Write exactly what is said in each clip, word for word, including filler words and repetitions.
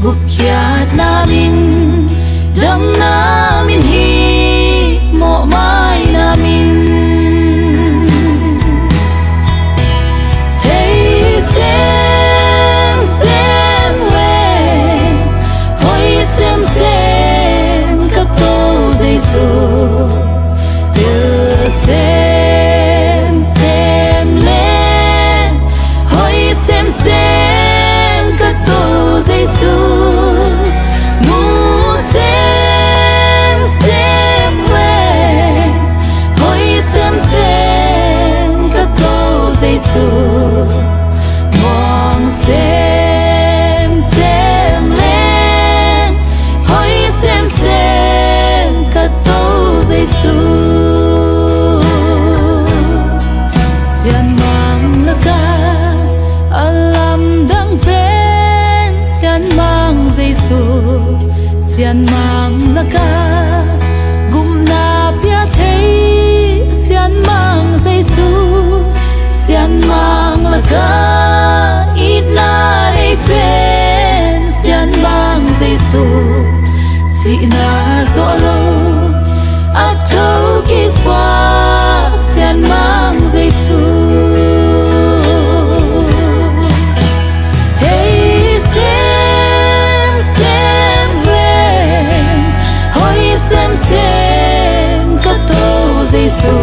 Gupkhiatna min, damna min hi, mawhmaina min. Thei semsem le hoi semsem ka To Jesu. Thil semsem le hoi semsem ka To Jesu. Mu semsem le hoi semsem ka To Jesu. Muang semsem le hoi semsem ka To Jesu. Sianmang laka a lamdang pen Sianmang Jesu. Sianmang laka gupna pia thei Sianmang Jesu. Sianmang laka itna nei pen Sianmang Jesu. Sihna zawh lo a tho kik pa Sianmang Jesu. Thei semsem le hoi semsem ka To Jesu.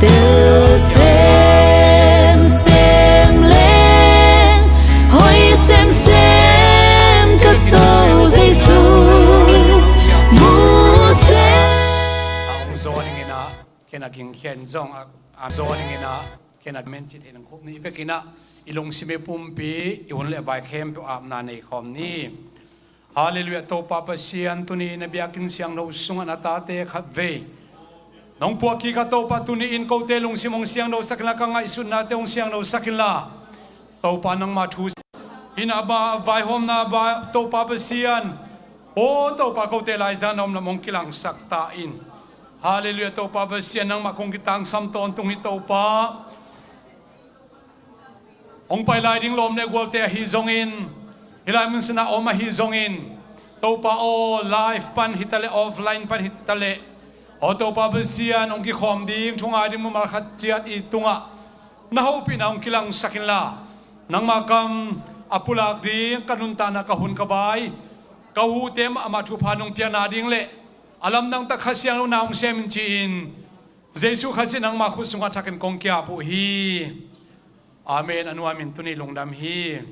Tel semsem le hoi semsem ka To Jesu. Mu sem. A hong zawn ing in ah, ken a gingkhen zong a, a zawn ing in ah, ken a men cih theih nang khuk nih vekin ah, i lungsim i pumpi, i hun le vai khempeuh apna nei khawm ni. Halleluiah. Topa Pasian, tuni na biakinn siangtho sungah na tate khat vei nong puah kik a, Topa, tuni in kote lungsim hong siangthosak inla, ka ngaihsutnate hong siangthosak inla, Topa, nangma thu hi na ba vaihawmna ba, Topa Pasian, aw Topa, kote laizang na om lam hong kilangsak ta in. Halleluiah. Topa Pasian, nangmah kong kitangsam tawntung hi Topa. Hong pai lai ding lawm le gualte ahi zongin, hih lai mun sinah om ahi zongin, Topa aw, live pan hi ta leh, offline pan hi ta leh, aw Topa Pasian, hong kikhawm ding, thu ngai ding mumal khat ciat i tungah na hopihna hong kilangsak inla, nangma kam a pulak ding, ka nuntakna, ka hun, ka vai, ka hute mahmah thupha nong piakna ding le a lamdang tak Kha Siangtho na hong sem in ci-in, Jesu Khazih nangma khut sungah thakin kong ki-ap uh hi. Amen. A nuam in tuni lungdam hi.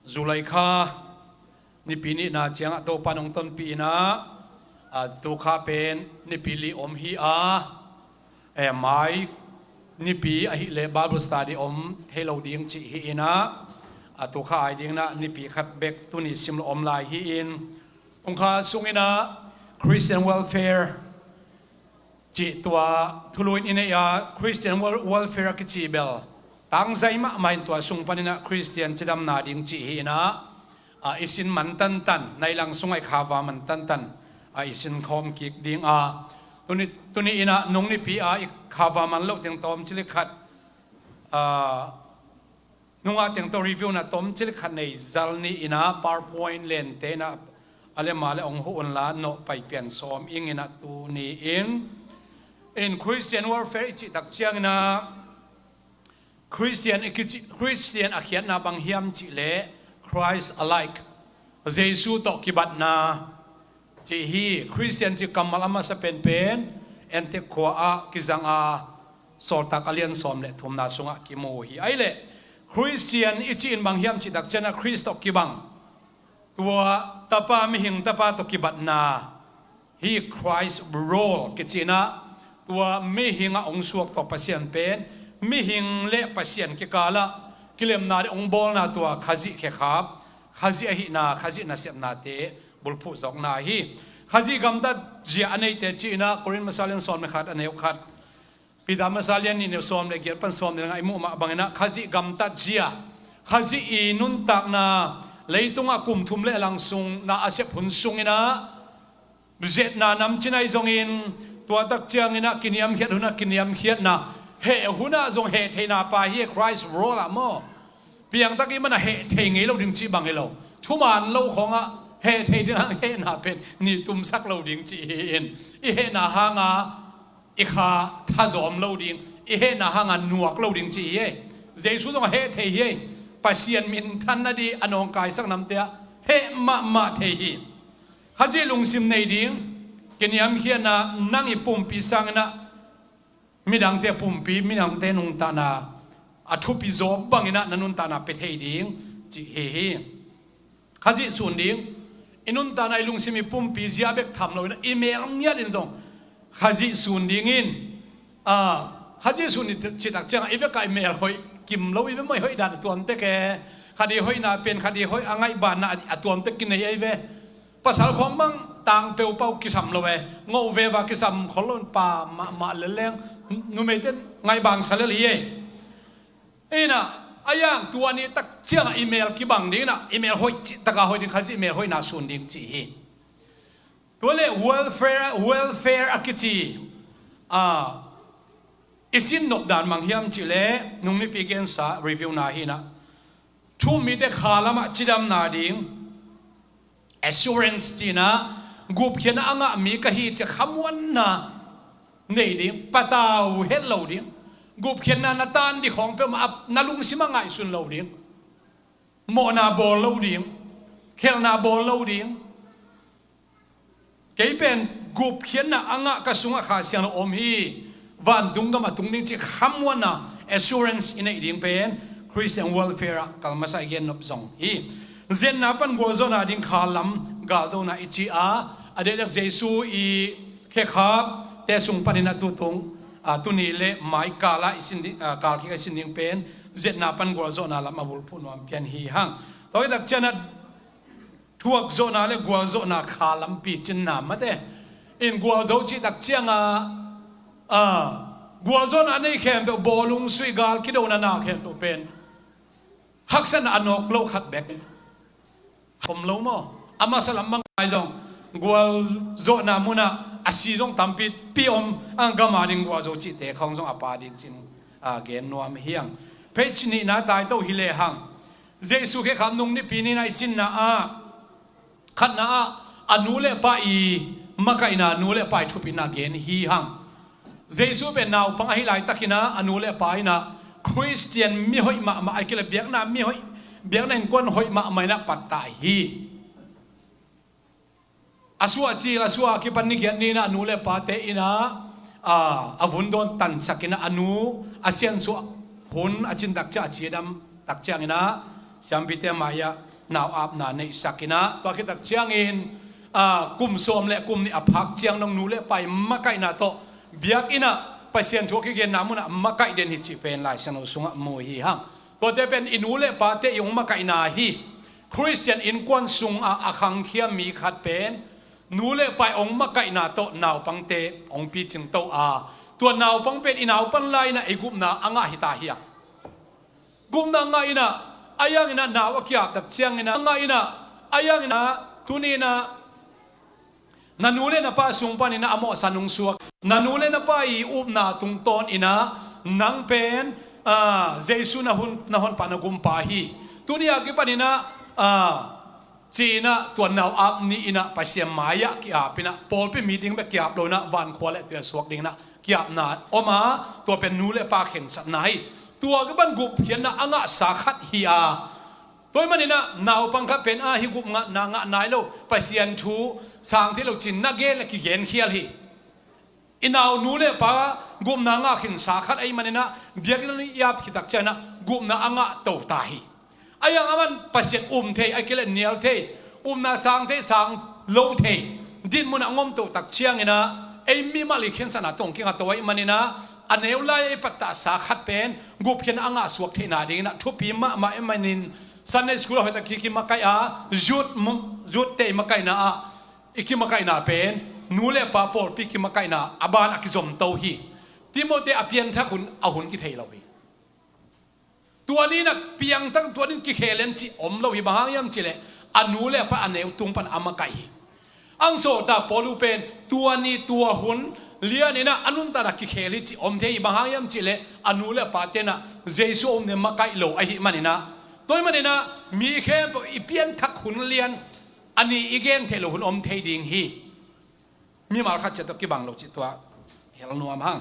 July kha Nipi nihna ciangah Topa nong tonpih in ah, a, tu kha pen Nipi li om hi a, e, mai Nipi ahih leh Bible study om thei lo ding cih hi in ah, a, tu kha ai ding in ah Nipi khat bek tuni sim lo om lai hi in, tung kha sung in ah Christian Welfare cih tua thulu in i neih a, Christian wel-, Welfare a kici bel tangzai mahmah in tua sung panin ah Christian cidamna ding cih hi in ah, a, i sin man tantan, nai lang sungah i khava man tantan, a, i sin khawm kik ding a, tuni, tuni in ah nung Nipi a i khava man loh teng tawm cili khat, a, nungah teng tawh review na tawm cili khat nei zal ni in ah, PowerPoint lente in ah a le ma le hong huh unla, nawh pai pian sawm ing in ah tuni in, in Christian Welfare i cih tak ciangin ah Christian i kici, Christian a khiatna bang hiam cih leh Christ alike, Jesu tawh kibatna cih hi. Christian cih kammal a masa penpen Antek khua ah kizang a, Sawltak a lian sawm le thumna sungah kimu hi. Ahih leh Christian i cih in bang hiam cih tak ciangin ah Khrist tawh kibang, tua tapa, mihing tapa tawh kibatna hi. Christ role kici in ah tua mihing a hong suak tua Pasian pen, mihing le Pasian kikal ah kilemna le hong bawlna, tua Khazih khekhap, Khazih ahihna, Khazih nasepnate bulphuh zawkna hi. Khazih gamtat zia a neite cih in ah Korin masa lian sawm le khat, a neu khat, Peter masa lian nih, neu sawm le giat pan sawm le nga i muh mah bangin ah Khazih gamtat zia, Khazih i nuntakna, leitungah kum thum le a lang sung na a sep hun sung in ah Zetna namcin ahi zongin, tua tak ciangin ah kiniamkhiat hunah kiniamkhiatna, heh hunah zong heh theihna pai hi, Christ role ah maw. Piangtak i manah heh thei ngei lo ding cih bang hi lo. Thuman lo khawngah heh thei ding hang hehna pen ni tumsak lo ding cih hi in, i hehna hanga i kha thazawm lo ding, i hehna hanga nuak lo ding cih hi. Jesu zong a heh thei hi. Pasian minthanna ding a nawngkaisak namte ah heh mahmah thei hi. Khazih lungsim nei ding, kiniamkhiatna, nang i pumpi sanginah midangte pumpi, midangte nuntakna a thupi zaw banginah na nuntakna pia thei ding cih hi hi. Khazih sun ding, i nuntakna, i lungsim, i pumpi zia bek tham loinah i mel ngiat in zong Khazih sun dingin, ah, Khazih sun i cih tak ciangah i vekah i mel hoih kim lo, i ve mai hoih dan a tuamtek e. Khat i hoihna pen khat i hoih a ngaihbanna a tuamtek kinei ei ve. Pasal khawng bang tangpeu pau kisam lo e. Ngoh veva kisam khol lo, pa mahmah leleng, numeite ngaihbang sa lel hi e. Inah a yang tua ni tak ciangah i mel kibang ding inah, i mel hoih cih taka hoih ding, Khazih mel hoihna sun ding cih hi. Tua le welfare, welfare a kici, ah, i sin nop dan mang hiam cih le, nung nipi gensa review na hinah, thu-um mite kha lamah cidamna ding, assurance cinah, gupkhiatna a ngah mi ka hi cih khamuanna nei ding, patau het lo ding, gupkhiatna na tan ding khawng peuhmah a na lungsim a ngaihsun lo ding, mawhna bawl lo ding, khelhna bawl lo ding. Kei pen gupkhiatna a ngah ka sungah Kha Siangtho om hi, vantung gam a tung ding cih khamuanna, assurance i neih ding pen Christian welfare ah kal masa i gen nop zong hi. Zetna pan gualzawhna ding kha lam galdona i ci a, a dehdek Jesu i khekhapte sung panin a tutung, a, tuni le mai kala i sin ding, a, kal kik a i sin ding pen zetna pan gualzawhna lam a bulphuh nuam pian hi hang. Tua hi tak ciangah thuakzawhna le gualzawhna kha lampi cinna mate in gualzo cih tak ciangah, a, gualzawhna nei khempeuh, bawlung sui gal kidona na khempeuh pen haksatna a nawk lo khat bek om lo maw? A masa lam bang ai zong gualzawhna munah a si zong tampi pi om, a gama ding gualzo cihte khawng zong a pa ding cin, a, gen nuam hi hang. Page nihna taito hi lehang, Jesu khekhap nung nipi ni-in a i sinna ah, khatna ah, a nu le pa i makaihna, nu le pa i thupina gen hi hang. Jesu pen naupang ahi laitakinah a nu le pa inah Christian mihoih mahmah, a kile biakna mihoih, biakna innkuan hoih mahmah inah pattah hi. A suah cil, a suah a kipan ni giat ni-inah a nu le pate inah, a, a vun dawn tansakinah a nu a siansuah hun a cin tak ciang, a cidam tak cianginah siampite mai-ah nau apna neihsakinah, tua khit tak ciangin, a, kum sawm le kum nih a phak ciang dong nu le pa i makaihna tawh biakinn ah Pasian thu a kigenna munah makaih den hi cih pen Lai Siangtho sungah mu hi hang. Tuate pen i nu le pate i hong makaihna hi. Christian innkuan sungah a khangkhia mi khat pen nu le pa i hong makaihna tawh naupangte hong picing to a, tua naupang pen i naupan lai-inah i gupna a ngah hi ta hi a. Gupna ngah inah, a yanginah nau a kiap tak cianginah, ngah inah, a yanginah, tuni inah na nu le na pa sung paninah a mawhsa nung suak. Na nu le na pa i upna tungtawn inah nang pen, a, Jesu na hun, na honpa, na gumpa hi. Tuni a kipaninah, a, ci-inah tua nau ap ni-inah Pasian mai-ah kiap inah, pawlpi meeting bek kiap lo inah, vankhua le tui a suak dinginah kiapna om a, tua pen nu le pa khensatna hi. Tua kipan gupkhiatna a ngahsa khat hi a, tua ahih maninah naupang khat pen a, hih gupna ngah nai lo, Pasian thu sang thei lo cin na gen le kigenkhial hi. I nau nu le pa gupna ngah khinsa khat ahih maninah biakinn i ap khit tak cianginah gupna a ngah to ta hi. A yang a man Pasian um thei, a kile nial thei, upna sang thei, sang lo thei, dinmun a ngom to tak cianginah ei mimal i khensatna tawh kingah to ahih maninah a neu lai-a i pattahsa khat pen gupkhiatna a ngah suak theihna dinginah thupi mahmah ahih manin Sunday school a hoihtak ki, kimakaih a, youth, youth te i makaihna ah i kimakaihna pen nu le pa pawlpi kimakaihna a ban a kizom to hi. Timoti a pianthak hun a hun kithei lo hi. Tua ni-inah piangthak, tua ni-in kikhel en cih om lo hi. Bang hang hiam cihleh a nu le pa a neu tung pan a makaih hi. Ang sawltak Paul uh pen tua ni tua hun lianinah a nuntakna kikhel hi cih om thei hi. Bang hang hiam cihleh a nu le a pate inah Jesu a um ding makaih lo ahih maninah, tua ahih maninah mi khempeuh i pianthak hun lian a ni i gen theih loh hun om thei ding hi. Mimal khat ciat tawh kibang lo cih tua hel nuam hang.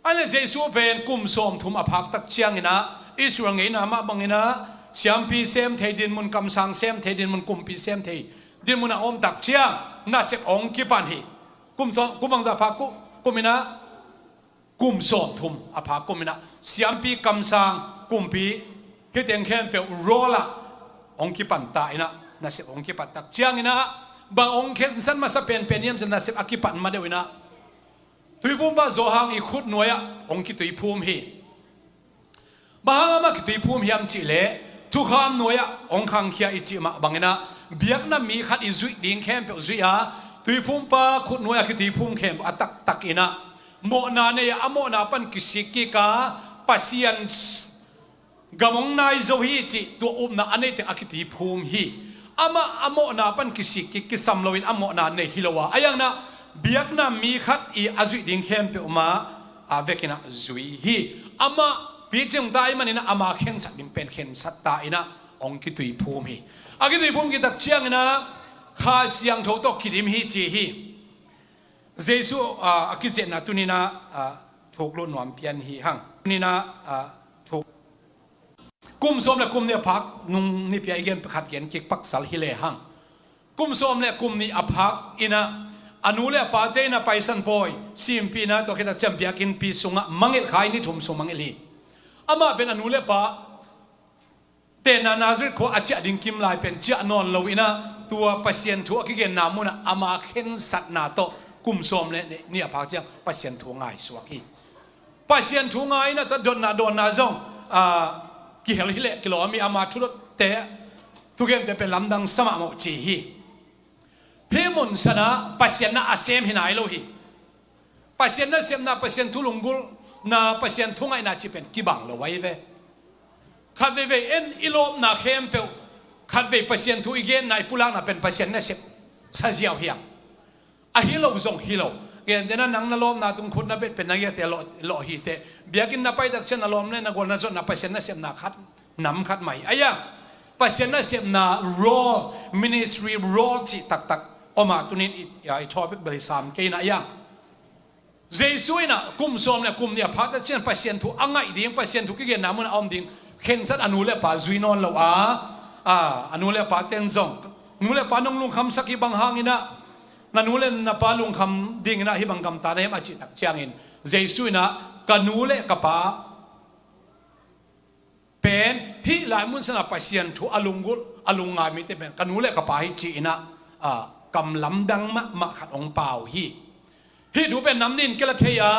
Ahi leh Jesu pen kum sawmthum a phak tak cianginah Israel ngeina mah banginah siampi sem thei dinmun, kamsang sem thei dinmun, kumpi sem thei dinmun a om tak ciang nasep hong kipan hi. Kum sawm, kum bangzah phak ku-, kuminah, kum sawmthum a phak kuminah siampi, kamsang, kumpi, hih teng khempeuh role ah hong kipan ta inah, nasep hong kipan tak cianginah bang hong khensat masa penpen hiam cih nasep a kipan ma deuh inah Tuiphumpa Johan i khut nuai-ah hong kituiphum hi. Bang hang amah kituiphum hiam cihleh thukham nuai-ah hong khangkhia i cih mah banginah biakna mi khat i zuih ding khempeuh zuih a, Tuiphumpa khut nuai-ah kituiphum khempeuh a taktak inah mawhna nei a, a mawhna pan kisik kik a, Pasian gam hong nai zo hi cih tua upna a neiteng a kituiphum hi. Amah a mawhna pan kisik kik, kisam loin a mawhna nei hi lo a, a iangna biakna mi khat i a zuih ding khempeuh mah a vekinah zui hi. Amah picing ta ahih maninah ama khensat ding pen khensat ta inah hong kituiphum hi. A kituiphum kitak cianginah Kha Siangtho tawh kidim hi ci hi. Jesu, ah, a kiziahna tuninah, ah, thuk lut nuam pian hi hang. Tuninah, ah, thuk. Kum sawm le kum nih a phak nung nipi-a i gen khat gen kik paksal hi lehang, kum sawm le kum nih a phak inah a nu le a pate inah Paisan Pawi simpihna tawh khita ciang biakinnpi sungah mangilh kha hi, ni thum sung mangilh hi. Amah pen a nu le pa tenna Nazareth khua a ciah ding kim lai pen ciah nawn lo inah tua Pasian thu a kigenna munah ama khensatna tawh kum sawm le nih a phak ciang Pasian thu ngaisuak hi. Pasian thu ngai inah tua dotna dawnna zong, ah, kihel hileh kilawm hi. Ama thudotte, thugente pen lamdang sa mahmah uh ci hi. Hih mun sanah Pasian na a sem hi nai lo hi. Pasian nasepna, Pasian thu lunggulhna, Pasian thu ngaihna cih pen kibang lo ahi ve. Khat veivei en i lawpna khempeuh, khat vei Pasian thu i genna, i pulakna pen Pasian nasep sa ziau hiam? A hi lo zong hi lo. Gentehna nang na lawpna tung khut na bet pen na giate lawh, lawh hi teh. Biakinn na pai tak ciang na lawm le na gual na zotna Pasian nasepna khat, nam khat mah hi. Ahi a, Pasian nasepna role, ministry role cih taktak om a, tunin i, i topic bel hi sam kei inah ahi a. Jesu inah kum sawm le kum nih a phak tak ciang Pasian thu a ngaih ding, Pasian thu kigenna mun a om ding khensat a nu le pa zui nawn lo a, a, a nu le pa ten zong, nu le pa nong lungkhamsak hi bang hanginah na nu le na pa lungkham dinginah hih bang gamta na hiam a cih tak ciangin Jesu inah ka nu le ka pa pen hih lai mun sanah Pasian thu a lunggulh, a lungngai mite pen ka nu le ka pa hi ci inah, ah, kam lamdang mahmah khat hong pau hi. Hih thu pen nam nih in kila thei a,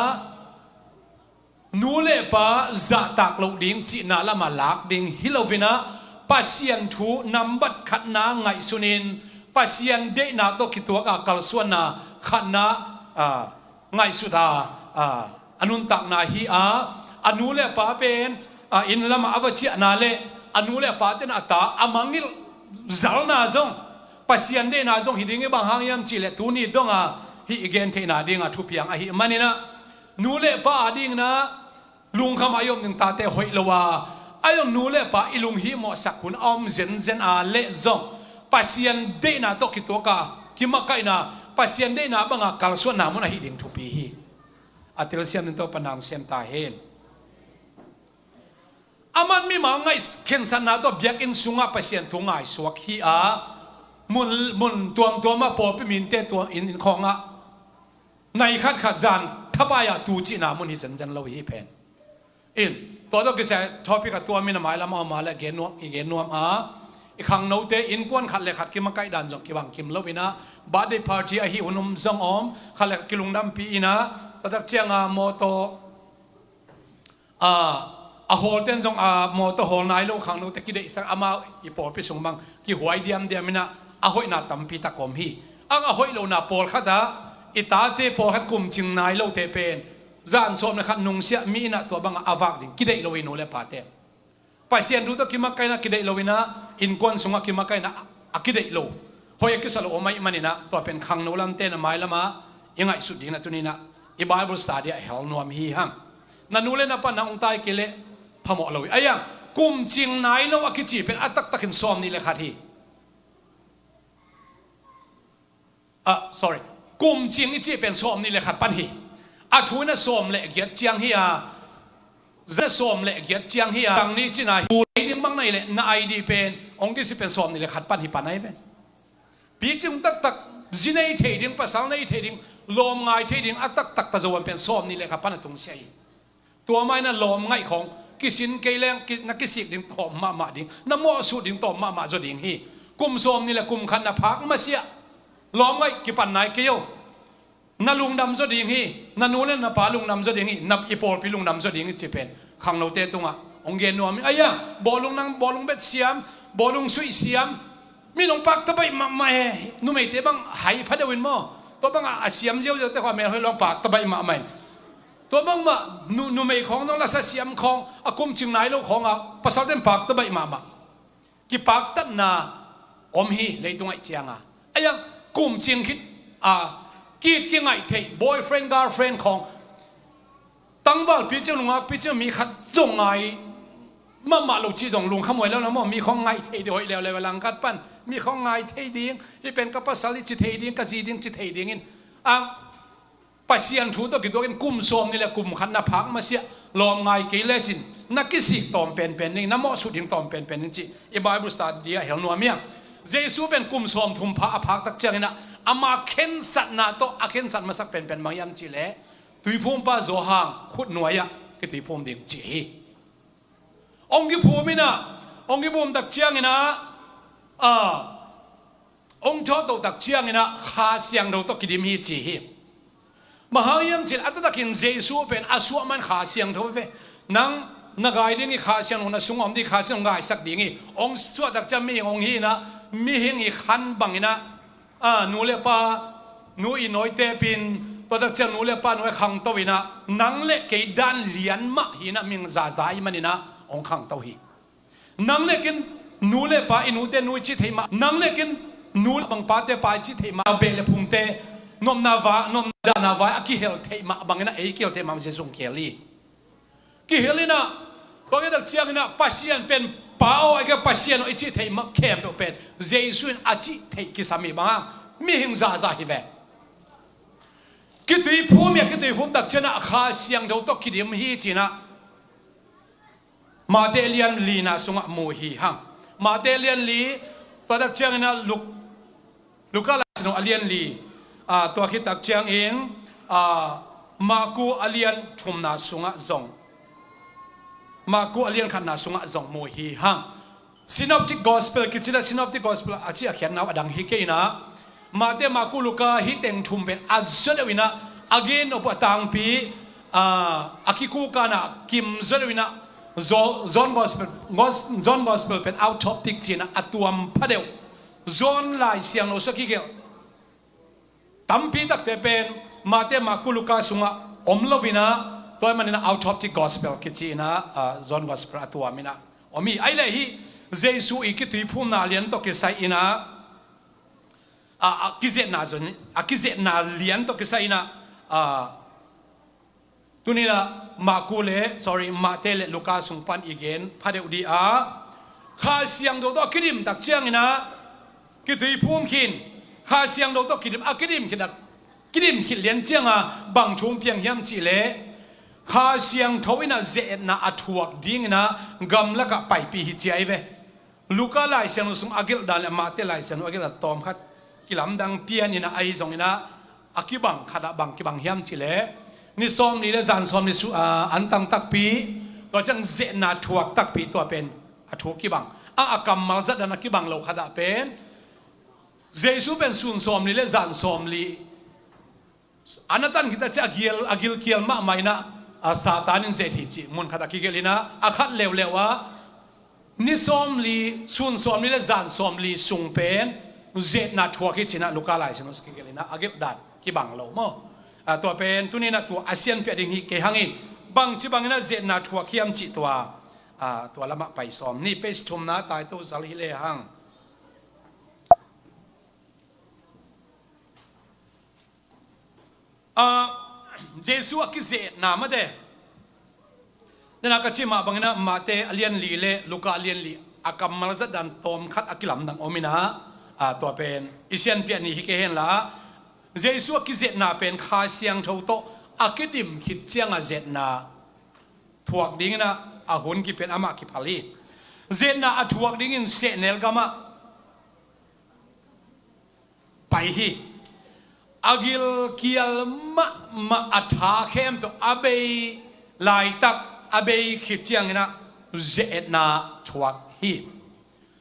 nu le pa zahtak loh ding cihna lamah lak ding hi loinah Pasian thu nambat khatna ngaihsunin Pasian deihna tawh kituak a kalsuanna khatna, ah, ngaihsut a, a, a nuntakna hi a, a nu le a pa pen, a, inn lamah a va ciahna le a nu le a pa ten a ta a mangilh zalna zong, Pasian deihna zong hi ding hi. Bang hang hiam cihleh tuni donga hih i gen theihna dinga thupiang ahih maninah nu le pa a dinginah lungkham a i om ding tate hoih lo a, a i om nu le pa i lunghimawhsak hun a om zenzen a leh zong Pasian deihna tawh kituak a kimakaihna, Pasian deihna banga kalsuanna mun ahi ding thupi hi. A telsiam ding Topa na hong sem ta hen. Aman mimal ngaih khensatna tawh biakinn sungah Pasian thu ngaisuak hi a, mun, mun tuamtuamah pawlpi minte tua inn, inn khawngah nai khatkhat zan thapai-a tu cihna mun hi zenzen lo hi pen. In, tua tawh kisai topic a tuamin a mailam a om a le gen nuam, i gen nuam a, i khangnote innkuan khat le khat kimakaih dan zong kibang kim loinah birthday party ahi hun om zong om, khat le khat kilungdampi inah, taktak cianga mawtaw, a, a hawlten zong a mawtaw hawl nai lo khangnote kideihsak, amau i pawlpi sung bang kihuai diamdiam inah a hoihna tampi tak om hi. Ang a hoih lona pawlkhatah i tate pawlkhat kumcing nai lote pen zan sawm le khat nungsiah mi inah tua bangah a vak ding kideih lo hi, nu le pate. Pasian thu tawh kimakaihna kideih loinah innkuan sungah kimakaihna a kideih lo. Hoih a kisa lo om ahih maninah tua pen khangno lamte na mailamah i ngaihsut dinginah tuninah i Bible study ah hel nuam hi hang. Na nu le na pa na ong tai kei leh phamawh lo hi. Aia, kum cing nai lo a kici pen a taktakin sawm nih le khat hi. Ah, sorry. Kum cing i cih pen sawm nih le khat pan hi. A thu inah sawm le giat ciang hi a, za sawm le giat ciang hi a, tang ni cina hi. Pu ding bang na hi leh na I D pen ong kisi pen sawm nih le khat pan hi pan ai pen. Picing taktak zi nei thei ding, pasal nei thei ding, lawm ngai thei ding a taktak ta zo an pen sawm nih le khat pan a tungsia hi. Tua maina lawm ngaih khawng kisin kei leng na kisik ding tawm mahmah ding, na mawhsut ding tawm mahmah zaw ding hi. Kum sawm nih le kum khat na phak masiah lawm ngaih kipan nai kei o. Na lungdam zaw ding hi. Na nu le na pa lungdam zaw ding hi. Na i pawlpi lungdam zaw ding hi ci pen khangnote tungah hong gen nuam hi. Aia, bawlung nang, bawlung bet siam, bawlung suih siam. Mi nong pakta baih mahmah e. Numeite bang hai pha deuh in maw? Tua bangah a siam ziauziaute khua melhoih luang pakta baih mahmah in. Tua bangmah numei khawng zong lasa siam khawng a kum cing nai lo khawngah pasalten pakta baih mahmah. Kipaktatna om hi leitung aih cianga. Aia, kum cing khit a kit kingaih theih boyfriend girlfriend khawng tangval picing nungak picing mi khat zong ngai mahmah lo cih zong lungkhamhuai lo na maw? Mi khawng ngai thei ding hoih leuleu a langkat pan mi khawng ngai thei ding, hi pen ka pasal i ci thei ding, ka zi ding ci thei dingin ang Pasian thu tawh kituakin kum sawm nih le kum khat na phak masiah lawm ngai kei lecin na kisik tawm penpen ding, na mawhsut ding tawm penpen ding cih i Bible study ah hel nuam hiang. Jesu pen kum sawm thum pha a phak tak cianginah ama khensatna tawh a khensat masak penpen bang hiam cihleh tuiphumpa Johan khutnuai ah kituiphum ding cih hi. Ong kiphum inah, ong kiphum tak cianginah a ong thawhtoh tak cianginah Kha Siangtho tawh kidim hi ci hi. Bang hang hiam cih a taktakin Jesu pen a suahman Kha Siangtho ve. Nang na gai ding i Kha Siangtho na sungah om ding i Kha Siangtho ngaisak ding hi. Ong suah tak ciang mihing ong hi inah mihing i khan banginah a nu le pa nu i nawitepin tua tak ciang nu le pa nuai khangto inah nang le kei dan lian mah hi inah mihing zaza i maninah ong khangto hi. Nang nekin nu le pa i nute nu i cih theih mah, nang nekin nu le bang pate pa i cih theih mah, beh le phungte nopna vai, nopna dahna vai a kihel theih mah bangin a ei kihel theih mah Jesu hong kihel hi. Kihel inah tua kitak cianginah Pasian pen Pa aw, a kihel Pasian aw i cih theih mah khempeuh pen Jesu in a cih theih kisam hi banga mihing zahzah hi ve. Kituiphum hi a, kituiphum tak cianah Kha Siangtho tawh kidim hi cinah Mate lian lina sungah mu hi hang. Mate lian li, tua tak cianginah Luk, Luka laisinu a lian li, a, tua khit tak ciangin a, Maku a lian thumna sungah zong, Maku a lian khatna sungah zong mu hi hang. Synoptic Gospel kici le Synoptic Gospel a ci a khiatna uh a dang hi kei inah Mate, Maku, Luka hih teng thum pen a zaw deuh inah a gen nop uh a tangpi a, a kikukanah kim zaw deuh inah Zo-, John Gospel, Gos-, John Gospel pen autoptic cinah a tuam pha deuh. John Lai Siangtho sua kigelh tampi takte pen Mate, Maku, Luka sungah om lo inah tua maninah autoptic Gospel kici inah a, John Gospel a tuam inah om hi. Ahi le hih Jesu i kituiphumna lian tawh kisai inah a, a kizetna zon, a kizetna lian tawh kisai inah a, tuninah Maku le, sorry, Mate le Luka sung pan i gen pha deuh dih a, Kha Siangtho tawh a kidim tak cianginah kituiphum khin, Kha Siangtho tawh kidim a kidim khit a, kidim khit lian cianga bang thu piang hiam cihleh Kha Siangtho inah ze-etna a thuak dinginah gamlakah paipih hi ci ahi ve. Luka Lai Siangtho sung a gelhdan le Mate Lai Siangtho a gelhdan tawmkhat kilamdang pian inah ahi zonginah a kibang khatah bang kibang hiam cihleh ni sawm ni le zan sawm ni su, a, an tang takpi, tua ciang zeetna thuak takpi tua pen a thu kibang a, a kammal zatdan a kibang lo khatah pen Jesu pen sun sawm ni le zan sawm li a na tan khit a ci a gil, a gilkial mahmah inah a Satan in zet hi cih mun khat a kigelh inah a khat leuleu a ni sawm li, sun sawm li le zan sawm li sung pen zeetna thuak hi cinah Luka Lai Siangtho kigelh inah a gelhdan kibang lo maw? A, tua pen tuninah tua a sianpiah ding hi kei hangin bangci banginah zeetna thuak hiam cih tua, a, tua lamah pai sawm ni. Page thumna tai to zal hi le hang. Ah, Jesu a kizetna mate. Dena ka cih mah bangin ah Mate a lian li le Luka a lian li a kammal zatdan tawmkhat a kilamdang om in ah, ah, tua pen i sianpiah ni hi kei henla, Jesu a kizetna pen Kha Siangtho tawh a kidim khit ciang a zetna thuak dingin ah a hun kipian amah kiphal hi. Zetna a thuak dingin sehnel gamah pai hi. A gilkial mahmah a tha khempeuh a bei laitak, a bei khit ciangin ah ze-etna thuak hi.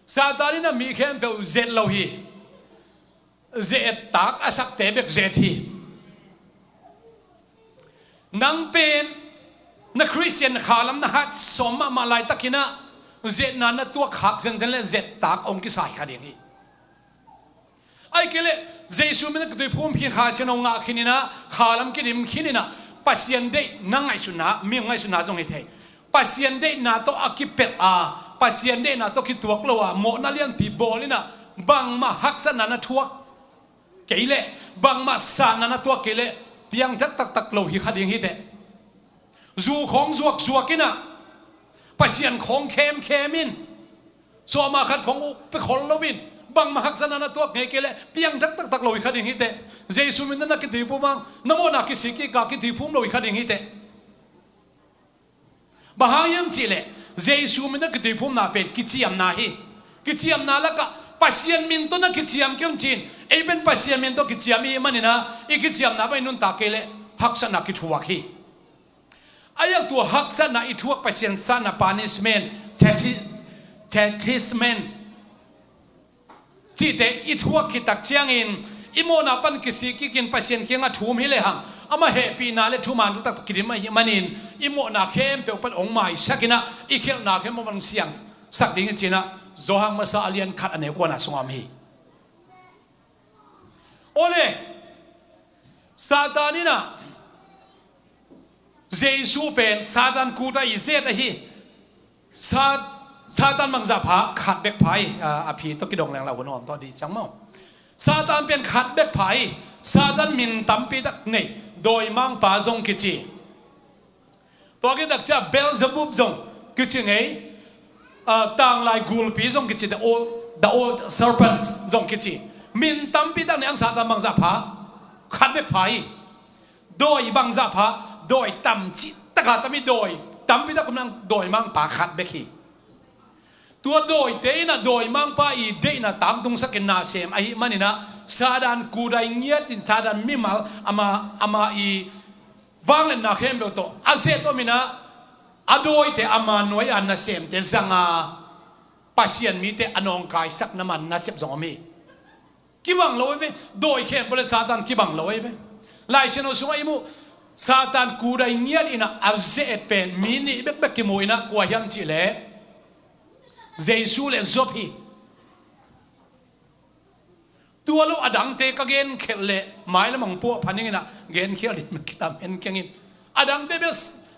Satan in ah mi khempeuh zet lo hi. Ze-et tak a sakte bek zet hi. Nang pen na Khristian khalam na hat sawm mahmah laitakin ah zetna na tuak khak zenzen le zet tak hong kisai kha ding hi. Ahih kei leh Jesu min a kituiphum khin, Kha Siangtho ngah khin in ah, khalam kidim khin in ah, Pasian deih na ngaihsutna, mi ngaihsutna zong hi thei. Pasian deihna tawh a kipelh a, Pasian deihna tawh kituak lo a, mawhna lianpi bawl in ah, bangmah haksatna na thuak kei leh, bangmah satna na tuak kei leh, piangthak taktak lo hi kha ding hi teh. Zu khawng zuakzuak in ah, Pasian khawng khemkhem in, sawma khat khawng uk pia khol lo in, bangmah haksatna na tuak ngei kei leh, piangthak taktak lo hi kha ding hi teh. Jesu min tawh na kituiphum hang, na mawhna kisik kik a kituiphum lo hi kha ding hi teh. Bang hang hiam cih leh, Jesu min tawh kituiphumna pen kiciamna hi. Kiciamna lakah Pasian min tawh na kiciam kei un ci-in, ei pen Pasian min tawh kiciam i hih manin ah, i kiciamna bang i nuntak kei leh haksatna kithuak hi. A hiang tua haksatna i thuak, Pasian satna, punishment, chasti-, chastisement cihte i thuak khit tak ciangin, i mawhna pan kisik kik in Pasian kiangah thum hi lehang, amah hehpihna le thuman taktak kidim ahih manin, i mawhna khempeuh pan hong maisak in ah, i khialhna khempeuh pan siangsak ding hi ci-in ah, Johan masa a lian khat a neu kuana sungah om hi. Awle, Satan in ah, Jesu pen Satan kut a i zet ahi. Sa-, Satan bangzah pha, khat bek pha hi, a, a phi tawh kidong leng la hun hawm tawh dih ciang maw. Satan pen khat bek pha hi. Satan min tampi tak nei, dawimangpa zong kici. Tua khit tak ciah Beelzebub zong kici ngei, ah, tanglai gulpi zong kici, the old, the old serpent zong kici. Min tampi tak nei ang Satan bangzah pha, khat bek pha hi. Dawi bangzah pha, dawi tam cih tak a tam hi, dawi tampi tak kum nang dawimangpa khat bek hi. Tua dawite in ah dawimangpa i deihna tangtungsak in nasem ahih manin ah, Satan kut a i ngiat in Satan mimal ama, ama i vangliatna khempeuh tawh a zet om in ah, a dawite ama nuai a nasemte zang a, Pasian mite a nawngkaisakna man nasep zong om hi. Kibang lo ahi ve, dawi khempeuh le Satan kibang lo ahi ve. Lai Siangtho sungah i muh, Satan kut a i ngiat in ah a ze-et pen mi nih bekbek kimu in ah, kua hiam cih leh Jesu le Job hi. Tua lo a dangte ka genkhelh leh mailam hong puah pha ning in ah, genkhial ding kilam hen keng in. A dangte bel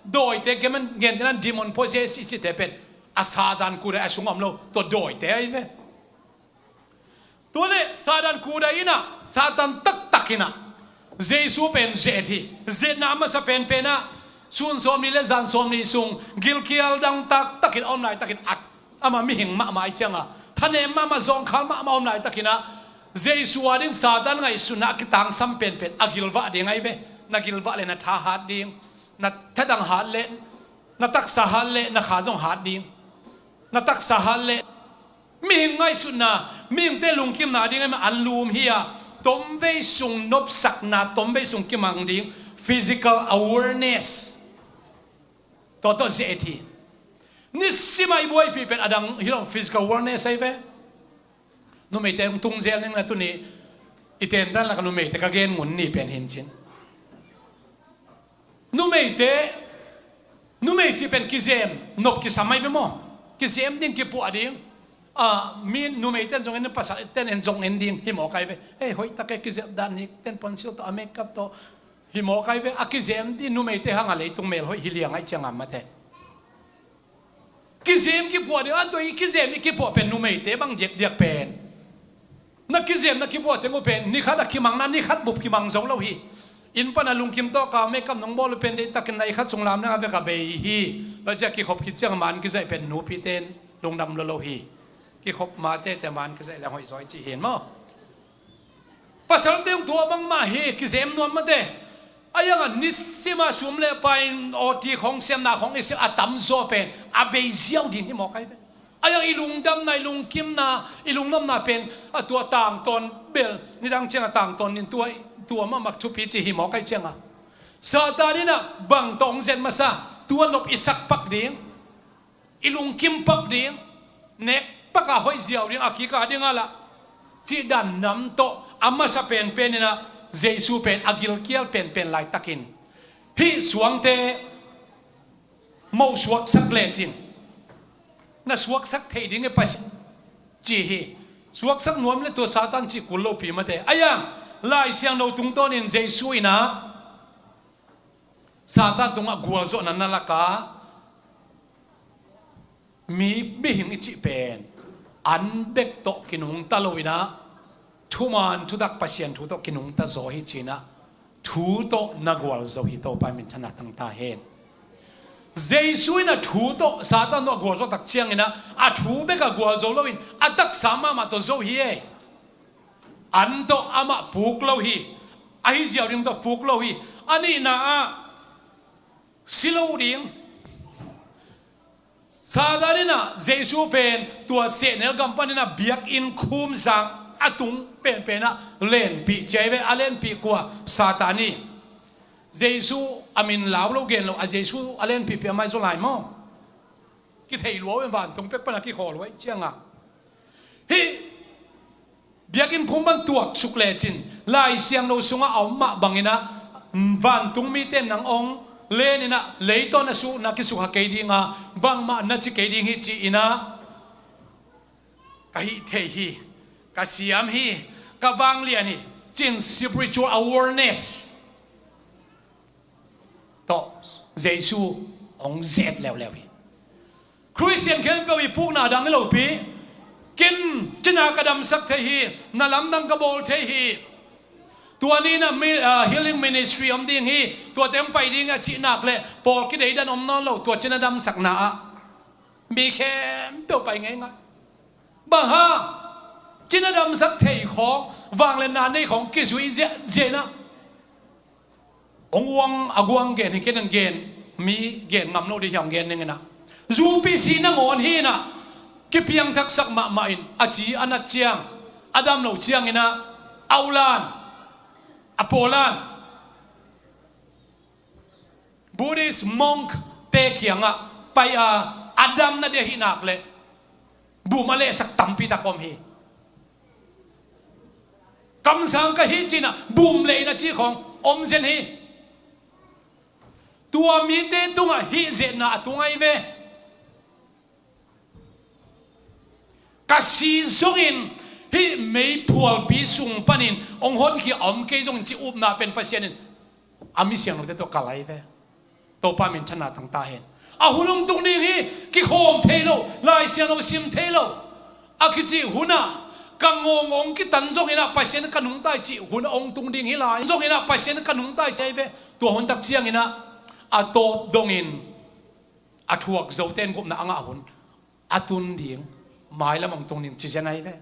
dawite, gemen, gentehna demon possessed cihte pen a Satan kut a sungah om lo, tua dawite ahi ve. Tua leh Satan kut a in ah, Satan taktak in ah Jesu pen ze-et hi. Zetna a masa penpen ah, sun sawmnih le zan sawmnih sung gilkial dang taktak in a om laitakin, a, amah mihing mahmah ahih ciangin, thanem mahmah, zawngkhal mahmah a om laitakin ah, Jesu a ding Satan ngaihsutna a kitangsam penpen a gilvah ding ahi ve. Na gilvah leh na tha hat ding, na thadang hat leh, na taksa hat leh na kha zong hat ding. Na taksa hat leh, mihing ngaihsutna, mihingte lungkimna ding ahih manin an lum hi a, tomvei sung nopsakna, tomvei sung kimang ding, physical awareness, tua tawh ze-et hi. Nisim a i buaipih pen a dang hi lo, physical awareness ahi ve. Numeite hong tung zel ning la, tuni i tentan lakah numeite ka gen ngun ni pen hi in cin. Numeite, numei cih pen kizem nop kisam ahi ve maw. Kizem ding, kipuah ding. Ah, mi numeite in zong en, pasalte in zong en ding, hi mawk ahi ve. Hei, hoih tak e, kizem dan hi, ten ponsil tawh, a makeup tawh, hi mawk ahi ve. A kizem ding numeite hang a leitung mel hoih hi liang ahih ciangin mate. Kizem kipuah ding, a tua i kizem i kipuah pen numeite bang diakdiak pen. Na kizem na kipuah teng uh pen, ni khat a kimang na, ni khat bup kimang zo lo hi. Inn pana lungkim tawh ka makeup nong bawl uh pen deihtakin nai khat sung lam dang a vek a bei hi. Tua ciah kikhop khit ciang a man kizaih pen nupite in lungdam lo lo hi. Kikhop mate te man kizaih leng hoih zaw i cih hi maw? Pasalte hong tua bangmah hi, kizem nuam mate. A iang a nisim a sum le pai in awti khong siamna khong i siam a tamzaw pen a bei ziau ding hi mawk ai ve. A iang i lungdamna, i lungkimna, i lungdamna pen a tua tangtawn bel nidang ciang a tangtawn in tua, tua mahmah thupi ci hi mawk ai ciang a. Satan in a bang tawh hong zet masa, tua nop i sak pak ding, i lungkim pak ding, nek pak a hoih ziau ding, a kika ding a lah cih dan nam tawh a masa penpen in a Jesu pen a gilkial penpen laitakin hih suangte moh suaksak lecin na suaksak thei ding e Pasian ci hi. Suaksak nuam le tua Satan cih kul lopi mate. A iang Lai Siangtho tungtawnin Jesu in a Satan tungah gualzawhna na laka mi mihing i cih pen an bek tawh kinungta lo in a thuman thutak Pasian thu tawh kinungta zaw hi ci in a thu tawh na gualzo hi. Topa minthanna tangta hen. Jesu in a thu tawh Satan tawh a gualzo tak ciangin a a thu bek a gualzo loin a taksa mahmah tawh zo hi e. An tawh amah puk lo hi. Ahi ziau ding tawh puk lo hi. A nihna ah si lo ding. Satan in a Jesu pen tua sehnel gam panin a biakinn khum zang a tung penpen a lenpih ci ai ve. A lenpih kua? Satan hi. Jesu a min lau lo gen lo a Jesu a lenpihpih a mai zaw lai maw? Kithei lua uh e, vantung pek pan a kikhawl uh aih ciang a. Hih biakinn khum pan tuaksuk lecin Lai Siangtho sungah a om mah bangin a vantung mite nang ong len in a leitawn a suhna kisukha kei ding a bangmah na ci kei ding hi ci in a ka hih thei hi, ka siam hi, ka vanglian hi ci in spiritual awareness tawh Jesu hong zet leuleu hi. Khristian khempeuh i pukna dang hi lopi. Ken cina ka damsak thei hi, na lamdang ka bawl thei hi. Tua ni in a mi, ah, healing ministry om ding hi, tuate hong pai ding a cih nak le pawl kideidan om nawn lo. Tua cina damsakna ah mi khempeuh pai ngeingai. Bang hang? Cina damsak thei khawng, vangliatna nei khawng kizui ziahziah in a. Hong uang a guang gen hi, ken hong gen, mi gen ngam lo dih hiam gen ning in a. Zu P C nangawn hi in a, kipiangthaksak mahmah in a ci a nat ciang, a dam lo ciangin a, a ulan, a pawlan Buddhist monk te kiangah pai a, a damna dih ahih nak leh bum a lehsak tampi tak om hi. Kamsang ka hi ci in a bum leh in a ci khawng om zen hi. Tua mite tungah hih zetna a tung ai ve. Ka si zongin hih meiphualpi sung panin hong honkhia a om kei zongin ci upna pen Pasian in a mi siangthote tawh ka lai ve. Topa minthanna tangta hen. A hun hong tung ding hi, kikhawm thei lo, Lai Siangtho sim thei lo. A kici hunah ka ngawng hong kitan zongin a Pasian ka nungta i cih hun hong tung ding hi lai. Zongin a Pasian ka nungta i cih ai ve. Tua hun tak ciangin a, a tawp dongin a thuak zote in gupna a ngah hun a tun ding, mailam hong tung ding ci zen ai ve.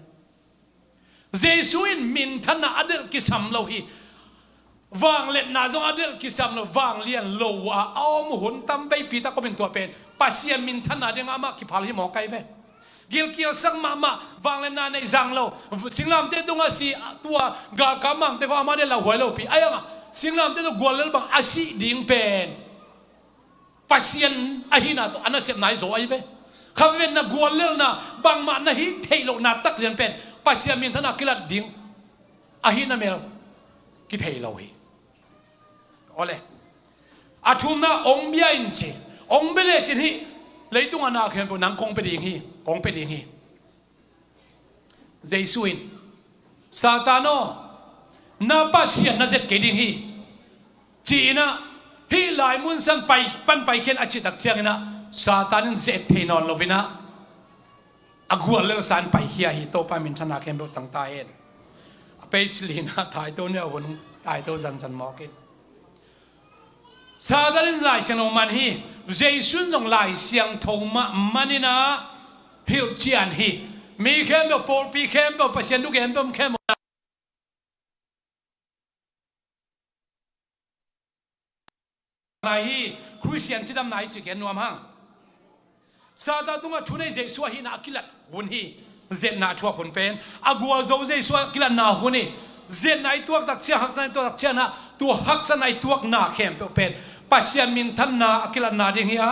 Jesu in minthanna a delh kisam lo hi. Vangliatna zong a delh kisam lo, vanglian lo a, a om hun tam veipi tak om in tua pen Pasian minthanna ding amah kiphal hi mawk ai ve. Gilkialsak mahmah, vangliatna neih zang lo, singlamteh tungah si, tua galkap mangte khawng amah delh lauhuai lopi. A iang a singlamteh tungah guallel bang a sih ding pen Pasian ahihna tawh a nasepna hi zaw ai ve. Khatvei na guallelna, bangmah na hih theih lohna tak lian pen Pasian minthanna kilat ding ahihna mel kithei lo hi. Awle. A thumna hong bia in ci. Hong bia lecin hih leitungah na khempeuh nang kong pia ding hi. Kong pia ding hi. Jesu in, Satan aw, na Pasian na zet kei ding hi, ci-in ah, hih lai mun san pai, pan paikhian a cih tak ciangin ah, Satan in zet thei nawn lo-in ah, a guallelsa in paikhia hi. Topa minthanna khempeuh tangta hen. A page lina taito ni a hun taito zanzan mawk in. Satan in Lai Siangtho man hi. Jesu in zong Lai Siangtho mah manin ah hilhcian hi. Mi khempeuh, pawlpi khempeuh, Pasian thugen peuh khempeuh nai hi. Khristian cidamna hi ci gen nuam hang. Satan tungah thunei Jesu ahihna a kilat hun hi. Zetna a thuak hun pen a gualzo Jesu a kilatna hun hi. Zetna i tuak tak ciang, haksatna i tuak tak ciang ah, tua haksatna i tuakna khempeuh pen Pasian minthanna a kilatna ding hi a,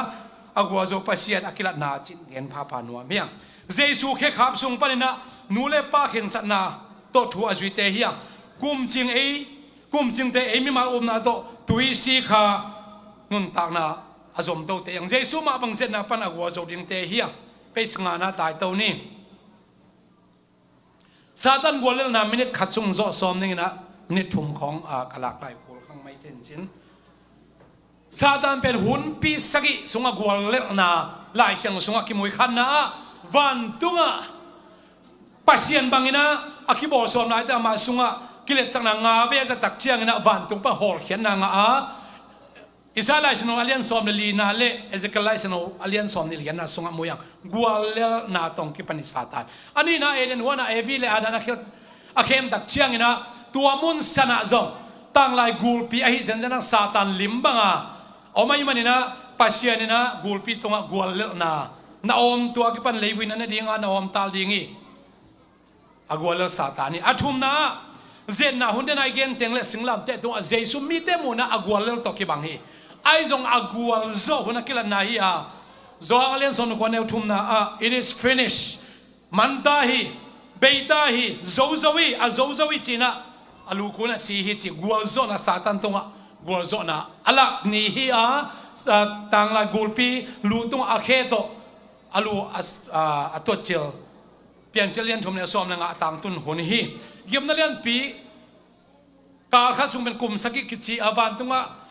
a gualzo Pasian a kilatna cih gen phapha nuam hi hang. Jesu khekhap sung panin ah nu le pa khensatna tawh thu a zuite hi hang. Kumcing ei, kumcingte ei mimal upna tawh tuisik kha nuntakna a zomtote hi hang. Jesu mah bang zetna pan a gualzo dingte hi hang. Page ngana taito ni. Satan guallelhna minute khat sung zawh sawm dingin ah, minute thum khawng, ah, ka lak lai kul khang mai tencin. Satan pen hunpi sagih sungah guallelhna Lai Siangtho sungah kimu hi. Khatna ah vantungah Pasian bangin ah a kibawl sawm laite ama sungah kiletsakna nga vei a za tak ciangin ah vantung pan hawlkhiatna ngah a, Isaiah Lai Siangtho a lian sawm le lina le Ezekiel Lai Siangtho a lian sawm nih le giatna sungah mu hi hang. Guallelhna tawh kipan hi Satan. A nihna Eden huan ah Evi le Adam a khel, a khem tak ciangin ah tua mun san ah zong tanglai gulpi ahi zenzen ah Satan lim banga om ahih manin ah Pasian in ah gulpi tungah guallelhna na om, tua kipan leivui na ne ding a, na om tal ding hi. A guallelh Satan hi. A thumna ah, zetna hun den a i gen teng le singlamteh tungah Jesu mite muhna a guallelh tawh kibang hi. Ahi zong a gualzawh hun a kilatna hi a, Johan a lian sawm le kua neu thumna ah, "It is finished." Manta hi, beita hi, zozo hi, a zozo hi ci-in ah a lukun a si hi ci. Gualzawhna, Satan tungah gualzawhna a lak ni hi a, sa-, tanglai gulpi lu tungah a khe tawh a lu a, a, a tuatcil. Piancil lian thum le sawm le nga a tangtun hun hi. Gimna lianpi kal khat sung pen kum sagih kici a, vantungah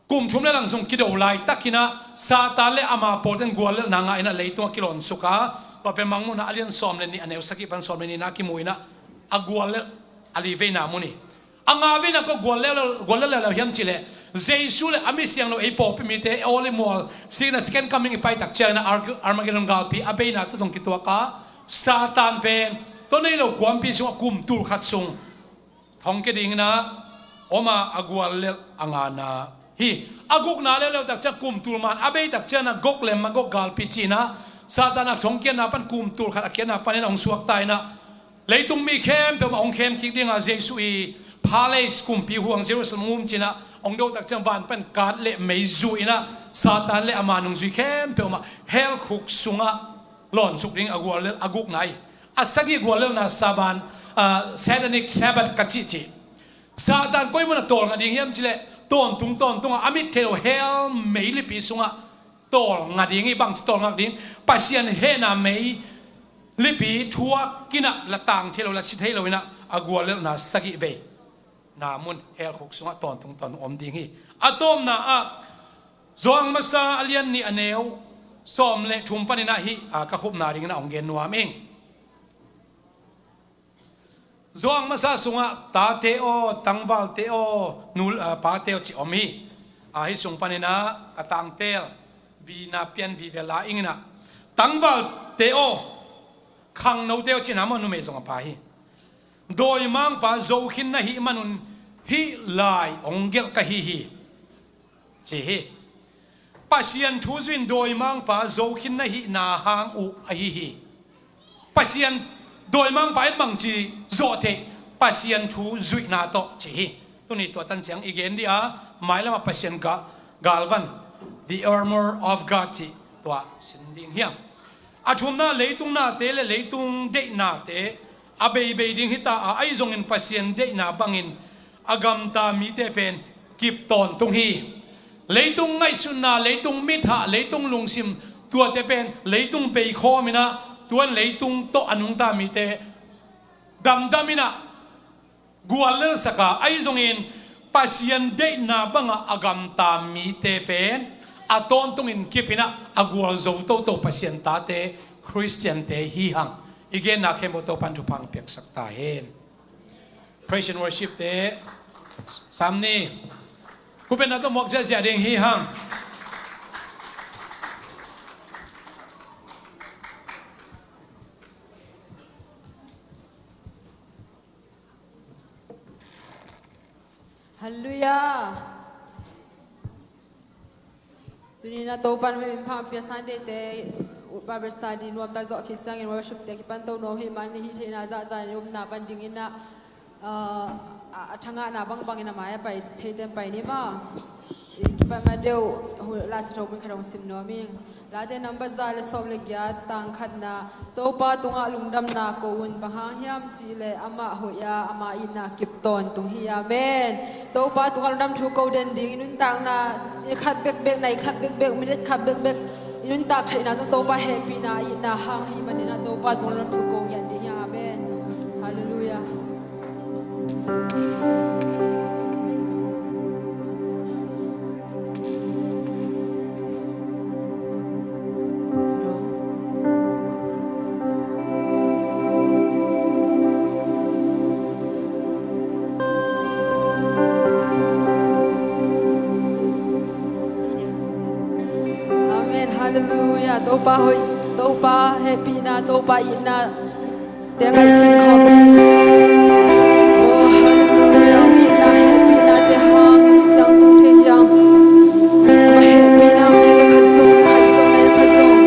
kum thum le lang sung kido laitakin ah Satan le ama pawlten guallelhna ngah in ah leitungah kilawnsuk a, tua pen Mangmuhna a lian sawm le nih a neu sagih pan sawm le nihna kimu in ah a guallelh a li veina mun hi. A nga veina kua guallelh, guallelh leuleu hiam cih leh Jesu le a mi siangtho ei pawlpi mite awl i mual sikna second coming i pai tak ciangin ah Ar-, Armageddon galpi a beina tawh zong kituak a, Satan pen tawh nei lo kuampi sungah kum tul khat sung thong kia dingin ah om a, a guallelh a ngana hi. A gukna leuleu tak ciang kum tul man a bei tak ciang ah Gog le Magog galpi ci-in ah Satan a thong kiatna pan kum tul khat a kiatna panin ah hong suakta in ah leitung mi khempeuh mah hong khem kik ding a, Jesu i palace, kumpi huang Jerusalem hong um ci-in ah hong do tak ciang van pan kat le mei zui in ah Satan le ama nungzui khempeuh mah hell khuk sungah lawnsuk ding a guallelh a gukna hi. A sagih guallelhna Saban, ah, Satanic Sabbath ka cih cih. Satan koi mun ah tawlnga ding hiam cih leh tawntung tawntungah a mit theih lo hell mei lipi sungah tawlnga ding hi. Bangci tawlnga ding? Pasian hehna mei lipi thuak in ah la tang thei lo, la si thei lo in ah a guallelhna sagih vei na mun hell khuk sungah tawntung tawntung om ding hi. A tawpna ah Johan masa a lian nih a neu sawm le thum panin ah hih, ah, ka khupna dingin ah hong gen nuam ing. Johan masa sungah tate aw, tangvalte aw, nu, ah, pate aw cih om hi. Ah, hih sung panin ah ka tangtel vina pian vive la ing in ah, tangvalte aw, khangnote aw cihna mah numei zong a pha hi. Dawimangpa zokhin na hih manun hih lai hong gelh ka hi hi, ci hi. Pasian thu zuih in dawimangpa zokhin na hihna hang uh ahi hi. Pasian dawimangpa in bangci zawh theih? Pasian thu zuihna tawh ci hi. Tuni tua tan ciang i gen dih a, mailamah Pasian ga-, galvan, the armor of God cih tua sin ding hiam? A thumna, leitung nate le leitung deihnate a beibei ding hita a, ahi zongin Pasian deihna bangin a gamta mite pen kip tawntung hi. Leitung ngaihsutna, leitung mithah, leitung lungsim, tuate pen leitung beikhawm in ah, tuan leitung tawh a nungta mite damdam in ah guallelhsak a, ahi zongin Pasian deihna bangah a gamta mite pen a tawntungin kip in ah a gualzo toto Pasian tate, Khristiante hi hang. I genna khempeuh Topan thupha hong piaksak ta hen. Praise and worship te sam ni. Thupha na tawh muak ziahziah ding hi hang. Halleluiah. Tuni-in ah Topa'n hong pia Sunday te Bible study nuamtak zawh khit ciangin worship te kipan to nuam hi manin hih theihna zahzah in i upna pan dingin ah, ah, a, a thangahna bangbangin a mai a pai theite in pai ni maw. I kipan ma deuh Late Tho bung khat hong sim nuam ing. Late number za le sawm le giat, tang khatna, Topa tungah lungdamna ko un, bang hang hiam cih leh amah hoih a, ama itna kip tawntung hi. Amen. Topa tungah lungdam thu ko den ding, i nuntakna, i khat bekbek, nai khat bekbek, minute khat bekbek i nuntak theihna zong Topa hehpihna, itna hang hi manin ah Topa tungah lungdam thu ko ngiat ding hi. Amen. Halleluiah. Amen. Halleluiah. Topa hoih, Topa hehpihna, Topa itna te ngaihsun khawm ni. Oh, halleluiah. Hong itna hehpihna te hangin i ciang tung thei hiam? Ama hehpihna hong kile khat zong, khat zong, khat zong,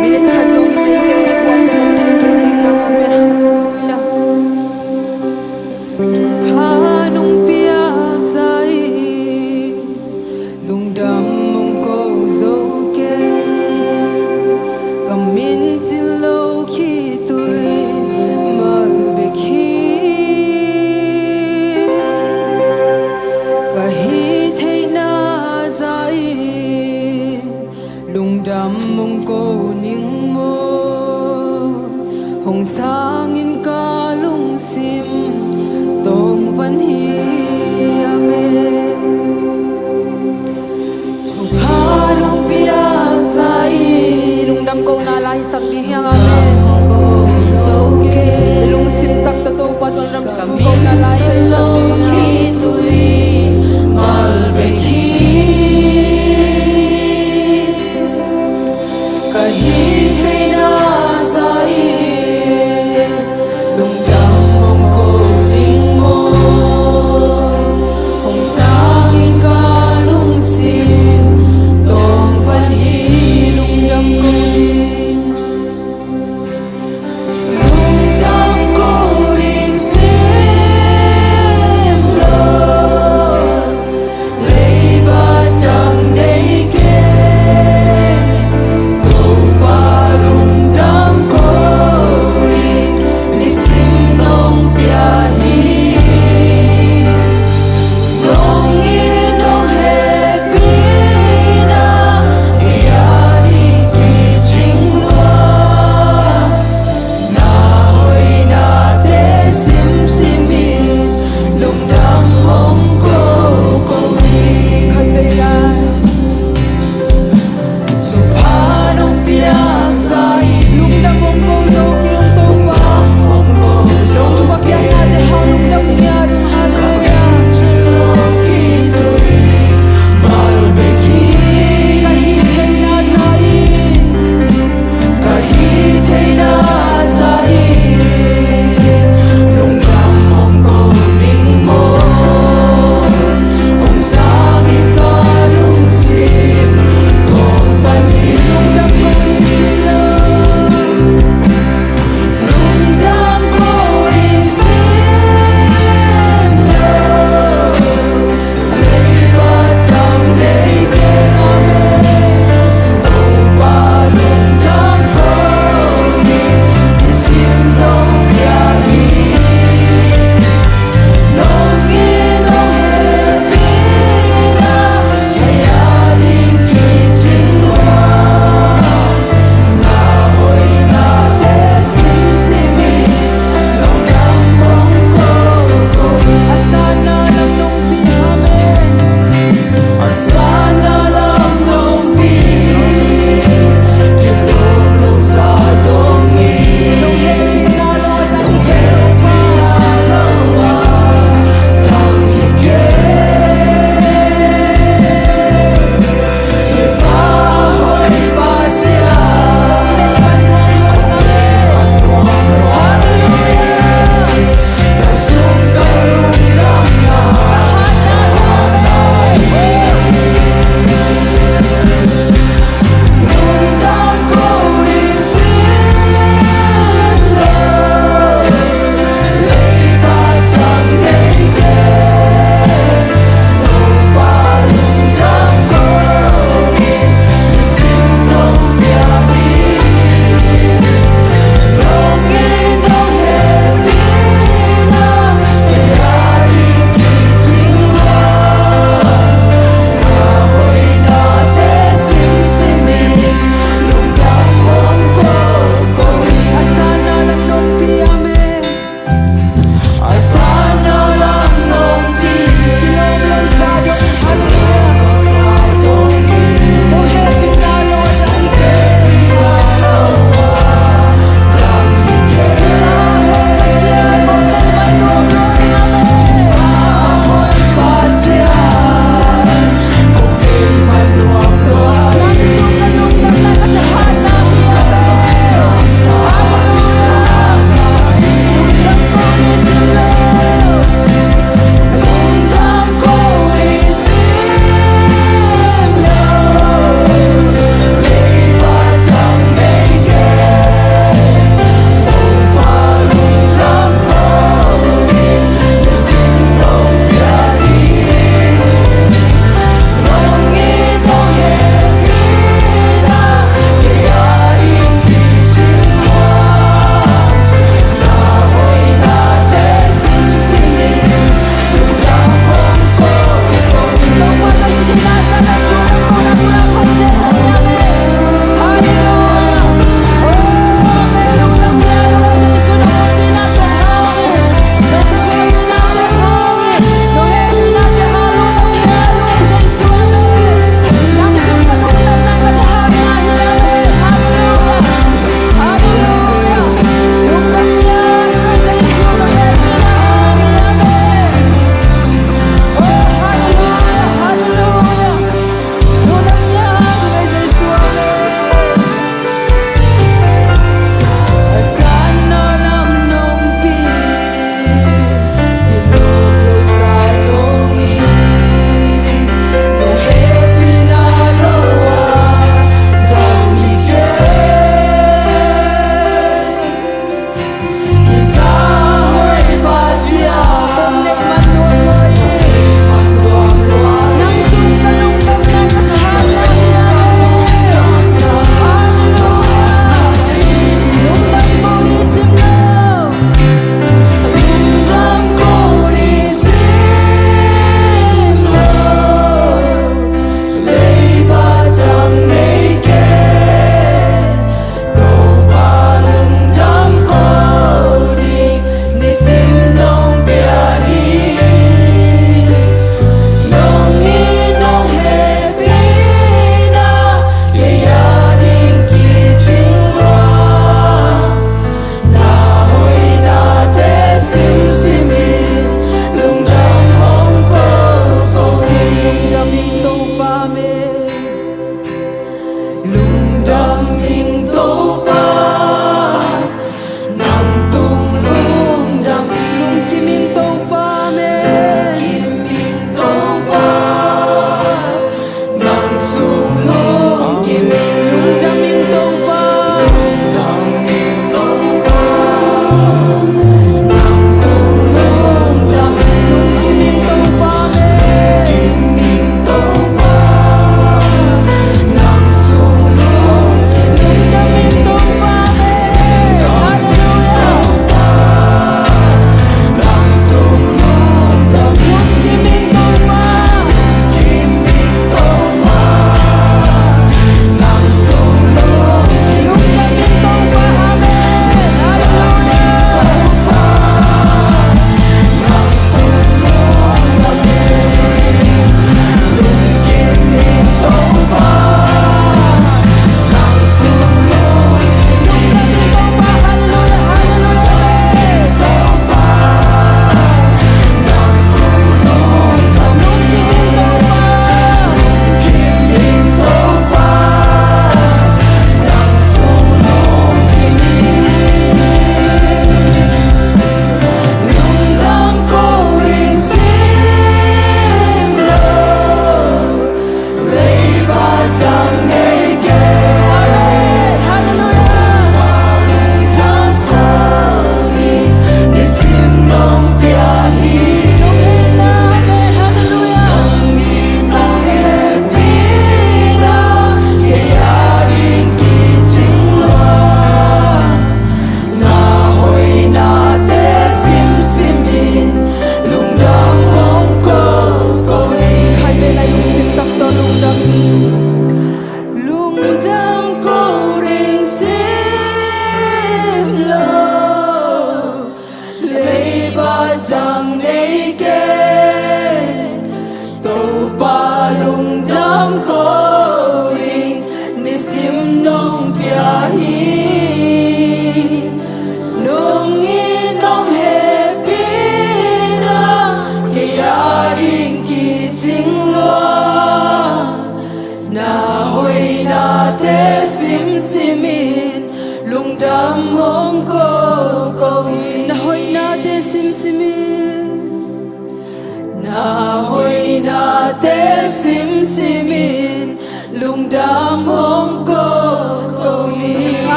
minute khat zong i neite guak te hong thei thei ding hiam? Amen. Halleluiah. Thupha nong piak zah in lungdam hong ko zo keng. Ka min cil lo khitui mal bek hi. Ka hih theihna zah in lungdam hong ko ning maw, hong sangin ka lungsim tawng pan hi. Amen. Thupha nong piak zah in lungdam kohna la hisak ding hi hang. Amen. Lungsim tak tawh Topa tungah lungdam kohna la hisak ding hi hang. Ka hih theihna zah in lungdam hong ko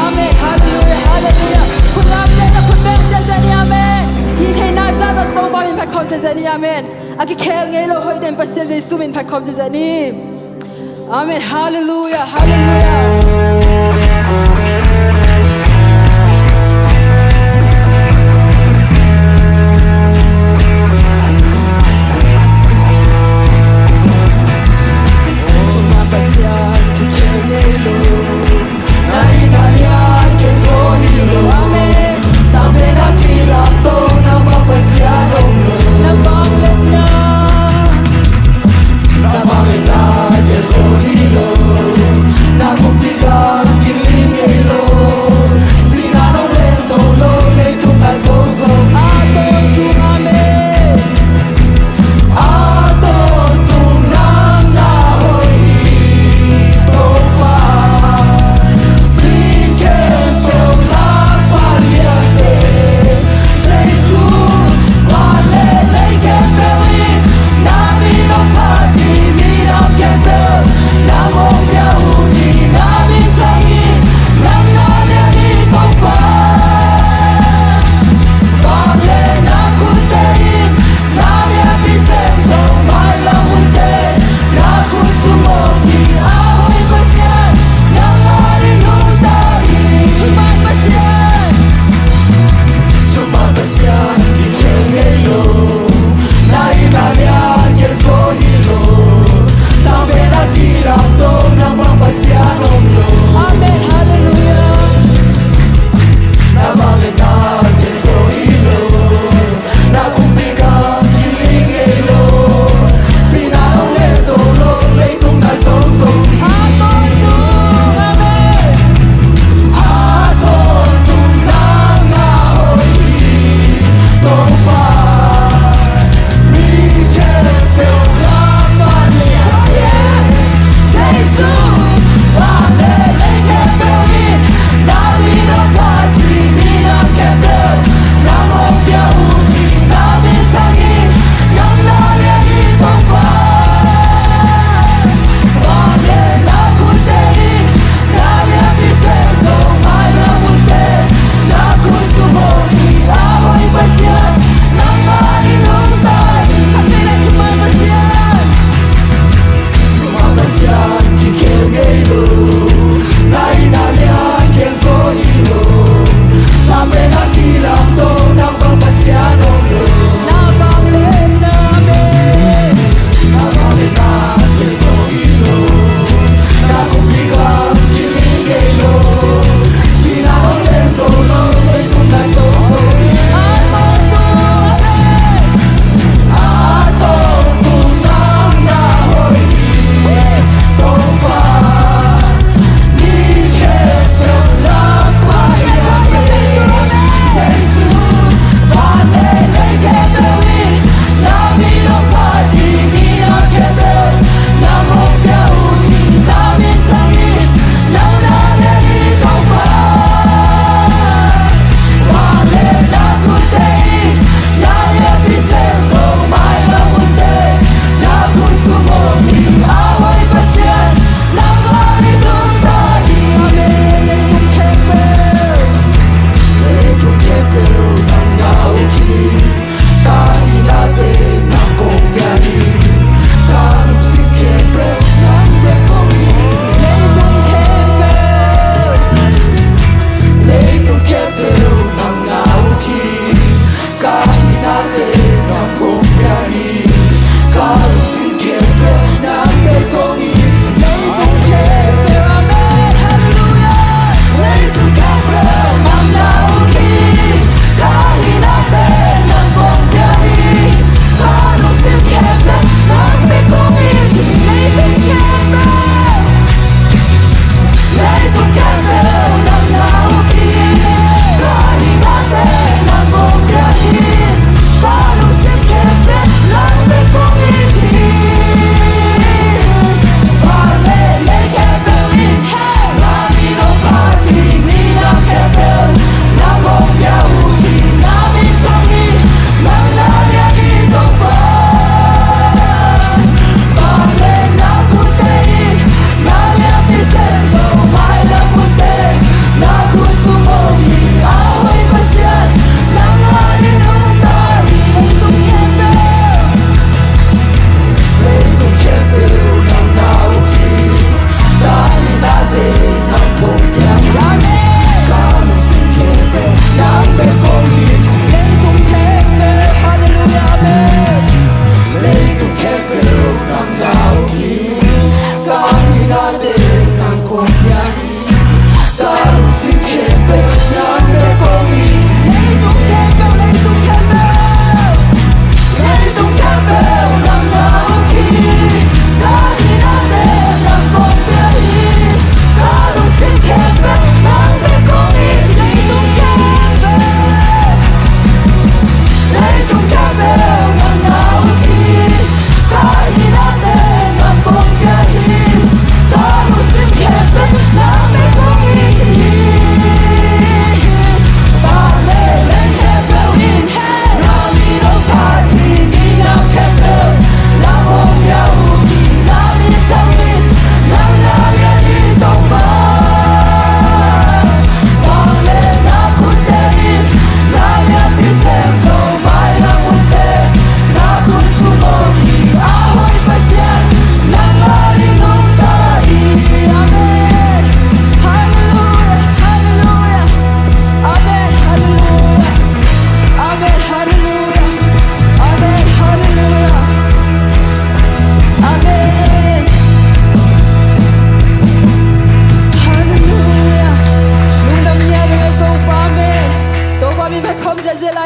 Amen. Halleluia, halleluia. Khut ngak ziahziah, khut beng ziahziah ni. Amen. Hi theihna zahzah Topa min phat khawm ziahziah ni. Amen. A kikhel ngei lo hoih den Pasian Jesu min phat khawm ziahziah ni. Amen. Halleluia, halleluia.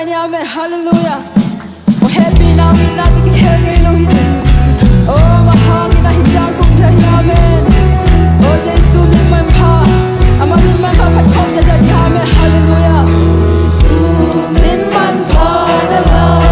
Amen. Halleluia. Aw, hehpihna, itna tawh kikhel ngei lo hi. Aw, amah hangin a hi ciang tung thei hi. Amen. Aw, Jesu min manpha. Amah min manpha phat khawm zaw zaw hi. Amen. Halleluia. Min manpha na lai.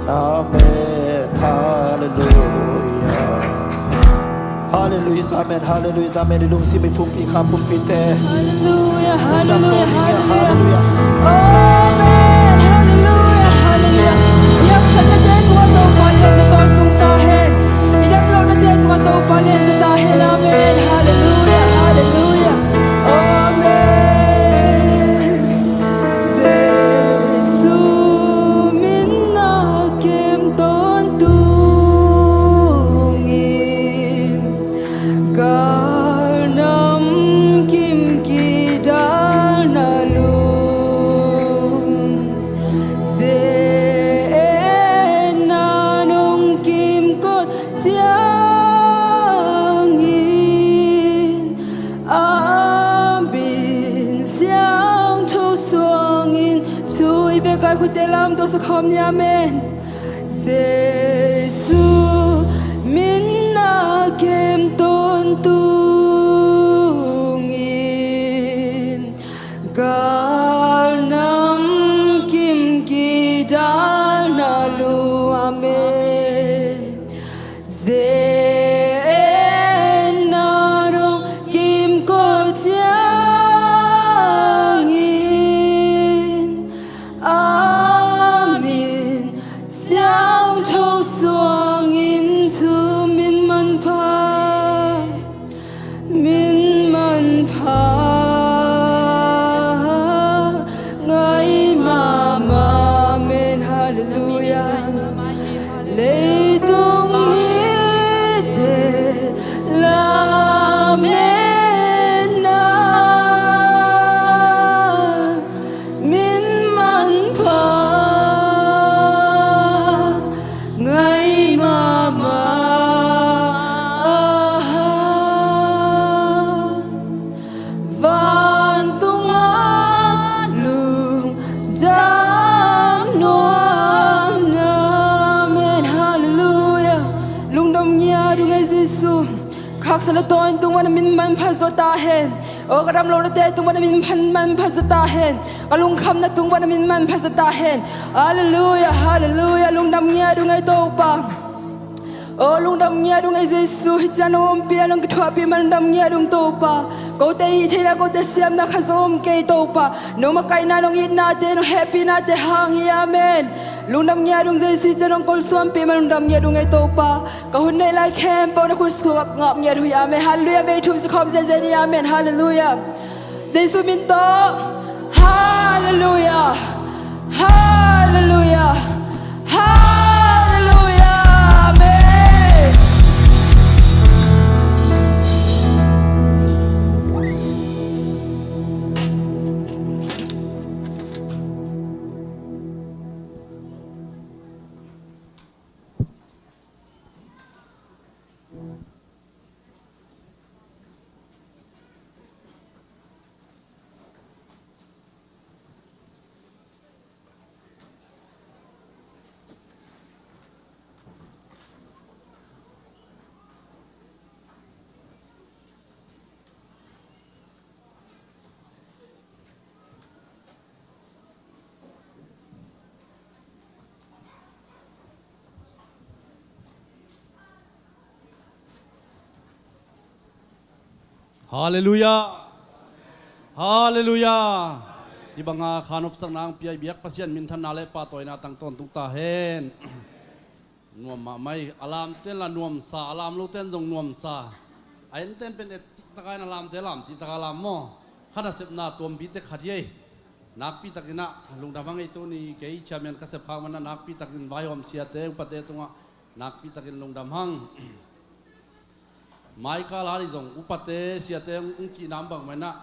Amen. Hallelujah. Hallelujah. Amen. Hallelujah. Amen. I lungsim i pumpi kham pumpite. Hallelujah. Hallelujah. Hallelujah. Amen. Hallelujah. Hallelujah. I haksatnate tungah Topa i lawmta tawntung ta hen. I dam lohnate tungah Topa lenza ta hen. Amen. Hallelujah. Hallelujah. Amen. Jesu min a kem tawntungin, galnam kim kidalna lung, ze-etna nong kimkot ciangin, a min siangtho suangin. Thu i bek a i khutte lamto sa khawm ni. Amen. Jesu min a kem tawntungin, galnam kim kidalna lung. Amen. Ze-etna nong kimkot ciangin, a min siangtho suangin thu min manpha, min manpha ngai mahmah. Amen. Hallelujah. Leitung mite lametna min manpha ngai mahmah. Aha, vantungah lungdam nuamna. Amen. Hallelujah. Lungdam ngiat ung ei Jesu. Ka haksatna tawntung bang na min manpha zaw ta hen. O ka dam lohnate tung bang na min phan manpha zaw ta hen. Ka lungkhamna tung bang na min manpha zaw ta hen. Hallelujah, hallelujah. Lungdam ngiat ung ei Topa. O lungdam ngiat ung ei Jesu. Hih ciang nong ompih a nong kithuahpih man lungdam ngiat ung Topa. Kote hih theihna kote siamna khat zong om kei Topa. Nong makaihna nong itnate nong hehpihnate hang hi. Amen. Lungdam ngiat ung Jesu. Hih ciang nong kolsuanpih man lungdam ngiat ung ei Topa. Ka hun neih lai khempeuh na khut sung ah ngap ngiat uh hi. Amen. Hallelujah. Vei thum ci khawm ziahziah ni. Amen. Hallelujah. Jesu min tawh. Hallelujah. Hallelujah. Hallelujah. Amen. Halleluiah. Halleluiah. Hih banga khanopsakna hong pia i biak Pasian minthanna le pahtawina tang tawntung ta hen. Nuam mahmah hi. A lamten la nuamsa, a lam loten zong nuamsa. A enten pen et cih taka in a lamte lam cih taka lam maw? Kha nasepna tuampi tek khat hi ei. Nakpi takin ah lungdam hang ei. Tuni kei chairman ka sep khak manin ah nakpi takin vaihawm siate upate tungah nakpi takin lungdam hang. Maikal a li zong upate siate hong cihna om bang manin ah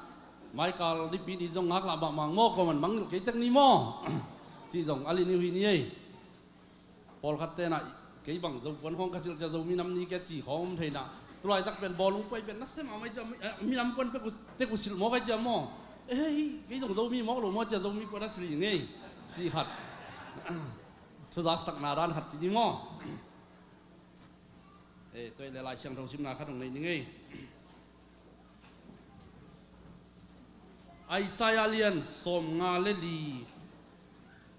maikal nipi ni zong ngaklah mahmah maw, kuaman mangngilh kei tek ni maw? Cih zong a li ni uh hi ni ei. Pawlkhat tenah kei bang Zopuan khawng ka silh cia Zomi nam ni kia ci khawng om thei nah. Tulaitak pen bawlung puai pen nasia mahmah cia, eh, minam puan pek uh, tek uh silh maw kai cia maw? Eh, hi, kei zong Zomi mawk lo maw cia Zomi puan a silh hi ngei. Ci khat. Thuzaksakna dan khat ci ni maw? Eh, tuai le Lai Siangtho simna khat hong nei ni ngei. Isaiah lian sawmnga le li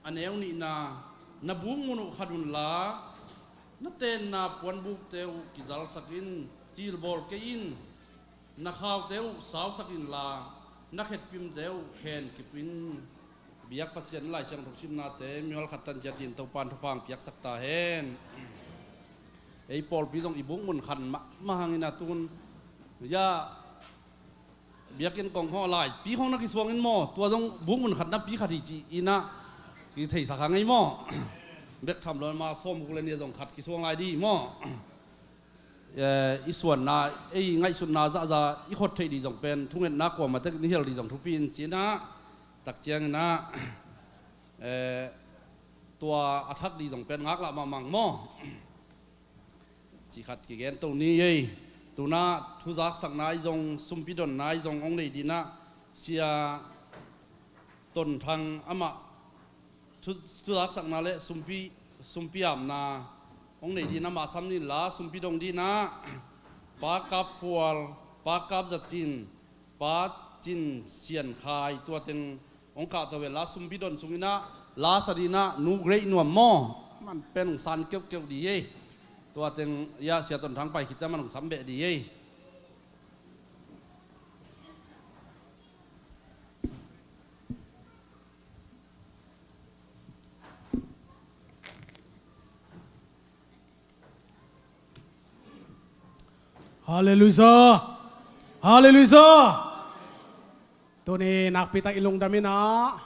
a neu nihna Na buk mun uh khat unla, na tenna puanbukte uh kizalsak in, cilbawl kei in. Na khaute uh sausak inla, na khetpimte uh khen kip in. Biak Pasian Lai Siangtho simnate mimal khat tan ciat in Topan thupha piaksak ta hen. Ei pawlpi zong i buk mun khan mahmah hangin a tun, ya, biakinn kong haw lai pi khong na kisuang in maw, tua zong buk mun khat na pi khat hi ci in ah, kitheisak hang ei maw. Bek tham lo ma sawm guk le nih zong khat kisuang lai di maw. Eh, i suanna, ei ngaihsutna zahzah i khot theih dih zong pen thungetna kuamah tek ni hial dih zong thupi in ci in ah, tak ciangin ah, eh, tua a thak dih zong pen ngaklah mahmah maw. Ci khat kigen to ni ei. Tuna thuzaksakna i zong, sumpi donna i zong hong nei dih in ah, Sia Ton Thang amah thu, thuzaksakna le sumpi, sumpi amna hong nei dih in ah, amah sam ni inla, sumpi dong dih in ah, Pa Kap Khual, Pa Kap Za Cin, Pa Cin Sian Khai, tua teng hong kahto inla, sumpi don sung in ah, la sa dih in ah, Nu Grey Nuam maw. Man pen hong san keuhkeuh dih ei. Tua teng, ya, Sia Ton Thang pai khit ciang man hong sam beh dih ei. Halleluiah. Halleluiah. Tuni nakpi tak i lungdam in ah,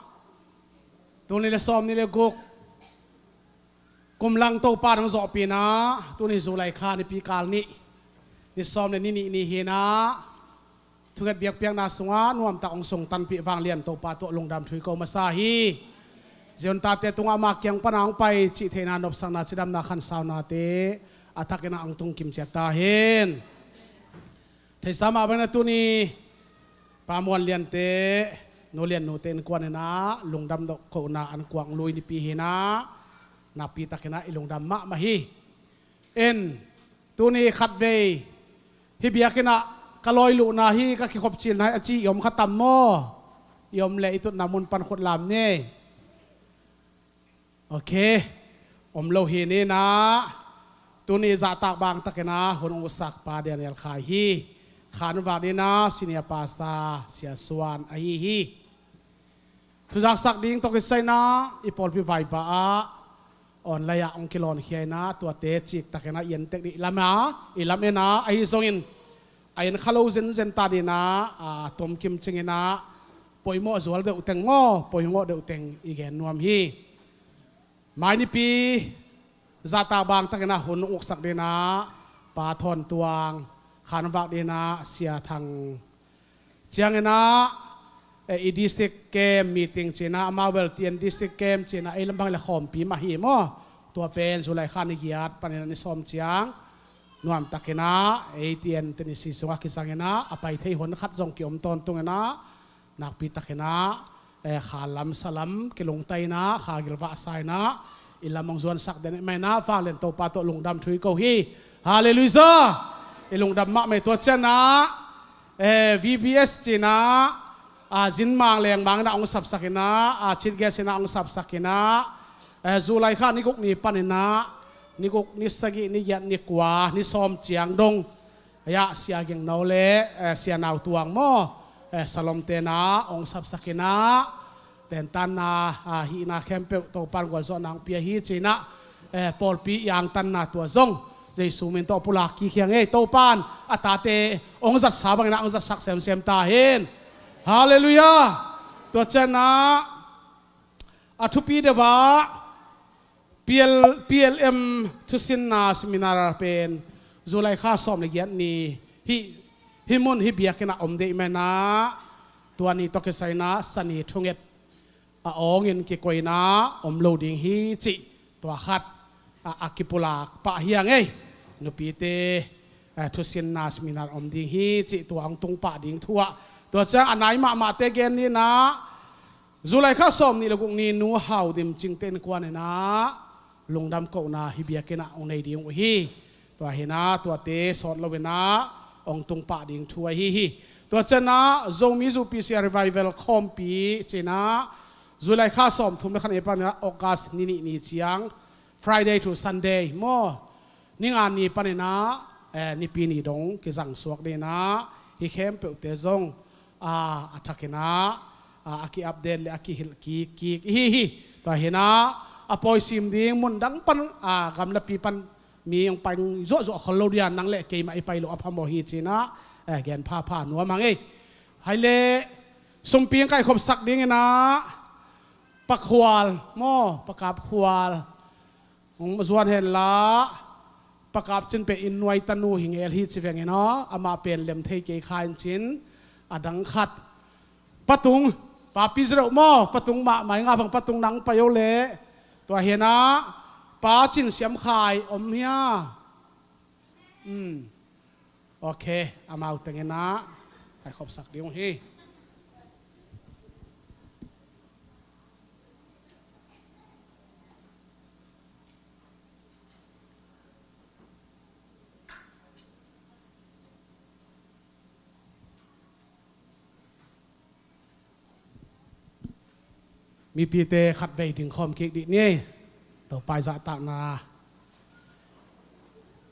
tuni le sawm ni le guk kum lang Topa nang zawhpih in ah, tuni July kha nipi kal nih, ni sawm le ni nih ni hi in ah, thunget biakpiakna sungah nuamtak hong sungtanpih vanglian Topa tawh lungdam thu i ko masa hi. Zion tate tungah ama kiang pana hong pai cih theihna, nopsakna, cidamna, khansaunate a thakin ah hong tungkim ciat ta hen. Theisa mah bangin ah tuni Pa Muan Liante, Nu Lian Nute innkuan in ah lungdam doh kohna an kuang lui nipi hi in ah, nakpi takin ah i lungdam mahmah hi. En, tuni khatvei hih biakinn ah ka lawi luhna hi, ka kikhop cilna hi a ci i om kha tam maw? I om leh i tutna mun pan khut lam ni. Ok. Om lo hi ni in ah, tuni zahtak bang takin ah hun uksak Pa Daniel Khai hi. Khanvak ding in ah senior pastor Sia Suan ahi hi. Thuzaksak ding tawh kisai in ah i pawlpi Vaipa ah online ah hong kilawnkhia in ah, tuate ciktak in ah i en tek dih, i lam a, i lam en a, ahi zongin a en kha lo zenzen ta dih in ah, a tomkim cing in ah, poimawh zual deuh teng maw, poimawh deuh teng i gen nuam hi. Mai nipi zahtak bang takin ah hun uksak ding in ah Pa Thawn Tuang, khanvak ding in ah Sia Thang, ciangin ah, eh, i district camp meeting ci in ah, amau bel T N district camp ci in ah, ei lam bang le khawmpi mah hi maw. Tua pen July kha ni giat panin ah ni sawm ciang nuamtak in ah ei T N te ni si sungah kizang in ah, a pai thei hun khat zong kiom tawntung in ah, nakpi takin ah, eh, kha lam sa lam kilungta in ah, kha gilvah sa in ah, i lam hong zuansak den mah in ah, vanglian Topa tawh lungdam thu i ko hi. Halleluiah. I lungdam mahmah hi. Tua ciang ah, eh, V B S ci in ah, a, zin mang leng mang in ah hong sapsak in ah, a, chief guest in ah hong sapsak in ah, eh, July kha ni guk ni panin ah, ni guk, ni sagih, ni giat, ni kua, ni sawm ciang dong, a, Sia Ging No le, eh, Sia Nau Tuang maw, eh, Salom te in ah hong sapsak in ah, tentanna, a, hihna khempeuh Topan gualzawhna hong pia hi ci in ah, eh, pawlpi i angtanna tua zong Jesu min tawh pulak kik hi ing ei. Topan a tate hong zatsa bangin ah hong zatsak semsem ta hen. Halleluiah. Tua ciang ah, a thupi deuh ah, P L, P L M thusinna seminar pen July kha sawm le giat ni hih, hih mun hih biakinn ah om ding mah in ah, tua ni tawh kisai in ah Sani thunget a awngin kikoihna om lo ding hi cih tua khat a, a kipulak pah hi ing ei. Nupite, eh, thusinna seminar om ding hi cih tua hong tung pah ding thu ah, tua ciang a nai mahmahte gen ni in ah, July kha sawm nih le guk ni Nu Hau Dim Cing te innkuan in ah lungdam kohna hih biakinn ah hong nei ding uh hi. Tua hi in ah, tuate sawt lo in ah hong tung pah ding thu ahi hi. Tua ciang ah Zomi Zu P C R Revival khawmpi ci in ah, July kha sawmthum le khat ni panin ah August ni nih ni ciang, Friday to Sunday maw, ninga ni panin ah, eh, nipi ni dong kizang suak dingin ah, hih khempeuhte zong, ah, a thakin ah, ah, a ki-update le a kihilh kikkik i hi hi. Tua hi-in ah a pawi sim ding mun dang pan, ah, gamlapi pan mi hong pai zuahzuah khol lo ding a, nang le keimah i pai loh a phamawh hi ci-in ah, eh, gen phapha nuam hang ei. Hai le, sumpi hong kaikhopsak dingin ah, Pa Khual maw, Pa Kap Khual, hong zuan hen la, Pa Kap cin pen inn nuai tanu hi ngel hi ci veng in aw, amah pen lem thei kei kha in cin, a dang khat. Pa Tung, Pa Pi Zereuh maw, Pa Tung mahmah i ngap hang, Pa Tung nang pai o leh. Tua hi-in ah, Pa Cin Siam Khai om hia? Hmm. Ok, amau tengin ah kaikhopsak ding uh hi. Mipite khatvei dingkhawm kik dih ni. Topa i zahtakna,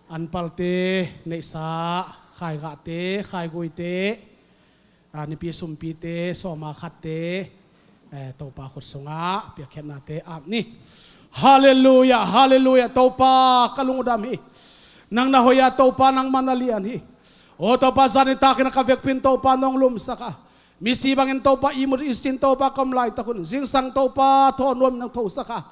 anpalte, neihsa, khaigahte, khaiguite, a, nipi sumpite, sawma khatte, eh, Topa khut sungah piakkhiatnate ap ni. Halleluiah, halleluiah. Topa, ka lungdam hi. Nang na hoih a, Topa, nangmah na lian hi. Aw Topa, zan nitak in ka vekpi-in Topa nong lumsak a, misi bangin Topa ihmut ihsin Topa ka om laitak un, zingsang Topa thawn nuam-in nong thosak a,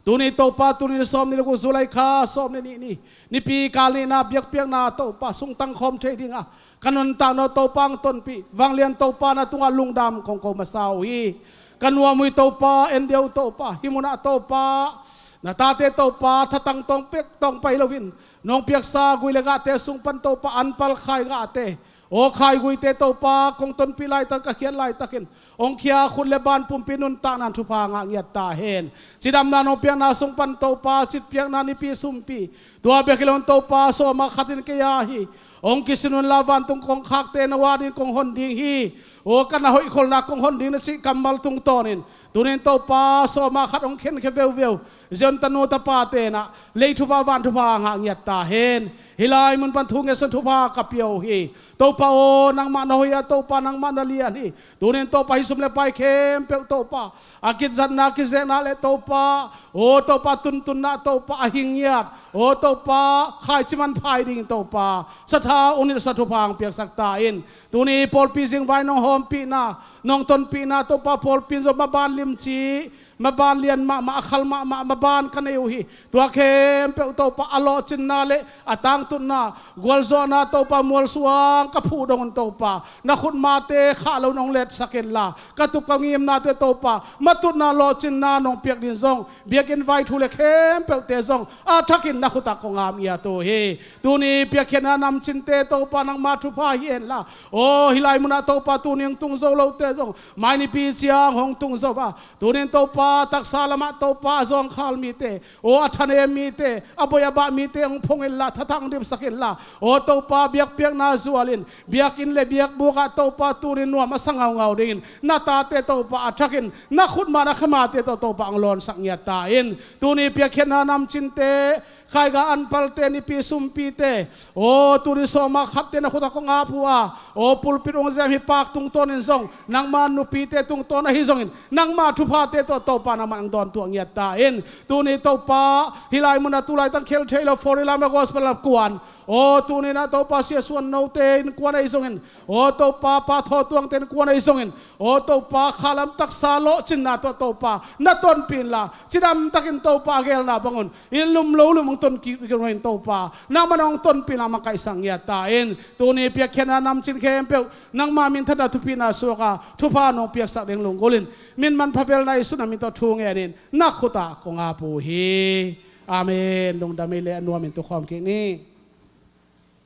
tuni Topa, tuni sawmnih le guk July kha sawmnih ni, nipi kal nihna biakpiakna Topa sungtang khawm thei ding a, ka nuntakna Topa hong tonpih, vanglian Topa na tungah lungdam kong ko masa uh hi. Ka nuam uh hi Topa, en dia uh Topa, hih munah Topa, na tate Topa, thatang tawng pek tawng pai loin, nong piaksa gui le gahte sung pan Topa, anpal khaigahte, aw khaiguite Topa, kong tonpih laitak, ka khiat laitakin, hong khia khut le ban pumpi nuntakna in thupha ngah ngiat ta hen. Cidamna nong piakna sung pan Topa, citpiakna nipi sumpi, tua bek hi loin Topa, sawma khat in kei a hi, hong kisin un la vantung kongkhakte na wah dingin kong hon ding hi. Aw ka na hoihkholhna kong hon ding na cih kammal tungtawnin, tunin Topa, sawma khat hong khenkhia veuveu Zion tanu tapate in ah lei thupha van thupha ngah ngiat ta hen. Hih lai mun pan thu ngetsak thupha ka pia uh hi. Topa aw, nangmah na hoih a, Topa, nangmah na lian hi. Tunin Topa, hih sum le pai khempeuh Topa, a kizatna, kizekna le Topa, aw Topa, tuntunna Topa, a hing ngiat, aw Topa, khaici manpha dingin Topa, sathau hong nilhsak thupha hong piaksak ta in. Tuni pawlpi zingvai nong hawmpihna, nong tonpihna Topa, pawlpi in zong maban limci, maban lian mahmah, a khal mahmah maban ka nei uh hi. Tua khempeuh Topa, a lawhcinna le a tangtunna, gualzawhna Topa, mualsuang ka phuh dongin Topa, na khutmate khah loin hong letsak inla, ka tup ka ngimnate Topa, matutna lawhcinna nong piak dingin zong, biakinn vai thu le khempeuhte zong a thakin na khutah kong ap ngiat uh hi. Tuni piakkhiatna namcinte Topa, nangma thupha hi henla, aw hih lai munah Topa, tuni hong tung zo lote zong mai nipi ciang hong tung zo a, tunin Topa, taksa lamah Topa, a zawngkhal mite, aw a thanem mite, a boi a bah mite hong phong inla, thatang dimsak inla, aw Topa, biakpiakna zualin, biakinn le biakbuk ah Topa, tunin nuam a sa ngaungau dingin na tate Topa, a thakin na khutma, na khamate tawh Topa, hong lawnsak ngiat ta in. Tuni piakkhiatna namcinte, khaigah anpalte, nipi sumpite, aw tuni sawma khatte na khutah kong ap uh a, aw pulpit hong zem hih park tungtawnin zong, nangma nupite tungtawn ahi zongin, nangma thuphate tawh Topa, nangmah hong dawntuah ngiat ta in. Tuni Topa, hih lai munah tu laitang khel thei lo Four Lamb Gospel Club kuan, aw tuni-in ah Topa, Sia Suan Note innkuan ahi zongin, aw Topa, Pa Thaw Tuangte innkuan ahi zongin, aw Topa, khalam taksa lawhcinna tawh Topa, na tonpih inla, cidamtakin Topa, a gelna bangun inn lum lo lum hong ton kik dingin Topa, nangmah in hong tonpih inla, makaihsak ngiat ta in. Tuni piakkhiatna namcin khempeuh nangma minthanna thupina suak a, thupha nong piaksak ding lunggulhin, min manpha belna Jesuh na min tawh thu ngenin na khutah kong ap uh hi. Amen. Lungdam ei leh, a nuamin tukhawm kik ni.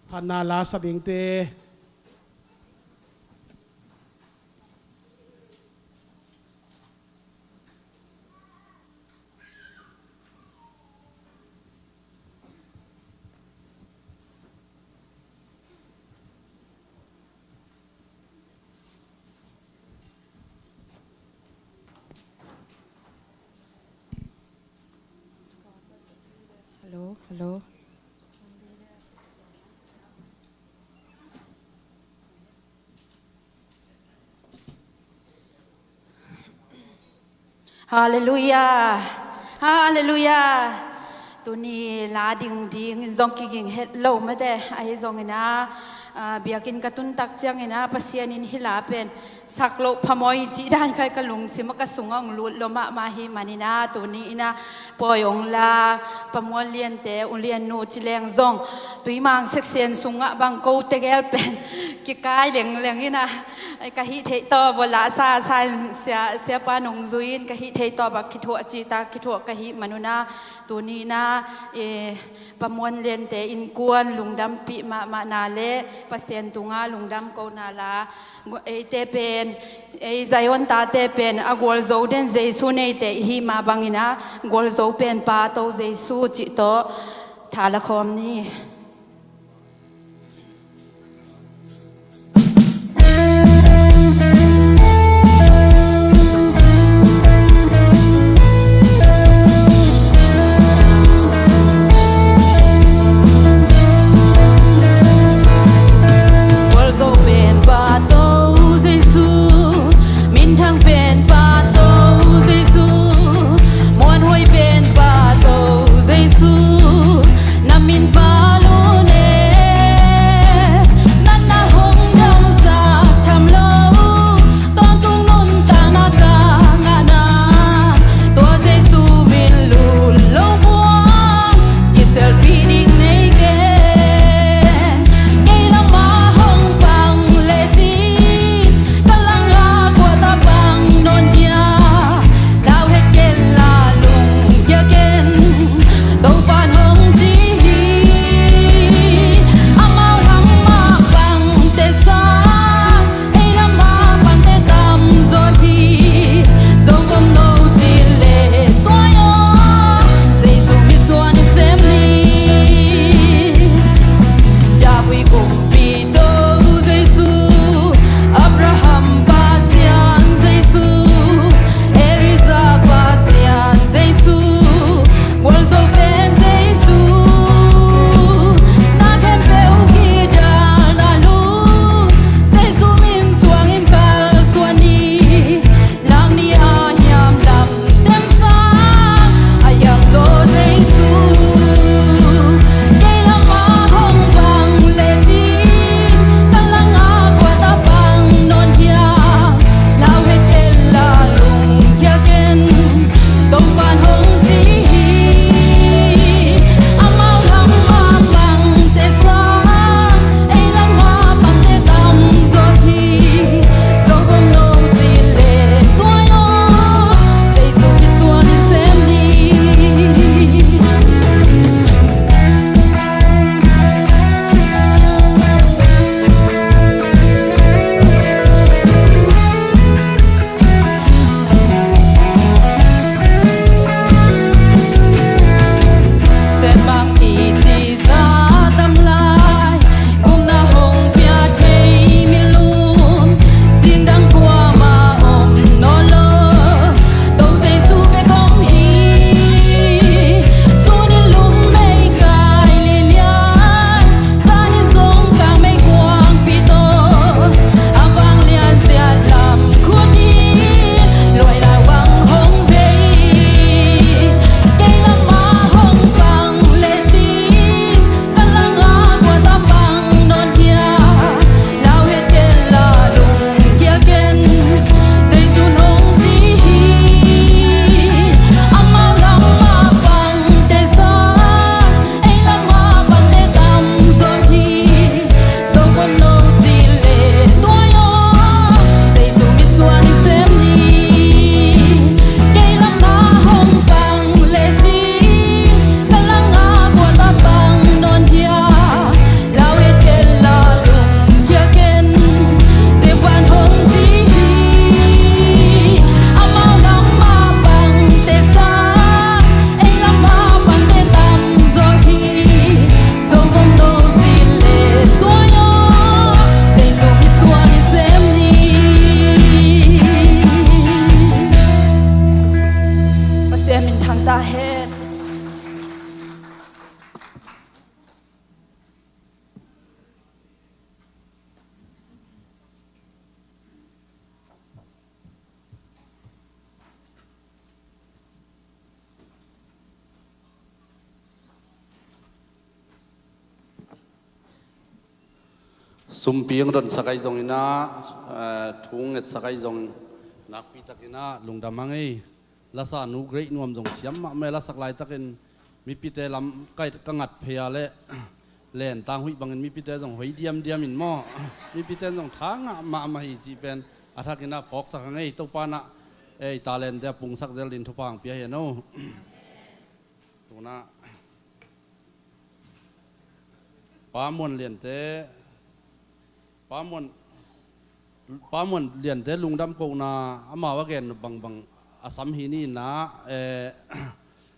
Phatna la sa dingte. Hello, hello. Halleluiah. Halleluiah. Tuni la ding ding in zong kiging het lo mate. Ahi zongin a, a, biakinn ka tun tak ciangin a, Pasian in hih la pen sak loh phamawh hi cih dan kha ka lungsim ah ka sungah hong lut lua mahmah hi manin a, tuni in a pawi hong la, Pa Muan Lian te, U Lian nu ci leng zong, Tuimang section sungah bang ko tegel pen kikai lengleng in a, ka hih theih tawh bawlsa sa in sia, siapa nungzui in ka hih theih tawh bang kithuah cih tak kithuah ka hih manun a, tuni in a, eh, Pa Muan Lian te innkuan lungdampih mahmahna le Pasian tungah lungdam kohna la, eite pen, ei Zion tate pen a gualzo den Jesu neite i hih mah bangin a, gualzo pen Pa To Jesu cih tawh tha la khawm ni. Gualzo pen Pa To Jesu, minthang pen Pa To Jesu, muanhuai pen Pa To Jesu, na min pha lua e, na na hong damsak tham lo, tawntung nuntakna ka ngahna, tua Jesu min lul lo buang, kiselpih ding nei ken. Kei lamah hong pang lecin, ka langah kua tawh pang nawn hiam? Lau het ken la lungkia ken, Topa'n hong ci hi. Amau lam mah pangte sang, ei lam mah pangte tamzaw hi. Zo gawm no cih leh tua aw, Jesu mitsuan in sem ni. David kumpi To Jesu, Abraham Pasian Jesu, Elijah Pasian Jesu, gualzo pen Jesu, na khempeuh kidalna lum, Jesu min suangin kalsuan ni. Lang ni a hiam lam tem sang, a hiam zaw Jesu. Kei lamah hong pang lecin, ka langah kua tawh pang nawn hiam? Lau het ken la lungkia ken, Topa'n hong ci hi. Amau lam mah pangte sang, ei lam mah pangte tamzaw hi. Zo gawm no cih leh tua aw, Jesu mitsuan in sem ni. Sen bang kici za tam lai, gupna hong pia thei mi lun, sindang kuamah om nawn lo. To Jesu bek om hi. Sun in lum mei kai lilian, zan in zong kang mei kuangpi taw, a vanglian siat lam khut in luai lai bang hong bei. Kei lamah hong pang le Sumpi hong donsak ahi zongin ah, eh, thu hong ngetsak ahi zong nakpi takin ah lungdam hang ei. Lasa nu Great Nuam zong siam mahmah, lasak laitakin mipite lam ka, ka ngat phei a leh lentang huih bangin mipite zong hoi diamdiam in maw, mipite zong tha ngah mahmah hi cih pen a thakin ah phawksak hang ei. Topa in ah ei talente a pungsak zel din thupha hong pia hen aw. Tuna Pa Muan Liante, Pa Muan, Pa Muan Liante lungdam kohna amau a gen bangbang a sam hi ni in ah, eh,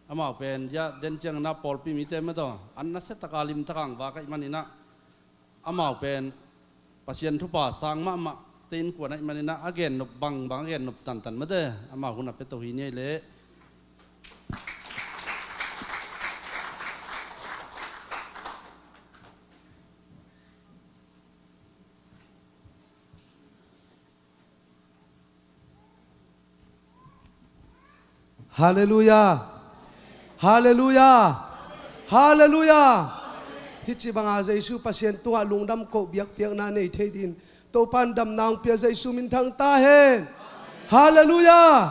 amau pen ya den ciangin ah pawlpi mite mah tawh an nasia taka limtaka hong vak ahih manin ah amau pen Pasian thupha sang mahmah te innkuan ahih manin ah a gen nop bangbang, a gen nop tantan mah teh amau hun a pia to hi ni ei leh. Halleluiah. Halleluiah. Halleluiah. Hih ci banga Jesu Pasian tungah lungdam koh biakpiakna nei thei din Topa in damna hong pia, Jesu minthang ta hen. Halleluiah.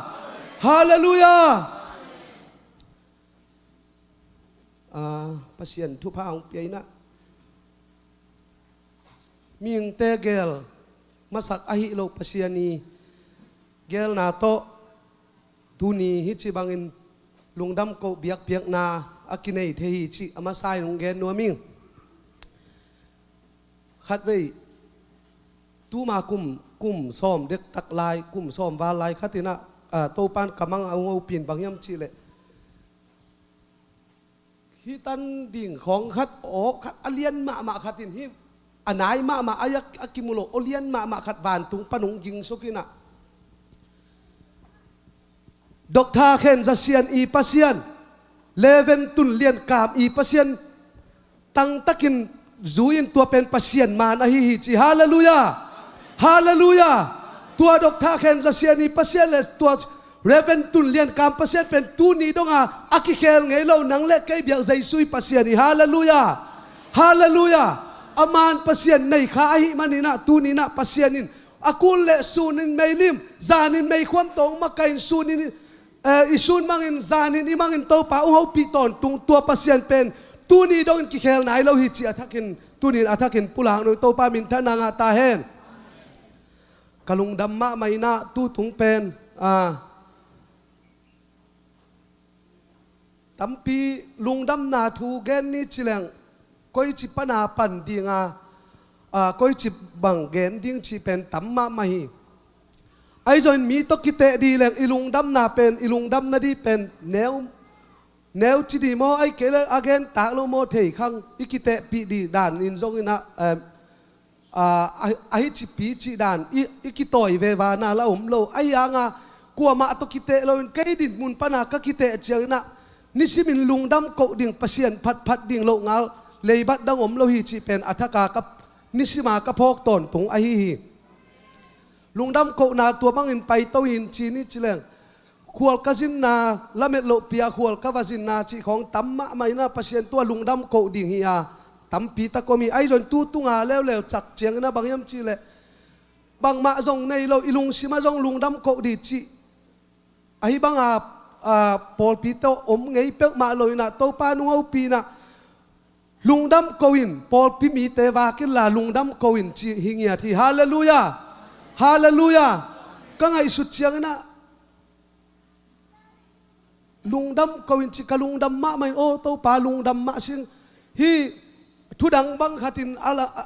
Halleluiah. Ah, Pasian thupha hong pia in ah mihingte gel masak ahi loh Pasian i gelna tawh tuni hih ci bangin lungdam koh biakpiakna a kinei thei hi cih a masa in hong gen nuam ing. Khatvei tuma kum, kum sawm dektak lai, kum sawm val lai khat in ah, ah, Topa in ka mang a hong hopih in bang hiam cih leh hih tan ding khawng khat, aw khat a lian mahmah khat in hih a nai mahmah a, a kimu lo aw lian mahmah khat vantung pan hong gingsuk in ah Doctor Khen Za Sian i Pasian, Reverend Tun Lian Kam i Pasian tangtakin zui in tua pen Pasian maan ahi hi ci. Halleluiah. Halleluiah. Tua Doctor Khen Za Sian i Pasian le tua Reverend Tun Lian Kam Pasian pen tuni donga a kikhel ngei lo nang le kei biak Jesu i Pasian hi. Halleluiah. Halleluiah. A maan Pasian nei kha ahih manin ah tuni in ah Pasian in a kul le sunin meilim, zanin meikhuam tawh hong makaih in sunin, eh, i sun mangin, zanin i mangin Topa hong hopih tawntung tua Pasian pen tuni dongin kikhel nai lo hi cih a thakin, tunin a thakin pulak nuam ing. Topa minthanna ngah ta hen. Ka lungdam mahmah in ah tutung pen, ah, tampi lungdamna thu gen ni ci leng koici pana pan dinga, ah, koici bang gen ding cih pen tam mahmah hi. Ahi zongin mi tawh kiteh dih leng i lungdamna pen, i lungdamna dih pen neu, neu ci dih maw, ahih kei leh a gen tak lo maw thei khang, i kitehpih dih dan in zongin ah, em, a, a, ahi cipi cih dan i, i kitawi ve vana la om lo. Ahi hanga kuamah tawh kiteh loin kei dinmun pana ka kiteh ciangin ah nisimin lungdam koh ding, Pasian phatphat ding loh ngal leibat dang om lo hi cih pen a thaka ka, nisima ka phawk tawntung ahi hi. Lungdam kohna tua bangin paito in ci ni ci leng khual ka zinna, lamet lohpi-a khual ka va zinna cih khawng tam mahmah in ah Pasian tua lungdam koh ding hi a, tampi tak om hi. Ahi zongin tu tunga leuleu cak ciangin ah bang hiam cih leh bangmah zong nei lo, i lungsimah zong lungdam koh dih cih ahi banga, ah, pawlpi tawh om ngei peuhmah lo in ah Topa nung hopih in ah lungdam ko in, pawlpi mite vak inla lungdam ko in cih hi ngiat hi. Halleluiah. Halleluiah. Ka ngaihsut ciangin ah lungdam ko in cih ka lungdam mahmah in, aw Topa lungdam mah sing. Hih thudang bang khatin a la, a,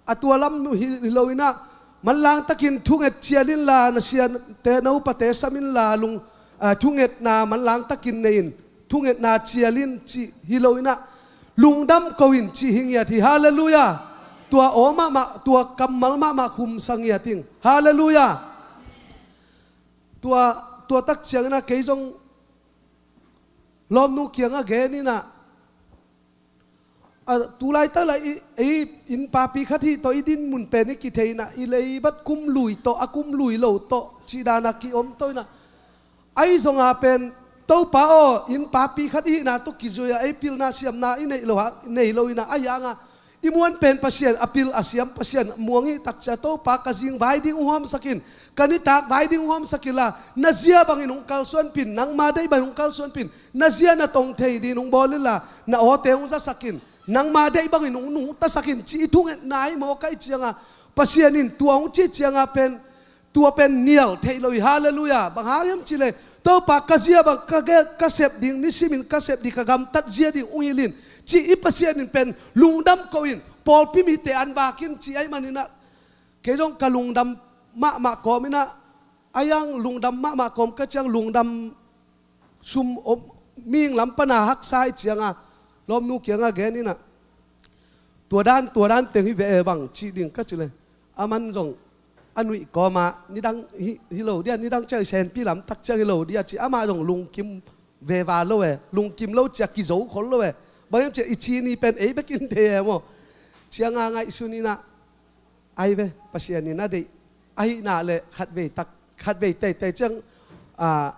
a tua lam hi, hi lo in ah manlang takin thunget cial inla, na siate na upate sam inla, lung, a, thungetna manlang takin nei in, thungetna cial in cih hi lo in ah lungdam ko in cih hi ngiat hi. Halleluiah. Tua aw mahmah, tua kammal mahmah khumsa ngiat ing. Halleluiah. Tua, tua tak ciangin ah kei zong lawmnu kiangah gen in ah, a, tulaitak lai i, i innpapi khat hih tawh i dinmun pen i kithei in ah, i leibat kum lui tawh, a kum lui lo tawh cih dan a kiom tawh in ah, ahi zonga pen Topa aw, innpapi khat i hihna tawh kizui-a ei pilna siamna i neih lo ha, nei lo in ah, ahi hanga I muan pen Pasian a pil a siam, Pasian muang hi takcia, Topa ka zing vai ding hong hawmsak in, ka nitak vai ding hong hawmsak in la, na zia bangin hong kalsuanpin, nangma deih bangin hong kalsuanpin, na zia na tong thei dingin hong bawl in la, na awte hong zasak in, nangma deih bangin hong nungtasak in, ci i thungetna hi maw ka hih cianga, Pasian in tua hong cih cianga pen tua pen nial theih lo hi. Halleluiah. Bang hang hiam cihleh, Topa ka zia bang ka ge-, ka sep ding, nisimin ka sep ding, ka gamtat zia ding hong hilh in, ci i Pasian in pen lungdam ko in, pawlpi mite an vak in ci ahih maninah, kei zong ka lungdam mahmah kawm inah, a iang lungdam mahmah kawm ka ciang lungdam sum om, mihing lam pana haksa i cianga, lawmnu kianga gen inah, tua dan, tua dan teng hi ve e bang cih ding ka cih leh, aman zong a nuih kawma nidang hi, hi lo dia, nidang ciang i senpi lamtak ciang hi lo dia ci, amah zong lungkim veva lo e, lungkim lo cia kizo khol lo e. Bang hiam cia i ci ni pen ei bekin thei e maw? Cianga ngaihsun inah, ai ve, Pasian in a deih ahihna le khatvei tak, khatvei teitei ciang, a,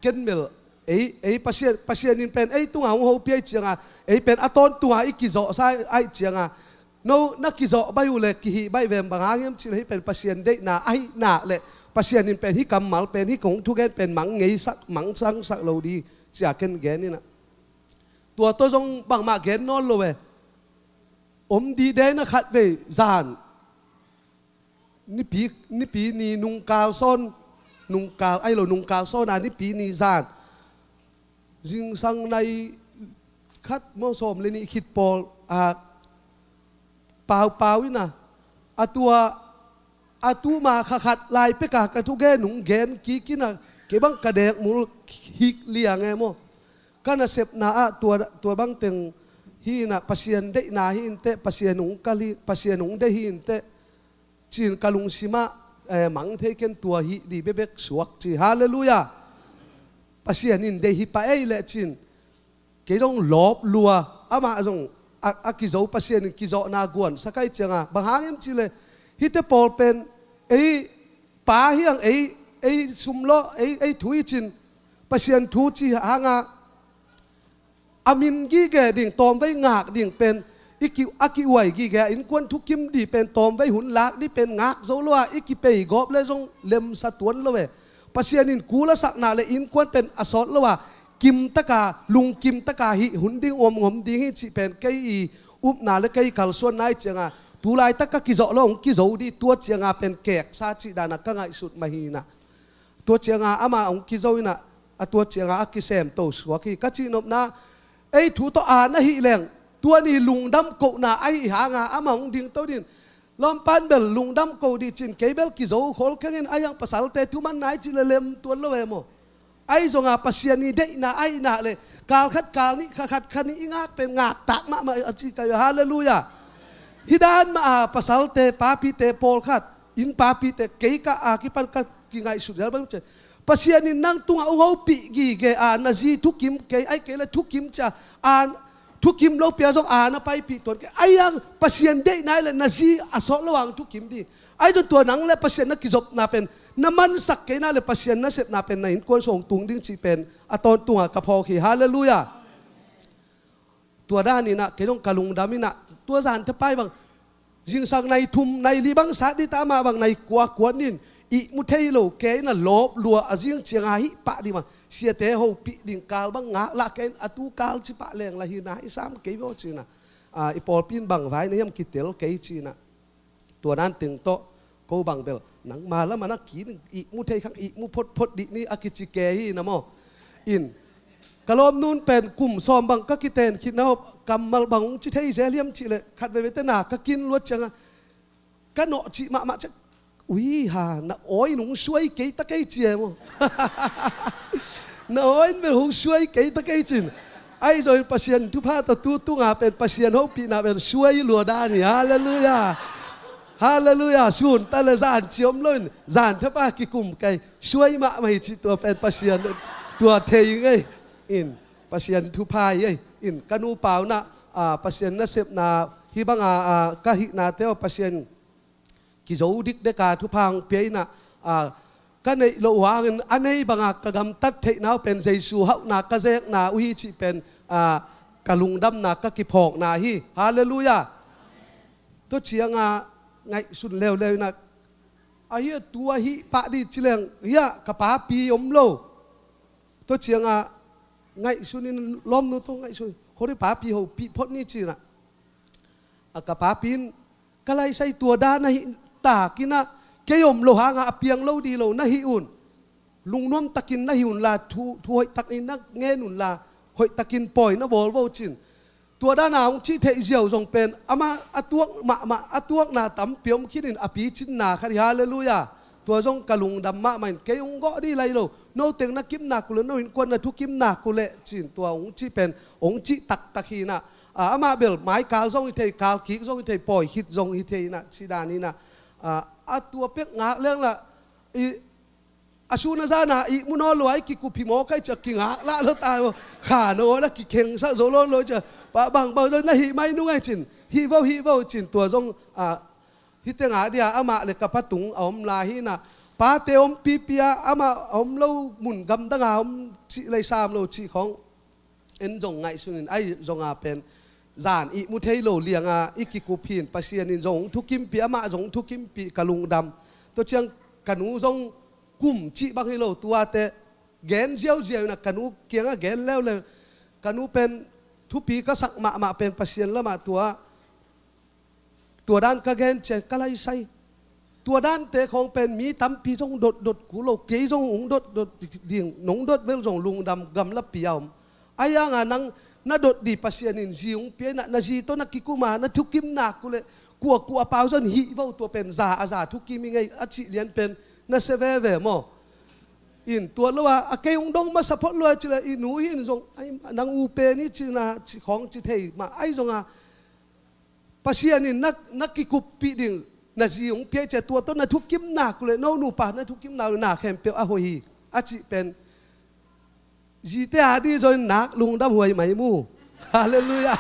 kenmel ei, ei Pasian, Pasian in pen ei tunga hong hopih ahih cianga, ei pen a tawntunga i kizawhsa ahih cianga, no na kizawh baih uh le kihih baih vem bang hang hiam cihleh hih pen Pasian deihna ahihna le Pasian in pen hih kammal pen hih kong thugen pen mang ngeisak, mang sangsak lo di cia ken gen inah. Tua tawh zong bangmah gen nawn lo e. Om dih dena khatvei zan, nipi, nipi ni nungkal sawn, nungkal ahi lo nungkal sawna nipi ni zan, zingsang nai khat maw sawm le nih khit pawl a, paupau inah, a tua, a tuma kha khat lai peka ka thugen hong gen kik inah, kei bang ka dekmul hik liang e maw? Ka nasepna ah tua, tua bangteng hi inah, Pasian deihna hi inteh, Pasian hong kal hi, Pasian hong deih hi inteh, ci-in ka lungsimah, eh, mang thei ken tua hih di bekbek suak ci. Halleluiah. Pasian in deih hi pah ei leh ci-in kei zong lawp lua, amah zong a, a kizo, Pasian in kizawhna guansak ahih cianga, bang hang hiam cihleh hihte pawl pen ei pa hiang, ei, ei sumlawh, ei, ei thu hi cin, Pasian thu ci hanga a min gige ding, tawmvei ngak ding pen i ki, a ki-uai gige a, innkuan thukim dih pen tawmvei hun lak dih pen ngak zo lo a, i kipei gawp le zong lemsa tuan lo e. Pasian in kul a sakna le innkuan pen a sawt lo a, kimtaka, lungkimtaka hih hun ding uamngom ding hi cih pen kei i upna le kei i kalsuanna ahih cianga, tulaitak ka kizawh lo hong kizo dih, tua cianga pen keksa cih dana ka ngaihsut mah hi inah. Tua cianga amah hong kizo inah, a tua cianga a kisemto suak hi. Ka cihnopna, ei thu tawh an ahih leng, tua ni lungdam kohna ahih hanga amah hong dingto din. Lawmpan bel lungdam ko dih cin, kei bel kizo khol khengin, a iang pasalte thuman nai ci le lem tuan lo e maw? Ahi zonga Pasian i deihna ahihna le, kal khat kal nih, kha khat kha nih i ngak pen ngaktak mahmah a ci kai. Halleluiah. Hi dan mah a pasalte, papite pawlkhat, inn papite, kei ka a kipan ka kingaihsut zel bang ci. Pasian in nang tungah hong hopih gige a, na zi thukim kei, ai kei le thukim cia, a thukim lopi a zong a na paipih tuan kei. Ai ang Pasian deihna le na zi a sawt lo ang thukim dih. Ai zong tua nang le Pasian na kizopna pen, na mansak keina le Pasian nasepna pen na innkuan sung hong tung ding cih pen a tawntunga ka phawk hi. Halleluiah. Tua dan inah, kei zong ka lungdam inah, tua zan thapai bang, zingsang nai thum, nai li bang sat dih ta, amah bang nai kua kuan din, ihmu thei lo, kei inah lawp lua a zing cianga hih pah dih bang, siate hopih ding kal bang ngak lah kei in a tu kal ci pah leng lah hi na, i sam kei vaw ci inah, a, i pawlpi in bang vai na hiam kitel kei ci inah. Tua dan teng tawh, ko bang bel, nangma lamah na ki ning, ihmu thei khang, ihmu photphot dih ni a kici ke hi na maw? In, ka lawmnu'n pen kum sawm bang ka kiten khit na, kammal bang hong ci thei zel hiam cih leh, khat veivei te na ka kin luat cianga, ka nawh cih mahmah ciang, ui ha, na awi in hong suai kei ta kei ci e maw? Na awi in bel hong suai kei ta kei cin. Ahi zongin Pasian thupha tawh tu tunga pen Pasian hopihna pen suai lua dan hi. Halleluiah. Halleluiah. Sun ta le zan ciom loin, zan thapa kikum kai, suai mahmah hi cih tua pen Pasian tua thei ngei. In, Pasian thupha hi ei. In, ka nu Pau na, a, Pasian nasepna hi banga, a, ka hihnate aw Pasian kizo dikdeka thupha hong pia inah, a, ka neih loh uh hangin a nei banga ka gamtat theihna uh pen Jesu hauhna ka zekna uh hi cih pen, a, ka lungdamna ka kiphawkna hi. Halleluiah. Tua cianga ngaihsun leuleu inah, ahi a tu ahi pah di ci leng, hiah ka papi om lo. Tua cianga ngaihsun in lawmnu tawh ngaihsun, hori papi hopih phot ni cinah. A ka papi in ka laisai tua dan ahi takinah, kei om lo hangah a piang lo di lo na hi un. Lungnuam takin na hi unla, thu, thu hoih takin na ngen unla, hoih takin pawi na bawl vo cin. Tua dana hong cih theih ziau zong pen amah a tuak mahmah, a tuakna tampi om khinin a picinna khat hi. Halleluiah. Tua zong ka lungdam mahmah in, kei hong gawh di lai lo, no teng na kimnak uh leh, no innkuan na thukim nak uh leh cin tua hong cih pen hong cih taktak hinah. A, amah bel maikal zong hi thei, kal kik zong hi thei, pawi khit zong hi thei inah, cih dan inah. A, a tua pek ngak lenglah i a sun a zana ihmu nawn lo a i kikup hi maw, kai cia kingak lah lo ta maw. Kha nawn a kikhengsah zo lawn lo cia, pah bangbang zo na hih mai nung ai cin, hih vo, hih vo cin. Tua zong a, hih tengah dia amah le ka pa tung a om lai hinah, pate om pipi a, amah a om lo mun gamdanga om cih lei sam lo cih khawng en zong ngaihsunin, ahi zonga pen zan ihmu thei lo lianga i kikup hin, Pasian in zong thukimpih, amah zong thukimpih, ka lungdam. Tua ciang ka nu zong kum cih bang hi lo, tuate gen ziauziau inah, ka nu kiangah gen leuleu. Ka nu pen thupi ka sak mahmah pen Pasian lamah tua Tua dan ka gen ciang ka laisai. Tua dante khawng pen mi tampi zong dotdot kul lo, kei zong hong dotdot ding, nong dot bel zong lungdam gamlapi a om. Ahi hanga nang na dot di Pasian in zi hong pia inah, na zi tawh na kikum a na thukim nak uh leh, kuakua a pau zon hih vo, tua pen za a za thukim hi ngei a cih lian pen na sia veve maw. In tua lo a, a kei hong dong masa phot lo a cih leh i nu hi in zong, ai, nang u pen hi cina, ci khawng ci thei mah, ahi zonga Pasian in na, na kikuppih ding na zi hong pia cia, tua tawh na thukim nak uh leh, no nupa na thukim nak uh leh, na khempeuh a hoih hi a cih pen zite a di zong in nak lungdam huai mai mu. Halleluiah.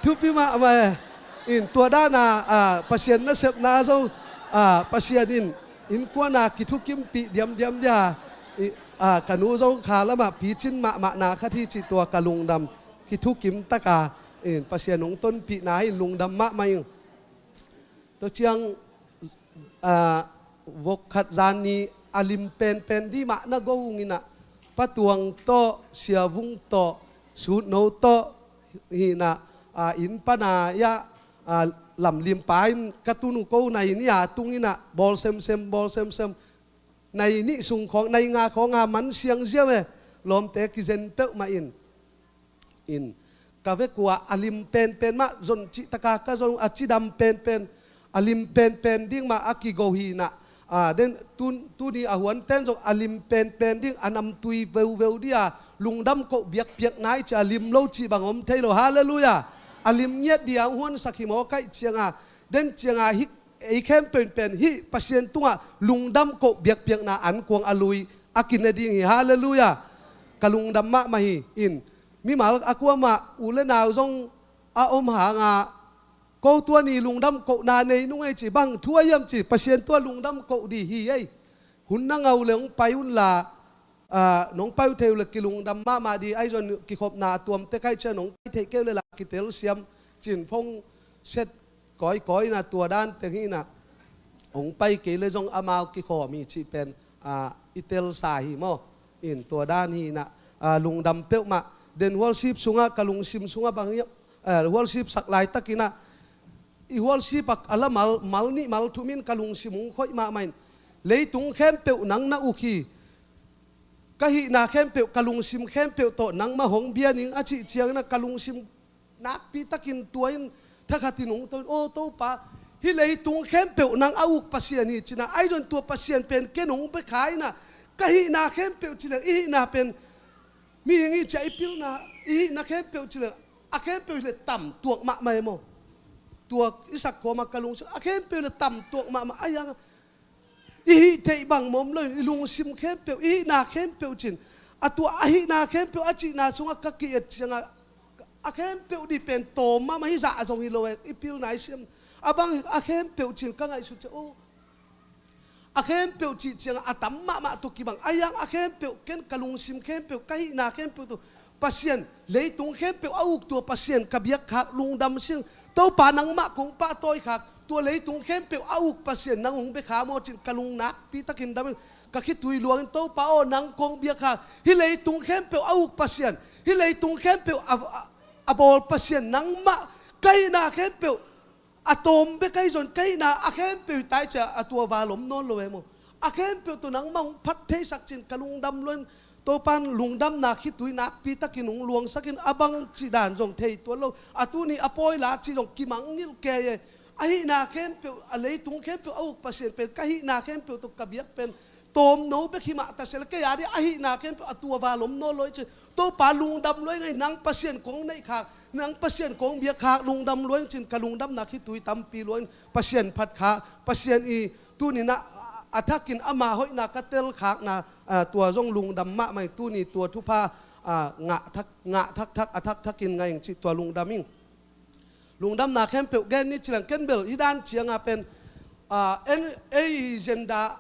Thupi mahmah e. In tua dana, a, Pasian nasepna zong, a, Pasian in innkuana kithukimpih diamdiam dia, i, a, ka nu zong kha lamah picin mahmahna khat hi cih tua ka lungdam. Kithukim taka in Pasian hong tonpihna hi in lungdam mahmah ing. Tua ciang, a, vok khat zan ni a lim penpen di mah na go ung inah, Pa Tuang tawh, Sia Vung tawh, Sutno tawh hinah, a, inn pana iah, a, lamlimpa in ka tun uh ko nai ni a tung inah bawl semsem, bawl semsem. Nai nih sung khawng, nai nga khawnga man siang ziau e, lawmte kizen peuhmah in. In ka vek uh a, a lim penpen mah zon cihtaka ka zon, a cidam penpen, a lim penpen ding mah a kigo hinah. A, den tun, tuni a huanten zong a lim penpen ding, a namtui veuveu dia lungdam koh biakpiakna i cia, a lim lo cih bang om thei lo. Halleluiah. A lim ngiat dia huansak hi maw, kaih cianga, den cianga hih ei khempeuh in pen hih Pasian tungah lungdam koh biakpiakna ankuang a lui a kine ding hi. Halleluiah. Ka lungdam mahmah hi. In mimal a kuamah u le nau zong a om hanga, ko tua ni lungdam kohna nei nung ei ci, bang thu a hiam ci, Pasian tua lungdam koh di hi ei. Hun na ngau le hong pai unla, a, nong pai uh thei uh le kilungdam mahmah di, ahi zong kikhopna a tuamte kaih cia nong pai theih kei uh le la kitelsiam cin phone set kawikawi inah, tua dan teng hinah. Hong pai kei le zong amau kikhawm hi cih pen, a, i telsa hi maw. In tua dan hinah, a, lungdam peuhmah. Den worship sungah ka lungsim sungah bang hiam, a, worship sak laitakinah i worship a, a la mal, mal nih mal thum in ka lungsim hong khoih mahmah in, leitung khempeuh nang na uk hi. Ka hihna khempeuh, ka lungsim khempeuh tawh nangmah hong bia ning a cih ciangin a ka lungsim nakpi takin tua in thakhatin hong to in, aw Topa, hih leitung khempeuh nang a uk Pasian hi cinah, ahi zong tua Pasian pen ken hong bia kha inah, ka hihna khempeuh ci leng, i hihna pen mihing i ciah i pilna, i hihna khempeuh ci leng, a khempeuh hi le tam tuak mahmah e maw. Tua i sak kawma ka lungsim a khempeuh hi le tam tuak mahmah a, i hih theih bang mawm lo in, i lungsim khempeuh, i hihna khempeuh cin. A tua a hihna khempeuh a cihna sungah ka ki-et ciangah, a khempeuh dih pen tawm mahmah hi, zah zong hi lo e, i pilna i siam. A bang a khempeuh cin ka ngaihsut ciah, aw, a khempeuh cih ciangah a tam mahmah tawh kibang. A hiang a khempeuh, ken ka lungsim khempeuh, ka hihna khempeuh tawh Pasian, leitung khempeuh a uk tua Pasian ka biakkhak lungdam sing. Topa, nangmah kong pahtawi khak, tua leitung khempeuh a uk Pasian nang hong bia kha maw cin ka lung nakpi takin dam in, ka khitui luangin, Topa aw, nang kong biak khak, hih leitung khempeuh a uk Pasian, hih leitung khempeuh a, a, a bawl Pasian nangmah, ka hihna khempeuh a tawm bek ahi zong ka hihna a khempeuh hi ta i ci a, a tua val om nawn lo e maw. A khempeuh tawh nangmah hong phat theisak cin ka lungdam luangin, Topa in lungdamna khitui nakpi takin hong luangsak in, a bang cih dan zong thei tuan lo. A tuni a pawi la cih zong kimangngilh kei e. A hihna khempeuh, a leitung khempeuh a uk Pasian pen ka hihna khempeuh tawh ka biak pen tawmno bek hi mah ta se leh, kei a dih a hihna khempeuh a tua val om nawn lo i ci. Topa, lungdam luangin ei, nang Pasian kong neih khak, nang Pasian kong biak khak, lungdam luangin cin ka lungdamna khitui tampi luangin Pasian phat khak, Pasian i tuni-in a, a thakin ama hoihna ka tel khakna, a, tua zong lungdam mahmah in, tuni tua thupha, a, ngah thak, ngah thakthak, a thakthakin ngah ing cih tua lungdam ing. Lungdamna khempeuh gen ni ci leng, ken bel hih dan cianga pen, a, en, ei agenda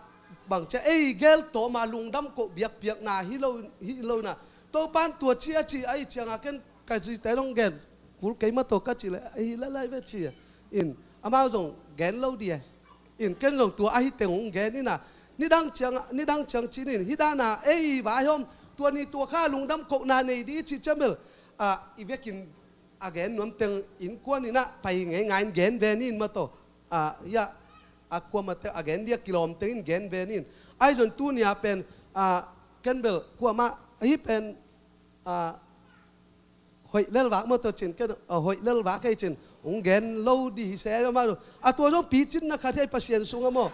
bang ci a, ei gel tawma lungdam koh biakpiakna hi lo, hi lo in a, Topa in tua ci a ci ahih cianga ken ka zite dong gen kul kei mah tawh ka cih leh, ahi lailai ve ci a. In, amau zong gen lo dih e. In, ken zong tua ahi teng hong gen in a, nidang ciang, nidang ciang ci-in, hih dan a ei vaihawm, tua ni tua kha lungdam kohna nei dih i cih ciang bel, a, i vekin a gen nuam teng innkuan in a pai ngeingai in gen ve ni in mah tawh. A, ya, a kuamah teng a gen dih a kilawm teng in gen ve ni in. Ahi zong tuni-a pen, a, ken bel kuamah, hih pen, a, hoih lelvak mah tawh cin, ken, a, hoih lelvak hei cin, hong gen lo dih hi se mah lo. A tua zong picinna khat hi ei Pasian sungah maw.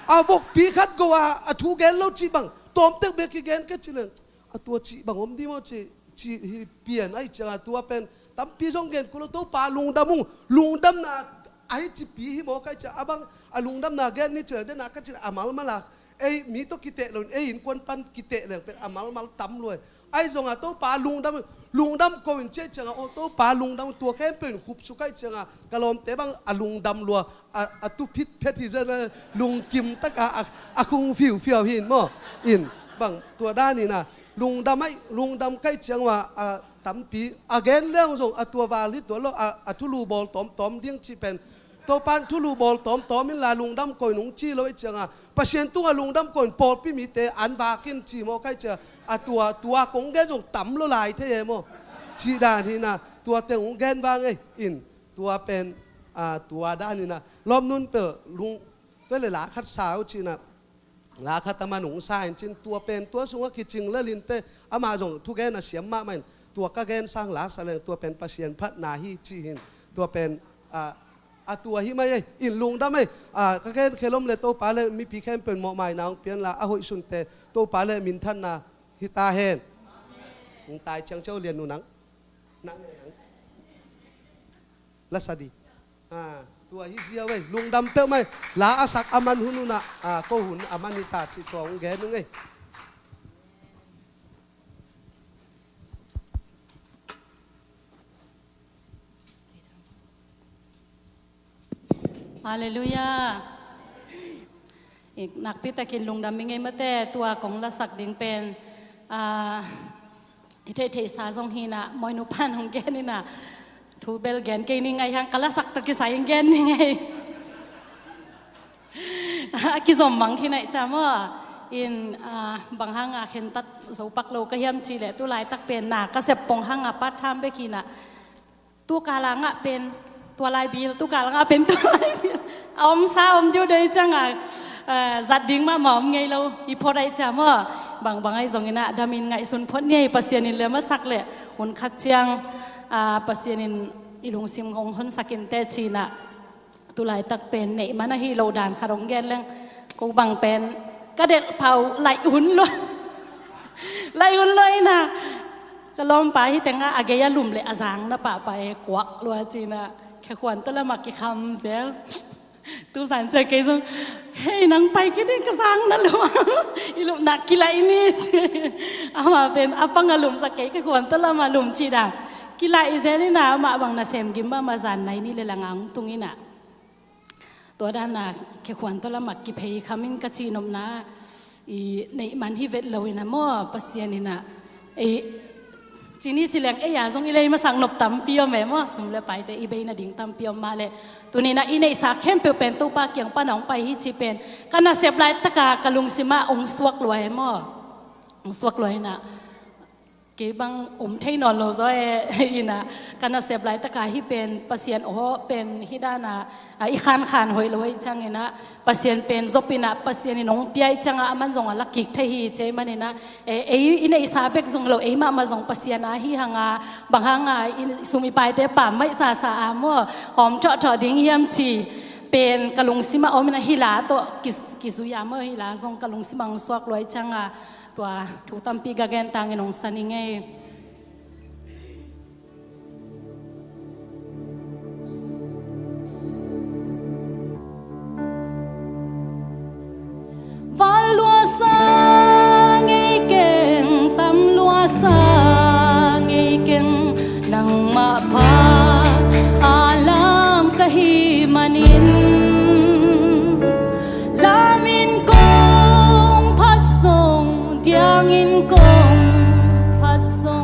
A vokpi khat go a, a thu gen lo cih bang tawmtek bek kigen ka ci leng, a tua cih bang om dih maw ci, cih hi pian ahih cianga tua pen tampi zong gen kul lo. Topa lungdam ung, lungdamna ahi cipi hi maw ka hih ciang, a bang a lungdamna gen ni ci leng, den a ka cih a malmal a, ei mi tawh kiteh lo in ei innkuan pan kiteh leng pen a malmal tam lua hi. Ahi zong a Topa lungdam, lungdam ko in ci ahih cianga, aw Topa lungdam, tua khempeuh in khupsuk ahih cianga ka lawmte bang a lungdam lua, a, a tu phitphet hi zen a, lungkim tak a, a, a khung phiufiau hi in maw. In, bang tua dan in a lungdam ahih, lungdam ka hih ciang ua, a, tampi a gen leng zong a tua val hi tuan lo, a, a thulu bawl tawmtawm ding cih pen, Topa in thulu bawl tawmtawm inla lungdam ko in hong ci lo ahih cianga, Pasian tungah lungdam ko in pawlpi mite an vak in ci maw ka hih ciang, a tua, tua kong gen zong tam lo lai thei e maw. Cih dan hi in a, tua teng hong gen vang ei. In, tua pen, a, tua dan hi in a, lawmnu'n pel lung, tua leh la khat sa uh ci in a, la khat a man hong sa in cin, tua pen tua sungah kicing lel in teh, amah zong thugen a siam mahmah in, tua ka gen sang la sa leng tua pen Pasian phatna hi ci hi in, tua pen, a, a tua hi mai ei. In, lungdam ei. A, ka gen khelom leh Topa leh mipi khempeuh in mawhmaina hong pia inla, a hoih sunte Topa leh minthanna hi ta hen. Hong tai ciang ciau lian uh nang. Nang, nang. La sa dih. A, tua hi ziau ei. Lungdam peuhmah ei. La a sak a man hun un a, a, ko hun a man hi ta cih tua hong gen ung ei. Halleluiah. I nakpi takin lungdam ing ei mate, tua kong lasak ding pen, a, i theihtheihsa zong hi in a, Mawinu pan hong gen in a, thu bel gen kei ning ei, hang ka lasak tawh kisai in gen ning ei. A kizom mang khin ahih ciang maw. In, a, bang hanga khentat zo pak lo ka hiam cih leh, tu laitak pen na ka sep pong hanga part time bek hi in a, tu kal a ngah pen, tua lai bil, tu kal a ngah pen, tua lai bil. A omsa om diudiu ahih cianga, a, zat ding mahmah om ngei lo, i phot ahih ciang maw. Bangbang ahi zongin a, damin ngaihsun phot ni ei, Pasian in lem a sak leh, hun khat ciang, a, Pasian in i lungsim hong honsak in teh ci in a. Tu laitak pen neih man ahi lo dan khat hong gen leng, ko bang pen ka delh pah uh laih hun lua. Laih hun lua in a, ka lawmpa hi teng a, a gei a lum leh a zang na pahpah e, kuak lua ci in a, khekhuan tawh lamah kikham zel. Tu zan ciang kei zong, hei, nang pai kei ding, ka zang na lua. I lupna kilaih ni ci. Amah pen a pang a lumsak, kei khekhuan tawh lamah lum cih dan. Kilaih zel in a, amah bang nasem gim mahmah, zan nai nih leh lang a hong tung in a. Tua dan a khekhuan tawh lamah kiphei kham in, ka cihnopna i neih man hi vet lo in a maw, Pasian in a, i Cini ci leng ei a zong i lei masak nop tampi om e maw. Sum le paite i bei nading tampi om mah leh, tuni-in ah i neihsa khempeuh pen Topa kiang pan a hong pai hi cih pen ka nasep laitaka ka lungsim ah hong suak lua e maw. Hong suak lua in ah kei bang om thei nawn lo zaw e. In ah ka nasep laitaka hih pen Pasian aw pen hih dan a, a, i khankhan hoih lo ahih ciangin ah, Pasian pen Job in ah Pasian in hong pia ahih ciangah aman zong a la kik thei hi ci ahih manin ah, e, ei i neihsa bek zong hi lo, ei mahmah zong Pasian a hi hang a, bang hang a i sum i paite pammaih sasa a maw, hawm thawhthawh ding hiam ci pen ka lungsim ah om in ah, hih la tawh ki, kizui a maw, hih la zong ka lungsim ah hong suak lua ahih ciangah, tua thu tampi ka gen tangin hong sa ning ei. Val luasa ngei keng, tam luasa ngei keng, nangmah pha a lam ka hih manin, lamin kong phat zong, diangin kong phat zong.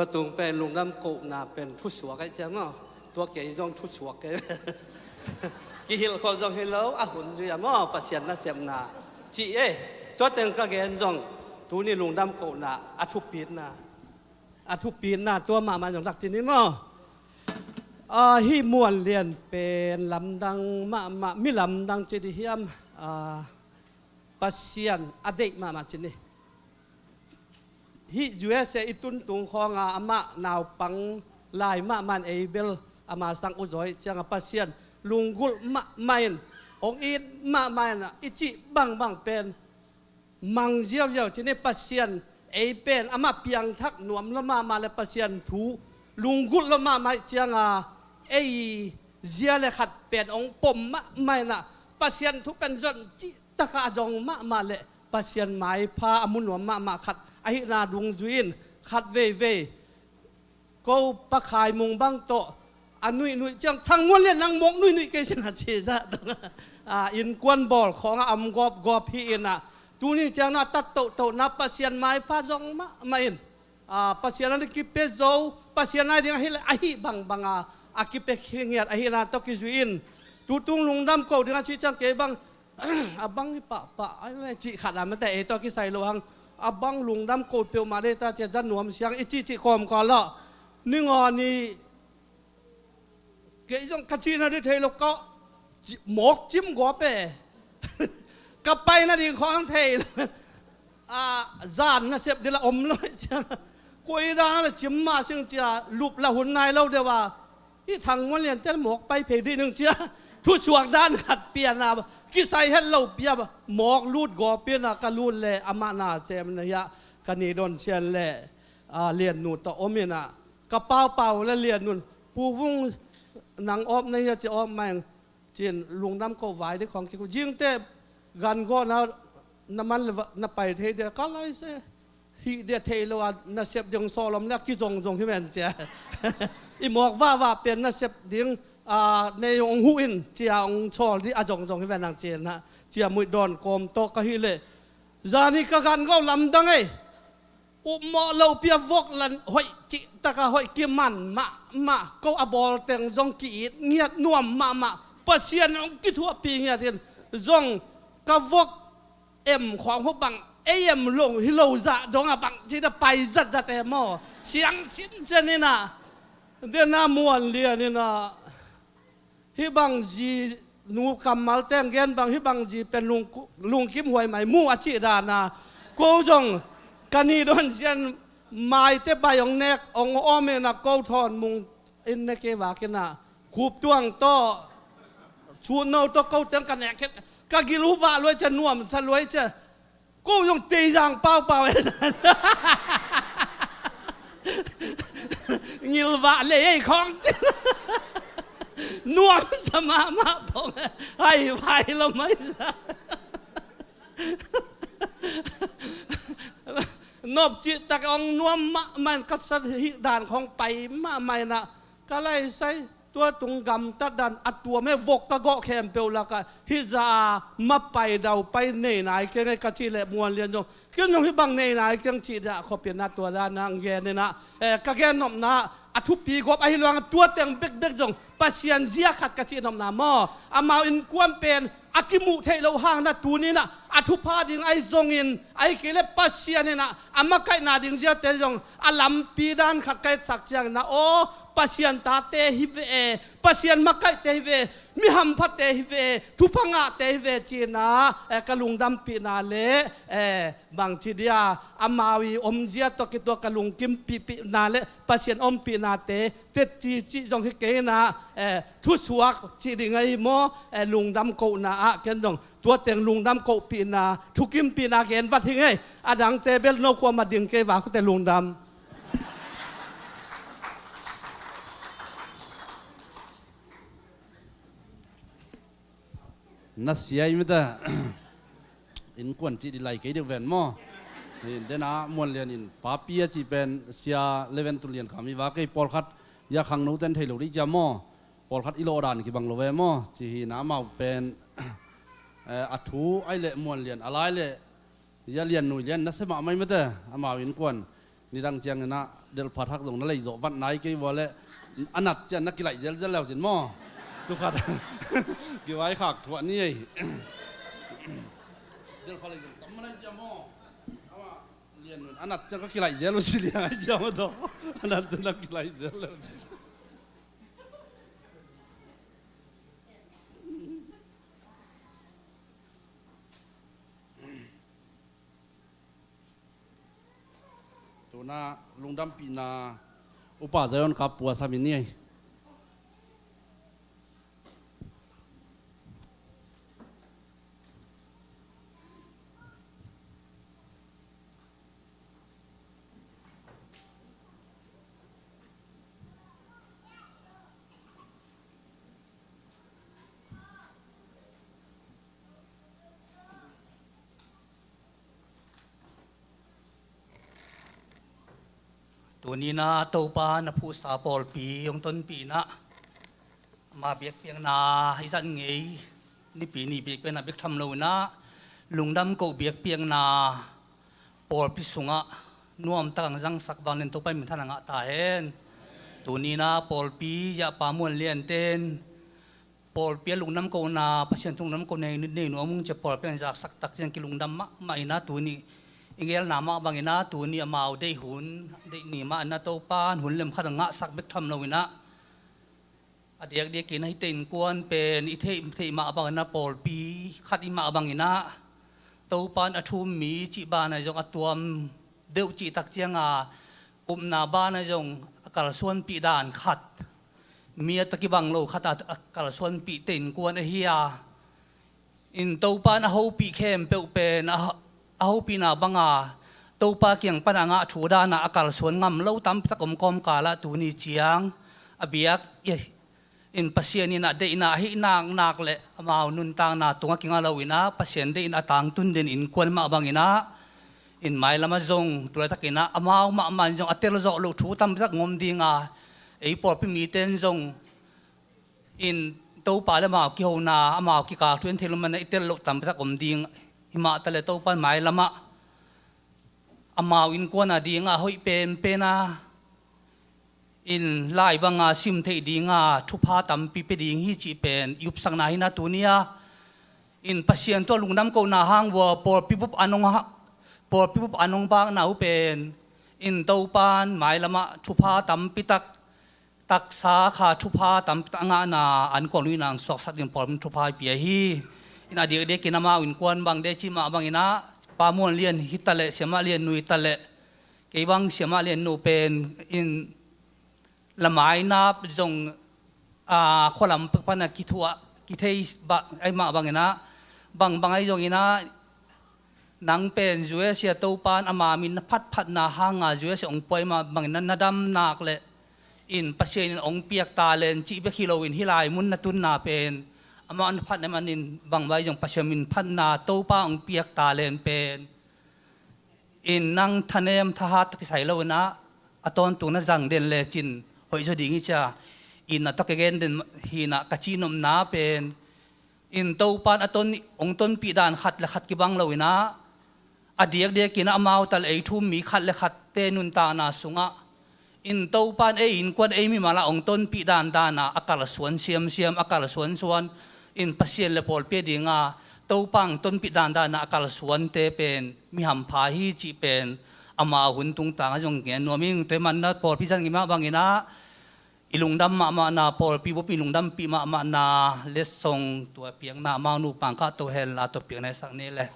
Tua tung pen lungdam kohna pen thusuak ahi ciang maw? Tua kei zong thusuak kei. Kihilh khol zong hi lo, a hun zui a maw, Pasian nasepna cih e. Tua teng ka gen zong tuni lungdam kohna a thupitna, a thupitna tua mahmah zong lak cin hi maw? A, hih Muan Lian pen lamdang mahmah, mi lamdang ci di hiam? A, Pasian a deih mahmah cin hi. Hih U S A i tuntung khawnga amah naupang lai mahmah in ei bel ama sang u zawi cianga Pasian lunggulh mahmah in, hong it mahmah in, i cih bangbang pen mang ziauziau cin hi. Pasian ei pen amah piangthak nuam lo mahmah le Pasian thu lunggulh lo mahmah ih cianga ei zia le khat pen hong pom mahmah in ah, Pasian thu pen zon cih takah a zong mahmah le Pasian maipha a mu nuam mahmah khat ahihna dungzui in khat veivei ko Pa Khai Mung bang tawh a nuihnuih ciang Thang Muan Lian nang mawk nuihnuih kei sin a ci zah dong a, innkuan bawl khawngah a om gawpgawp hi in ah, tuni ciang na tat tohtohna Pasian maipha zong mahmah in, a, Pasian a na kipia zo, Pasian a ding ahih le ahih bangbanga a kipia khingiat ahihna tawh kizui in, tutung lungdam ko ding a ci ciang kei bang a bang hi pahpah ai le cih khat a mate ei tawh kisai lo hang, a bang lungdam ko peuhmah dei ta cia za nuam siang i cih cih kawmkaw lawh. Ningaw ni kei zong ka cihna ding thei lo ka ci-, mawk cim gawp e. Ka paina ding khawng thei lo. A, zan nasep ding la om lo cia. Koi dan la cim mah sing cia lup la hun nai lo deuh a. Hih Thang Muan Lian tel mawk pai phei dih ning cia. Thusuak dan khat piana kisai het lo pia mawk lut gawp piana ka lut le amah na sem na hiah ka ni don sian le, a, Lian nu tawh om in ah ka paupau le Lian nun Pu Vung nang awp na hiah ci awp mai ang. Cin lungdam ko vai dih khawng kik uh. Zingte gan gawhna na man le va-, na pai thei dia ka lai se. Hih dia thei lo a nasep ding sawlom le a kizongzong hi men cia. I mawk vahvah pen nasep ding, a, nei hong huh in cia hong sawl dih a zongzong hi ven ang cin ah. Cia muih dawn kawm tawh ka hih leh. Zani ka gan gawh lamdang ei. Upmawh lopi a vok lan hoih cihtaka hoih kiman mahmah ko a bawlteng zong ki-it ngiat nuam mahmah Pasian hong kithuahpih ngiat in zong ka vok em khawng hua bang ei em lo hi lo zah dongah bang cita pai zatzat em aw siang sinsen inah dena Muan Lian inah hih bang zi nu kammal teng gen bang hih bang zi pen lung, lungkim huai mai mu a cih dana ko zong ka nih don sian maite bai hong nek hong om inah ko thawn mung in ne kei vak inah khup tuang tawh sutno tawh ko teng ka nek khit ka gil uh vah luai cia nuamsa luai cia Ko zong teizang paupau e. Ngilvah lei ei khawng. Nuamsa mahmah pong e. Hai vai lo mai sa. Nop cihtak ong nuam mahmah in ka sat hih dan khawng pai mahmah inah ka laisai. Tua tung gamtat dan a tuam he vok ka gawh khempeuh lakah hih za a mapai daupai nei nai keng e ka cih leh Muan Lian zong ken zong hih bang nei nai keng cih dah khuapinah tua dan a ngen inah, eh, ka gen nopna a thupi gawp ahi luang a tua teng bekbek zong Pasian zia khat ka cih nopna maw? Amau innkuan pen a kimuh theih loh hang na tuninah a thupha ding ahi zongin ahi kei le Pasian inah a makaihna ding ziate zong a lampi dan khat ka etsak cianginah aw Pasian tate hi ve e, Pasian makaihte hi ve e, mi hamphatte hi ve e, thupha ngahte hi ve e cinah, eh, ka lungdampihna le, eh, bangci dia amau i omzia tawh kituak ka lungkimpihpihna le Pasian ompihnate teci cih zong hi kei inah, eh, thusuak cih ding ahi maw, eh, lungdam kohna ah ken zong tua teng lungdam kohpihna thukimpihna gen vat hi ngei. A dangte bel no kuamah ding kei vak hute lungdam. Na siai mita innkuan cih di lai kei deuh ven maw? Dena Muan Lian in papi a cih pen sia leven tu lian kami va kei pawlkhat ia khangno ten thei lo dih cia maw? Pawlkhat i lawh dan kibang lo ve maw? Ci hi na amau pen, eh, a thu ai leh Muan Lian a lai leh ia Lian nui lian na se mahmai mate amau innkuan Nidang ciangin ah delhpha thak zong na lei zawh vat nai kei vua leh a nat ciang na kilaih zelzel leu cin maw? Tukhat kivaikhak thuah ni ei. Delhpha lei zong tam mana i ciang maw? Amah lian nun a nat ciang ka kilaih zel uh ci liang ai ciang maw tawh. A nat ciang na kilaih zel leu cin. Tuna lungdampihna Upa Zion Kap puasam in ni ei. Tuni-in ah Topa na phuhsa pawlpi hong tonpih in ah, ama biakpiakna i zat ngei Nipi ni biakpiakna bek tham lo in ah, lungdam koh biakpiakna pawlpi sungah nuamtak hong zangsak bang nen Topa in minthanna ngah ta hen. Tuni-in ah pawlpi ziahpa muan lianten pawlpi a lungdam kohna, Pasian thu lungdam kohna nei, nei nuam ung ci-a pawlpi hong zaksak tak ciang kilungdam mahmah in ah tuni i geelna mah bangin ah tuni amau deih hun, deih ni mah in ah Topa in hun lem khat a ngahsak bek tham lo in ah, a diakdiakin ah hihte innkuan pen i theih, theih mah bangin ah pawlpi khat i mah bangin ah Topa in a thu um mi cih banah zong a tuam deuh cih tak cianga upna banah zong a kalsuanpih dan khat, mi a tawh kibang lo khat a, a kalsuanpihte innkuan ahi a, in Topa in a hopih khempeuh pen a, a hopihna banga Topa kiang pana a ngah thu dana a kalsuan ngam lo tampi tak om kawmkalah tuni ciang a biak i, in Pasian in a deihna ahih naknak le amau nuntakna tungah kinga lo in ah Pasian deih in a tangtun den innkuan mah bangin ah, in mailamah zong tu laitakin ah amau mahmah in zong a telzawh loh thu tampi tak ngom dinga, ei pawlpi mite in zong in Topa le amau kihona, amau kikal thu en thei lo manin ah i tel loh tampi tak om ding. Himah taleh Topa in mailamah amau innkuan a dingah hoih penpen a, in lai banga sim theih dinga thupha tampi pia ding hi cih pen i upsakna hi in ah tuni-a, in Pasian tawh lungdam kohna hang vua pawlpi bup an hong ha-, pawlpi bup an hong bakna uh pen in Topa in mailamah thupha tampi tak, taksa kha thupha tampi tak a ngahna an kuang lui nang suaksak ding pawlpi in thupha i pia hi. In a diakdiakin amau innkuan bang de cih mah bangin ah Pa Muan Lian hi taleh, Siamah Lian Nu hi taleh, kei bang Siamah Lian Nu pen in lamai nap zong, a, khualam pek pana kithuah kithei ba, ahih mah bangin ah, bangbang ahi zongin ah, nang pen U S A Topa in ama min na phatphatna hanga U S A hong pua ahih mah bangin ah, na dam nak leh in Pasian in hong piak talent cih bek hi loin hih lai mun na tunna pen amah na phatna manin bangbang ahi zong Pasian min phatna Topa hong piak talent pen in nang thanem thahat tawh kisai lo in ah, a tawntung na zang den lecin hoih zaw ding hi ci-a, in a tawh ka gen den hi in ah, ka cihnopna pen in Topa in a ton, hong tonpih dan khat le khat kibang lo in ah, a diakdiakin ah amau taleh ei thu um mi khat le khatte nuntakna sungah in Topa in ei innkuan ei mimal ah hong tonpih dandan a, a kalsuan siamsiam, a kalsuansuan in Pasian le pawlpi a dinga Topa hong tonpih dandan a, a kalsuante pen mi hampha hi cih pen amau hun tungtang ah zong gen nuam ing. Tua ahih manin ah pawlpi zat ngei mah bangin ah i lungdam mahmahna, pawlpi bup i lungdampih mahmahna letsong tua piakna amau nu Pangkah To Hen la tawh piakna i sak ni le.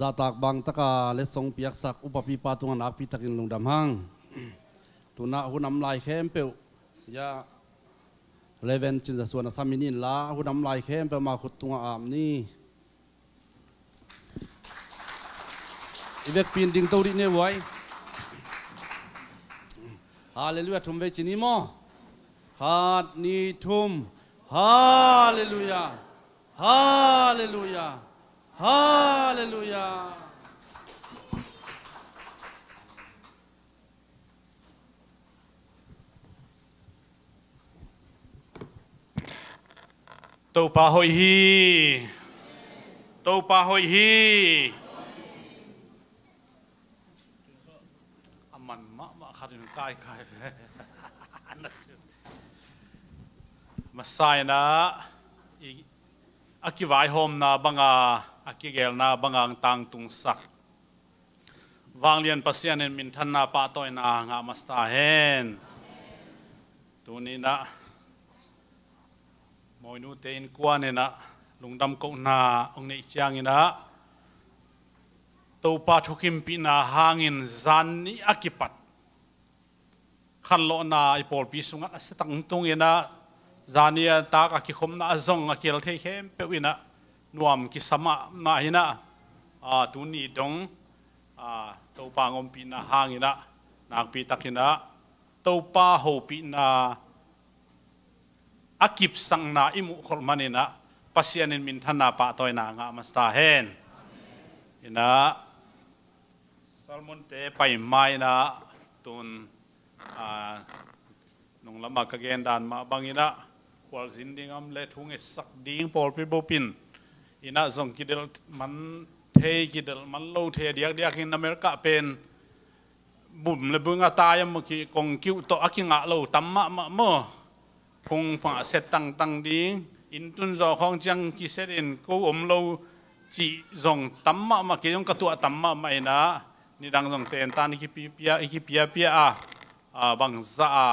Zahtak bangtaka letsong piaksak upapipa tungah nakpitakin lungdam hang. Tunah hun a om lai khempeuh, ya, Reverend Cin Za Suan a sam in la, a hun om lai khempeuh mah khut tungah ap ni. I vekpi in ding to dih ni uai. Halleluiah, thum vei ci ni maw. Khat, nih, thum. Halleluiah. Halleluiah. Halleluiah. Topa hoih hi. Topa hoih hi. A man mahmah khat in kaikai ve. Masa in ah, i, a kivaihawmna banga, a kigelna banga ang tangtungsak Vanglian Pasian in minthanna pahtawina ngah masa ta hen. Tuni in ah Mawinute innkuan in ah lungdam kohna hong neih ciangin ah, Topa thukimpihna hangin zan nih a kipat khanlawhna i pawlpi sungah a si tangtung in ah, zan nih a tak a kikhopna a zong a kiel thei khempeuh in ah nuam kisa mahmah hi in ah, a, tuni dong, a, Topa hong ompihna hangin ah, nakpi takin ah Topa hopihna a kipsakna i muh khol manin ah, Pasian in minthanna pahtawina ngah masa ta hen. In ah, sermon-te pai ma in ah, tun, a, nung lamah ka gen dan mah bangin ah, khualzin ding om leh thu ngetsak ding pawlpi bup in, in ah zong kidelh man thei, kidelh man lo thei a diakdiak in America pen bum le bung a tai a maw, ki, kong kiuh tawh a kingah lo tam mahmah maw. Kong pangah set tangtang ding, inn tun zawh khawng ciang kiset in ko om lo cih zong tam mahmah, kei zong ka tuah tam mahmah in ah, nidang zong tentan i kipia, i kipiapia a, a, bangzah a,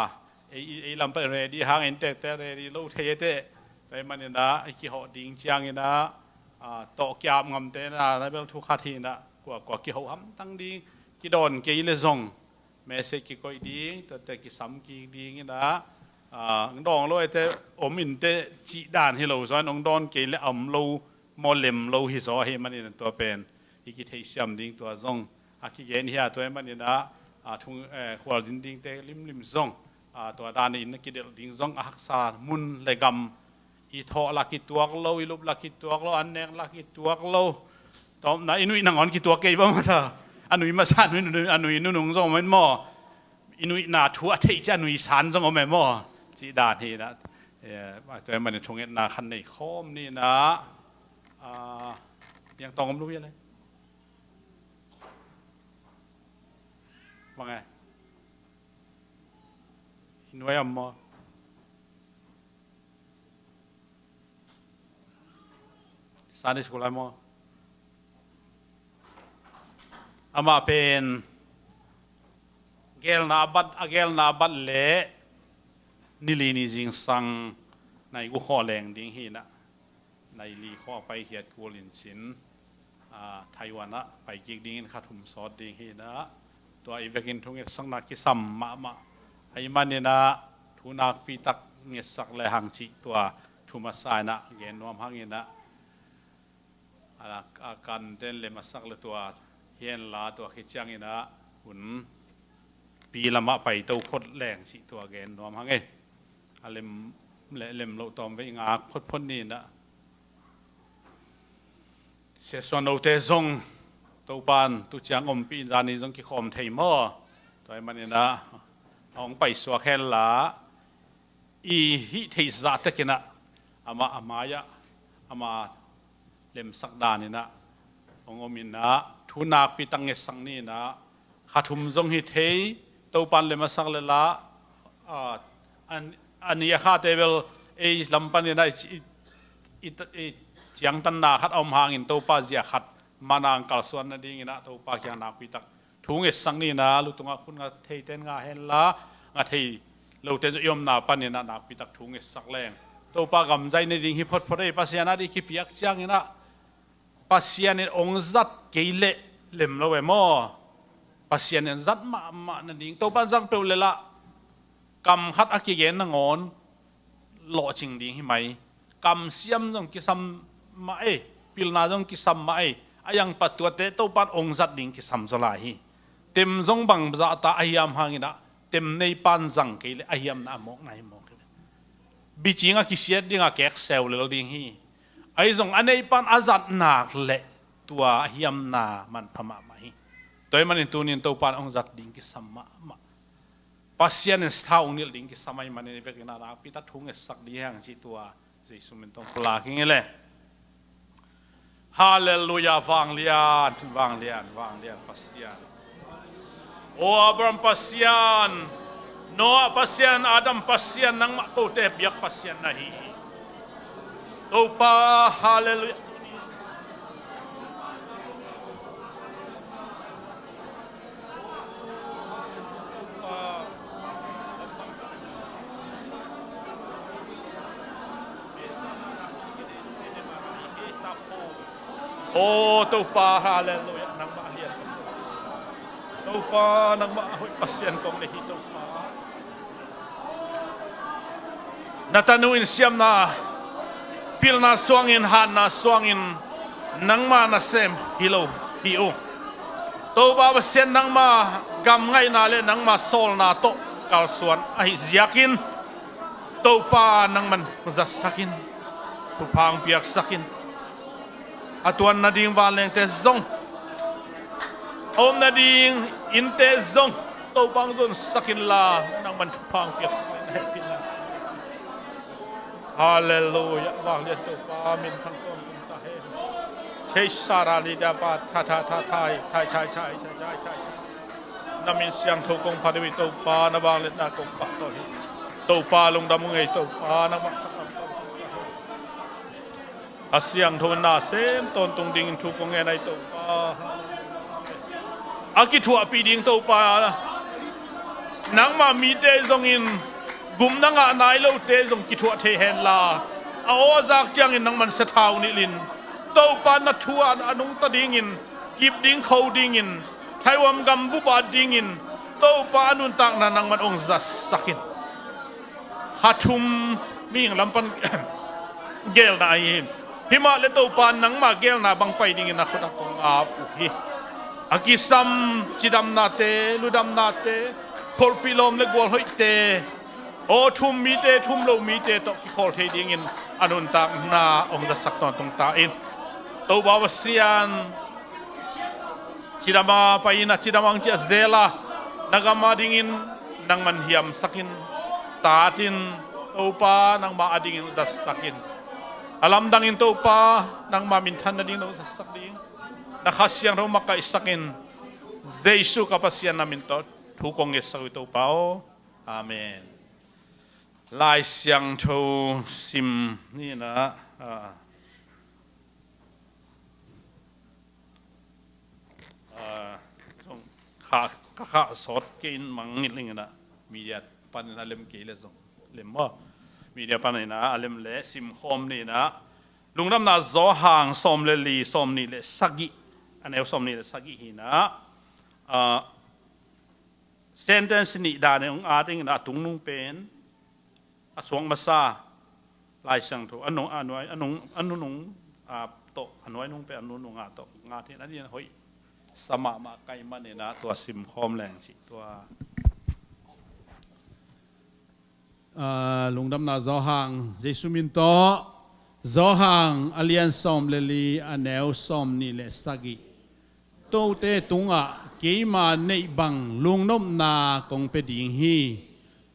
ei, ei, ei lam pah ready hang, inntekte ready lo thei e teh. Tua ahih manin ah i kihawh ding ciangin ah, a, tawh kiap ngamte na, na bel thu khat hi in ah, kua, kua kiho hamtang ding, kidawn kei leh zong message kikoih ding, tuate kisam kik ding in ah, a, ang dawng lo e teh, om in teh cih dan hi lo zaw in, ang dawn kei leh om lo maw, lem lo hi zaw ahih manin tua pen i kitheihsiam ding tua zong a kigen hi a, tua ahih manin ah, a, thung, eh, khualzin dingte limlim zong, a, tua dan in a kidelh ding zong a haksa, mun le gam i thawh lah kituak lo, i lup lah kituak lo, an nek lah kituak lo. Tawpna i nuih nangawn kituak kei bang mata. A nui masa, a nui, nui, a nui nunung zong om en maw. I nuihna thu a theih ciang a nui san zong om en maw. Cih dan hi in ah. Eh, tua ahih manin thungetna khat nei khawm ni in ah. A, niang tawng om lo hi a le. Bang e. I nuai om maw. Sunday school lai maw. Amah pen gelna a bat, a gelna a bat leh nili ni zingsang nai guk khawng leng ding hi in ah, nai li khawng a paikhiat kul in cin, a, Taiwan ah pai kik dingin kha thum sawt ding hi in ah, tua i vekin thu ngetsakna kisam mahmah ahih manin ah, thu nakpi tak ngetsak lehang cih tua thu masa in ah gen nuam hang in ah, a, a kan ten lem a sak leh tua hi hen la, tua khit ciangin ah hun pi lamah paito khol leng cih tua gen nuam hang e. A lem leh lem loh tawm vei ngak photphot ni in ah. Sia Suan Lote zong Topa'n tu ciang ompih in zani zong kikhawm thei maw. Tua ahih manin ah a hong paisuak hen la, i hih theih zah tek in ah, amah a mai-ah, ama lemsak dan in ah hong om in ah, thu nakpi tak ngetsak ni in ah, kha thum zong hi thei, Topa'n lem a sak leh la, a, a ni, a ni a khate bel ei lam panin ah i, i, i, i ciangtanna khat a om hangin Topa zia khat man a hong kalsuan nadingin ah Topa kiang nakpi tak thu ngetsak ni in ah, lutung ah khut ngah theite in ngah hen la, ngah thei lote zong i omna panin ah nakpi tak thu ngetsak leng, Topa gam zai nading hi photphot ei. Pasian a ding kipiak ciangin ah, Pasian in hong zat kei leh lem lo e maw. Pasian in zat mahmah nading, Topa in zang peuh leh lah, kam khat a kigen nangawn lawhcing ding hi mai. Kamsiam zong kisam mah ei, pilna zong kisam mah ei. A iang patuate Topan ong zat ding kisam zaw lai hi. Tem zong bangzah ta a hiam hangin ah, tem neipan zang kei leh a hiamna a mawkna hi mawk hi. Bicing a kisiat ding a kek seu lel ding hi. Ahi zong a neipan a zat nak leh tua a hiamna manpha mahmah hi. Tua ahih manin tunin Topan ong zat ding kisam mahmah. Pasian in sathau ong nilh ding kisam ahih manin i vekin a nakpi tak thu ngetsak ding hi hang cih tua Jesu min tawh pulak ing ei le. Halleluiah, vanglian, vanglian, vanglian Pasian. O Abraham Pasian, Noah Pasian, Adam Pasian, nangmah kote biak Pasian na hi. Topa, halleluiah. O Topa, halleluiah, nangmah a lian. Topa, nangmah a hoih Pasian kong nei hi Topa. Na tanu in siamna, pilna suangin, hatna suangin, nangma nasem hi lo hi uh. Topa Pasian, nangma gam ngaihna le nangma sawlna tawh kalsuan ahih ziakin, Topa nangman zatsakin, thupha hong piaksakin. A tuan nading vanlengte zong, a om nading innte zong, Topa hong zonsak inla, nangman thupha hong piaksak in, na hehpihna. Halleluiah, vanglian Topa, minthang tawntung ta hen. Thei sara li da pa tha tha tha thai, thai, thai, thai. Na min siangtho kong phat uh hi Topa, na vangliatna kong pahtawi hi. Topa lungdam ung ei Topa, nangmah thangah a siangtho na sem tawntung dingin thu kong ngen ahi Topa. A kithuahpih ding Topa, nangmah mite zongin gupna ngah nai lote zong kithuah thei henla, a aw a zak ciangin nangman sathau nilhin, Topa na thu a nungta dingin, kip ding kho dingin, Taiwan gam bup ah dingin, Topa a nuntakna nangman ong zatsakin. Kha thum mihing lam pan geelna ahi hi. Himah le Topa nangma geelna bang pai dingin a khut ah kong ap uh hi. A kisam cidamnate, ludamnate, kholhpih lawm le gualhoihte, aw thum mite, thum lo mite tawh kikhawl thei dingin a nuntakna ong zatsak tawntung ta in. Topa Pasian, cidam a pai in a cidam ang ciah zel a, na gam a dingin nangman hiamsakin, tatin, Topa nangma a dingin zatsakin. A lamdangin Topa nangma minthan nading nong zatsak ding, na Kha Siangtho makaihsakin, Jesu ka Pasian na min tawh thu kong ngetsak uh hi Topa aw. Amen. Lai Siangtho sim ni in ah, ah, ah, zong kha, ka khah sawt kei in mangngilh ing in ah, media panin a lem kei le zong lem maw. Media panin ah a lem le simkhawm ni in ah, Lungdamna Johan sawm le li, sawm nih le sagih, a neu sawm nih le sagih hi in ah, ah, sentence nih dan in hong at ing in ah, a tungnung pen a suak masa Lai Siangtho, a nung, a nuai, a nung, a nunung, a tawh, a nuainung pen a nunung a tawh ngat hi in ah, a ding hoih sa mahmah ka hih manin ah tua simkhawm leng cih tua. Ah, Lungdamna Johan, Jesu min tawh, Johan a lian sawm le li, a neu sawm nih le sagih. Tote tungah keima neih bang lungnopna kong pia ding hi.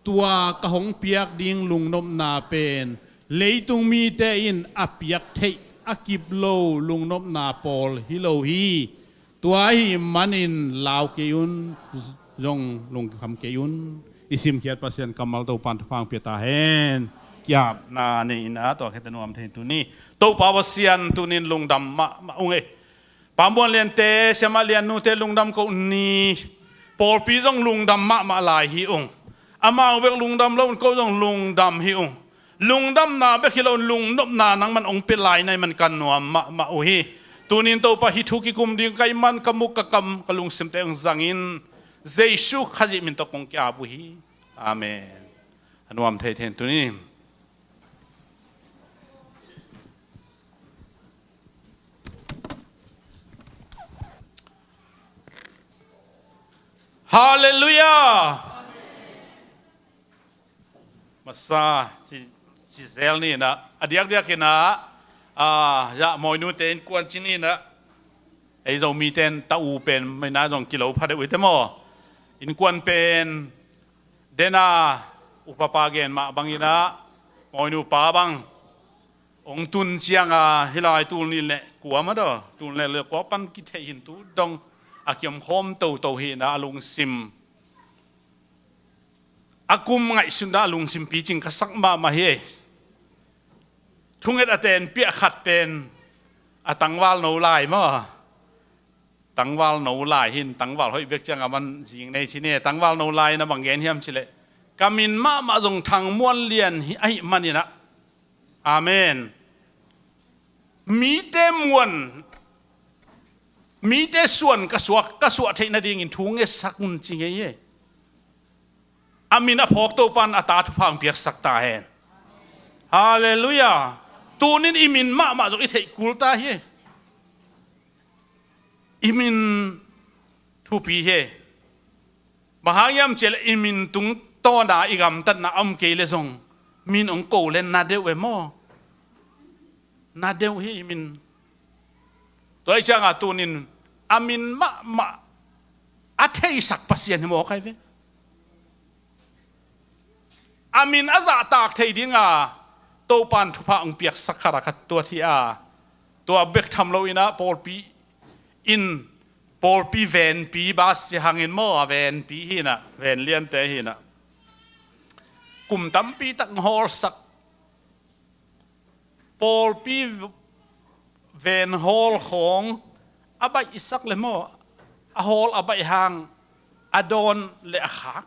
Tua ka hong piak ding lungnopna pen leitung mite in a piak theih a kip lo lungnopna pawl hi lo hi. Tua ahih manin lau kei un, zong lungkham kei un. I simkhiat Pasian kammal Topan thupha hong pia ta hen. Ki-apna nei in ah, tua khit teh nuam thei tuni. Topa Pasian, tunin lungdam mahmah ung ei. Pa Muan Liante, Siamah Lian Nute lungdam ko ni. Pawlpi zong lungdam mahmah lai hi ung. Amau bek lungdam lo un, ko zong lungdam hi ung. Lungdamna bek hi lo in lungnopna nangman hong pia lai na hih man ka nuam mahmah uh hi. Tunin Topa, hih thu kikum ding ka hih man ka muk ka kam ka lungsimte hong zangin, Jesu Khazih min tawh kong ki-ap uh hi. Amen. A nuam thei thei in tuni. Halleluiah. Masa ci, ci zel ni inah, a diakdiak inah, a, ya, mawinu te innkuan ci ni inah, ei Zomite in ta u pen mai na zong kilo pha deuh i te maw. Innkuan pen dena upapa gen mah bang inah, mawinu pa bang hong tun cianga, hih lai tul nih le kua mah daw, tul nih le kua pan kitheih hi in tu dong a kiom khawm toto hi inah, a lungsim, a kum ngaihsutna a lungsim picing ka sak mahmah hi. Thunget a tenpiah khat pen a tangval no lai maw. Tangval no lai hi in, tangval hoih bek ciang a man zing nei ci ni. Tangval no lai inah bang gen hiam cih leh, ka min mahmah zong Thang Muan Lian hi ahih man inah, amen, mite muan, mite suan ka suak, ka suah theih nadingin thu ngetsak un ci ngei hi. A min a phawk Topan a ta thupha hong piaksak ta hen. Halleluiah. Tunin i min mahmah zong i theih kul ta hi. I min thupi hi. Bang hang hiam cih leh i min tungtawna i gamtatna a om kei leh zong min hong ko leh na deuh e maw. Na deuh hi i min. Tua ahih cianga tunin a min mahmah a theisak Pasian hi mawk ahi ve. A min a zahtak thei dinga Topan thupha hong piaksak khat a ka tuat hi a. Tua bek tham lo inah pawlpi in, pawlpi venpi, bas ci hangin maw, a venpi hi inah, ven liante hi inah, kum tampi tak hong hawlsak. Pawlpi ven hawl khawng a baihsak le maw, a hawl a baih hang a dawn le a khak.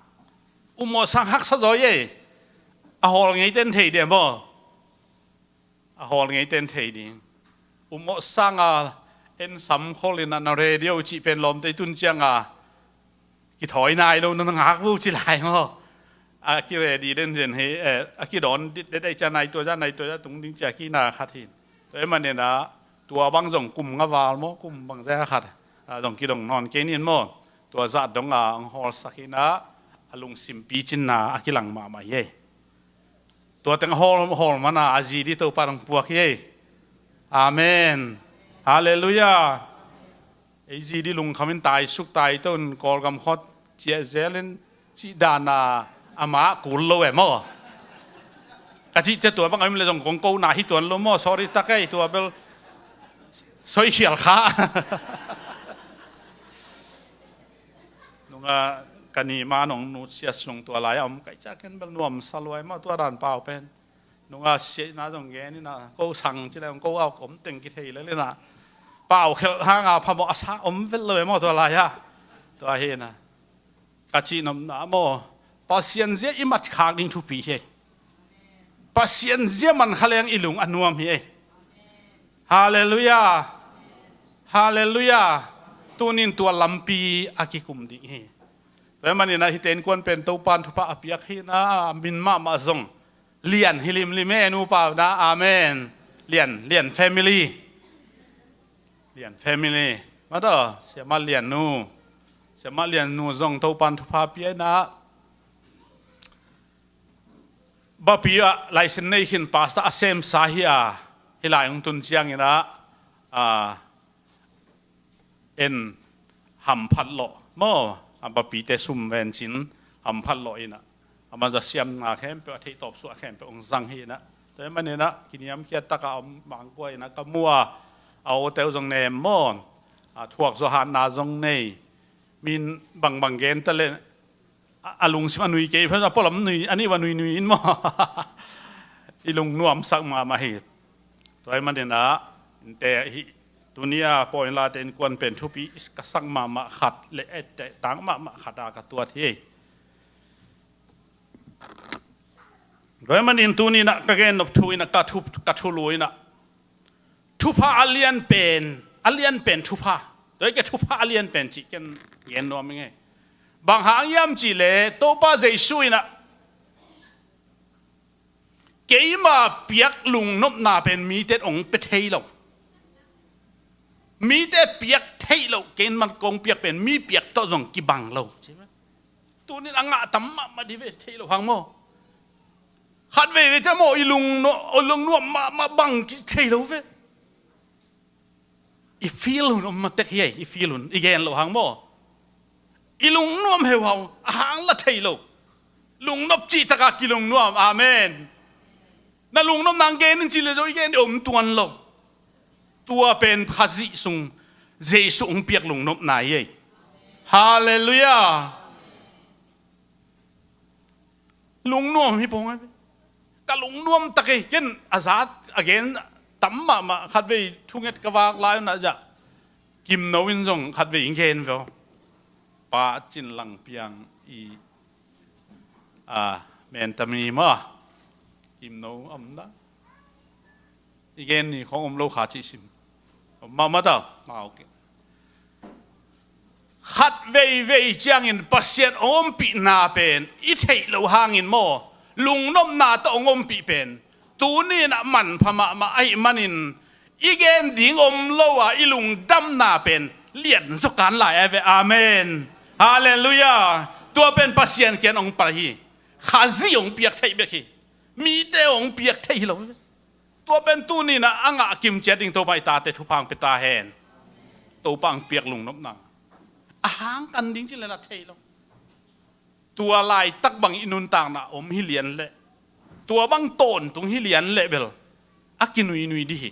U Maw Sang haksa zaw ei. A hawl ngeiten thei dia maw. A hawl ngeiten thei ding. U Maw Sang a en sam khol inah, na radio cih pen lawmte i tun cianga kithawi nai lo, na ngak lo ci lai maw. A ki ready den den hi, eh, a kidawn dit det ai cia nai tua za, nai tua za tung ding cia kina khat hi. Tua ahih man inah tua bang zong kum nga val maw, kum bang za khat, a, zong kidong nawn kei ni in maw. Tua zah dong a hong hawlsak inah a lungsim picinna a kilang mahmah hi ei. Tua teng hawl, hawl mana a zi ding Topa hong puak hi ei. Amen. Halleluiah. Ei zi ding lungkham in taisuk taito in Kawlgam khawng ciah zelin cih dana amah kul lo e maw. Ka cih ciah tua bang a om le zong kong ko na hi tuan lo maw. Sorry tak ei, tua bel soikhial kha. Nunga ka ni ma nong nu sia sung tua lai a om kai ciah ken bel nuamsa luai maw tua dan pau pen. Nunga siaina zong gen inah, ko sang ci le ko a om teng kithei le inah, pau khelh hanga phamawh a sa om vet lo e maw tua lai-ah. Tua hi inah ka cihnopna maw, Pasian zia i matkhak ding thupi hi. Pasian zia man kha leng i lung a nuam hi. Halleluiah. Halleluiah. Tunin tua lampi a kikum ding hi. Tua ahih man inah hihte innkuan pen Topan thupha a piak hi inah, min mahmah zong Lian hi limlim e, nupa na, amen. Lian, Lian family. Lian family. Mataw, Siamah Lian nu. Siamah Lian nu zong Topan thupha pia inah, Bapi ah license nei khin pastor a semsa hi a, hih lai hong tun ciang inah, a, en hamphat lawh maw, a, Bapite sum vencin hamphat lawh inah, a, manza siamna khempeuh, a theihtawp suah khempeuh hong zang hi inah. Tua ahih man inah kiniamkhiat taka om mangkua inah ka mu a, a awte uh zong nem maw, a, thuak zawh hatna zong nei. Min bangbang gen ta le a, a lungsim a nui kei phen a, pualam nui, a nih va nui nui in maw. I lung nuamsak mahmah hi. Tua ahih man inah, innte hi, tuni a Pawi Late innkuan pen thupi ka sak mahmah khat le etteh tang mahmah khat a ka tuat hi. Tua ahih man in tuni inah ka gen nop thu inah ka thu, ka thulu inah thupha a lian pen, a lian pen thupha. Tua hi kei thupha a lian pen cih ken gen nuam ing e. Bang hang hiam cih leh Topa Jesu inah keima piak lungnopna pen mite hong pia thei lo. Mite piak theih loh, keimah kong piak pen mi piak tawh zong kibang lo. Tunin a ngah tam mahmah dih ve, thei lo hang maw. Khat veivei te maw, i lungnuam, i lungnuam mahmah bang kithei lo ve. I feel hun om matek hi ei, i feel hun, i gen lo hang maw. I lungnuam heuhau, a hang la thei lo. Lungnop cih takah kilungnuam, amen. Na lungnop nang gen in ci le zo, i gen i om tuan lo. Tua pen Khazih sung, Jesuh hong piak lungnopna hi ei. Halleluiah. Lungnuam hi pong a ve. Ka lungnuam tak ei, ken a zat a gen tam mahmah, khatvei thunget ka vak lai unah zah. Kimno in zong khatvei in gen veo. Pa Cin Lang Piang i, a, mentami maw. Kimno om na. I gen ni khong om lo kha cih sim. Om mahmah ta. Mah ok. Khat veivei ciangin Pasian hong ompihna pen i theih loh hangin maw, lungnopna tawh hong ompih pen tuni in ah manpha mahmah ahih manin i gen ding om lo a, i lungdamna pen lian zaw kan lai a ve. Amen. Halleluiah. Tua pen Pasian kiang hong pai hi. Khazih hong piak theih bek hi. Mite hong piak theih hi lo ve. Tua pen tuni in ah a ngah kimciat ding Topa i tate thupha hong pia ta hen. Topa hong piak lungnopna a hang kan ding ci le la thei lo. Tua laitak bang i nuntakna om hi lian leh, tua bang tawntung hi lian leh bel a kinuinui dih hi.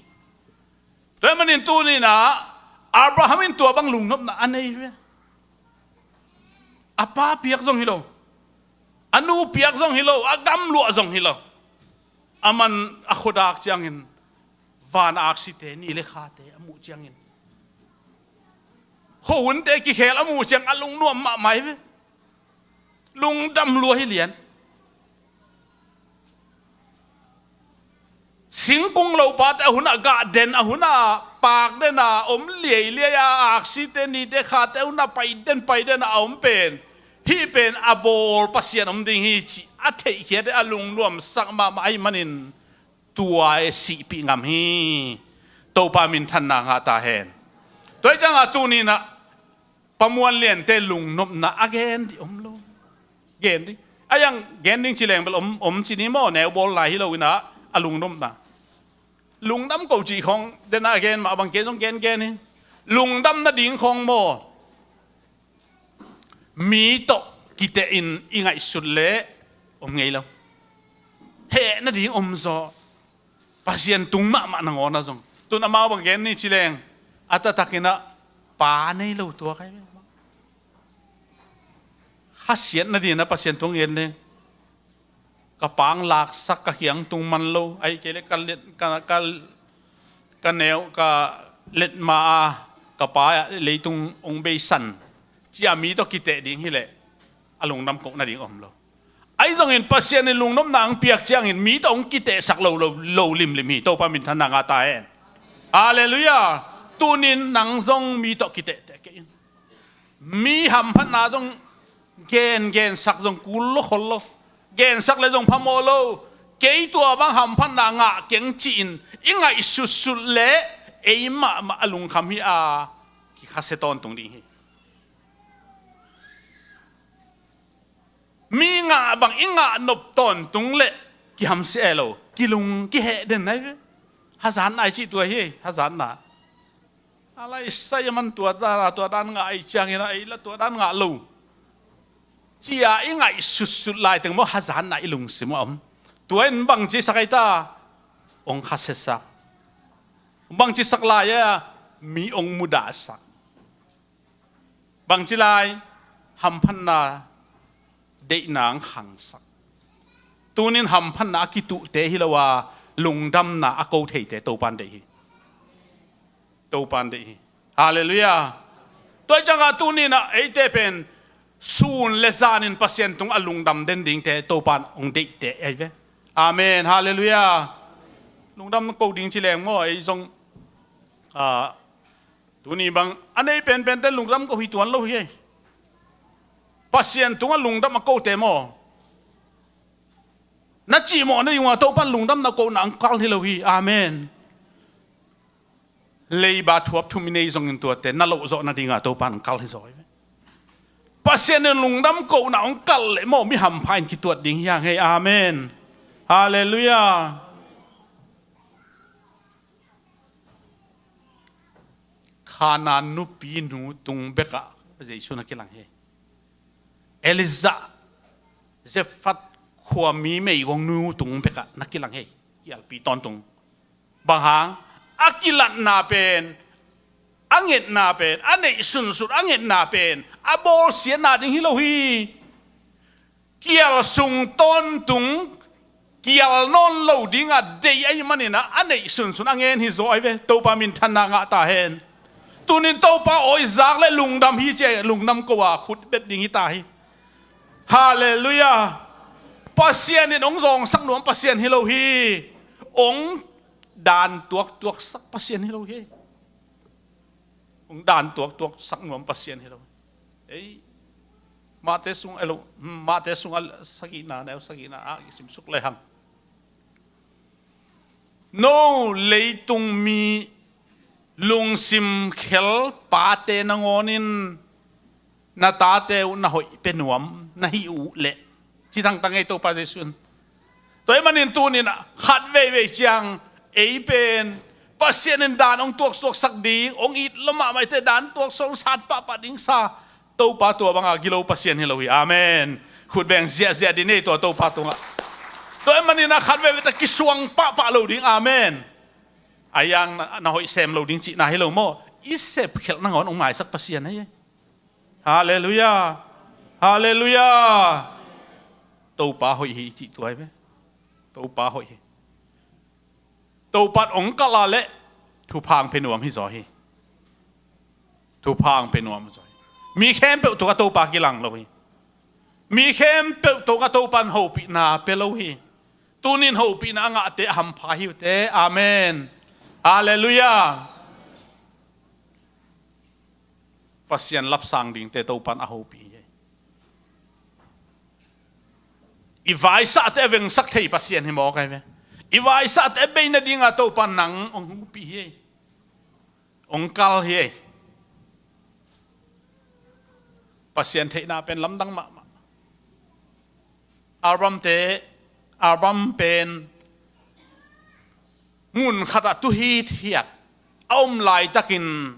Tua ahih manin tuni in ah Abraham in tua bang lungnopna a nei ve. A pa piak zong hi lo, a nu piak zong hi lo, a gamluah zong hi lo. Aman a khuadak ciangin van aksite, ni le khate a muh ciangin, khuahunte kikhel a muh ciang a lungnuam mahmah hi ve. Lungdam lua hi lian. Singkung lopate a hunah gah den, a hunah paak den a om liailiai a, aksite, nite, khate a hunah pai den, pai den a om pen, hih pen a bawl Pasian om ding hi cih a theihkhiat a lungnuamsak mahmah ahih manin tua e sihpih ngam hi. Topa minthanna ngah ta hen. Tua hi ciangah tuni in ah Pa Muan Liante lungnopna a gen dih om lo. Gen dih. A yang gen ding ci leng bel om, om ci ni maw, neu bawl lai hi lo in ah a lungnopna. Lungdam ko cih khong den ah a gen mah bang kei zong gen gen hi. Lungdam nading khong maw, mi tawh kiteh in i ngaihsut leh om ngei lo. Heh nading om zaw. Pasian tung mahmah nangawn ah zong. Tun amau bang gen ni ci leng, a taktak in ah pa nei lo tua kai ve. Khasiat nading in ah Pasian tung gen leng, ka pa hong laksak, ka kiang tung man lo, ahih kei leh ka let, ka, ka, ka neu, ka let ma a, ka pa leitung hong beisan, ci a mi tawh kiteh ding hi leh a lungdam koh nading om lo. Ahi zongin Pasian in lungnopna hong piak ciangin mi tawh hong kitehsak lo, lo, lo limlim hi. Topa minthanna ngah ta hen. Halleluiah. Tunin nang zong mi tawh kitehteh kei in. Mi hamphatna zong gen, gensak zong kul lo khol lo. Gensak le zong phamawh lo. Kei tua bang hamphatna ngah keng ci-in i ngaihsutsut leh ei mahmah a lungkham hi a, kikhasia tawntung ding hi. Mi ngah bang i ngah nop tawntung leh kihamsia e lo, kilung kiheh den nai ve. Hazatna i cih tua hi, hazatna. A lai sai a man tua dan, tua dan ngah ahih ciangin a ei la tua dan ngah lo, ci-a i ngaihsutsut laiteng maw hazatna i lungsim ah om. Tua in bangci sak ai ta, hong khasiasak. Bangci sak lai a, mi hong mudahsak. Bangci lai, hamphatna deihna hong khangsak. Tunin hamphatna a kituhte hi lo a, lungdamna a ko theite Topan deih hi. Topan deih hi. Halleluiah. Tua hi ciangah tuninah eite pen sun le zanin Pasian tungah lungdam den dingte Topan hong deihte ahi ve. Amen. Halleluiah. Lungdam ko ding ci leng maw, ei zong, ah, tuni bang a nei penpente lungdam ko hi tuan lo hi ei. Pasian tungah lungdam a kote maw, na cihmawh nading uh a Topan lungdam na kohna hong kal hi lo hi. Amen. Leiba thuap thum i nei zongin tuate na lohzawh nadingah Topan hong kal hi zaw hi ve. Pasian in lungdam kohna hong kalh leh maw, mi hampha in kituat ding hi hang hei. Amen. Halleluiah. Kanaan nupi nu tung bekah Jesu na kilang hi. Elijah, Zarephath khuami meigong nu tung bekah na kilang hi. Kialpi tawntung. Bang hang? A kilatna pen, a ngetna pen, a neih sunsun a ngetna pen, a bawlsiatna ding hi lo hi. Kial sung tawntung, kial nawn lo dingah deih ahih manin ah, a neih sunsun a ngen hi zaw ahi ve. Topa minthanna ngah ta hen. Tunin Topa awi zak le lungdam hi ci a, lungdam ko a khut bep ding hi ta hi. Halleluiah. Pasian in hong zawngsak nuam Pasian hi lo hi. Hong dan tuaktuaksak Pasian hi lo hi. Hong dan tuaktuaksak nuam Pasian hi lo. Ei, Mate sung, ei lo, hmm, Mate sung a sagihna, neu sagihna ah kisim suk le hang. No leitung mi lungsim khel pate nangawn in na tate uh na hoih pe nuam na hih uh leh, ci tangtang ei Topa Jesu in. Tua ahih manin tunin ah khat veivei ciang ei pen Pasian in dan hong tuaktuaksak ding, hong it lo mahmah te dan tuaksak, hong san pahpah ding sa. Topa tua banga gilo Pasian hi lo hi. Amen. Khut beng ziahziah dih ni tua Topa tungah. Tua ahih manin ah khat veivei ta kisuang pahpah lo ding. Amen. A yang na, na hoih sem lo ding cihna hi lo maw. I sepkhelh nangawn hong maisak Pasian ahi. Halleluiah. Halleluiah. Topa hoih hi cih tua hi ve. Topa hoih hi. Topa hong kalh a leh thupha hong pe nuam hi zaw hi. Thupha hong pe nuam hi zaw hi. Mi khempeuh tungah Topa kilang lo hi. Mi khempeuh tungah Topa in hopihna pe lo hi. Tunin hopihna a ngahte a hampha hi uh teh. Amen. Halleluiah. Pasian lapsang dingte Topa in a hopih hi. I vaisahte a vengsak thei Pasian hi mawk ahi ve. I vaisahte a bei nadinga Topa in nang hong hopih hi. Hong kal hi. Pasian theihna pen lamdang mahmah. Abraham te, Abraham pen mun khatah tuhit hiat a om laitakin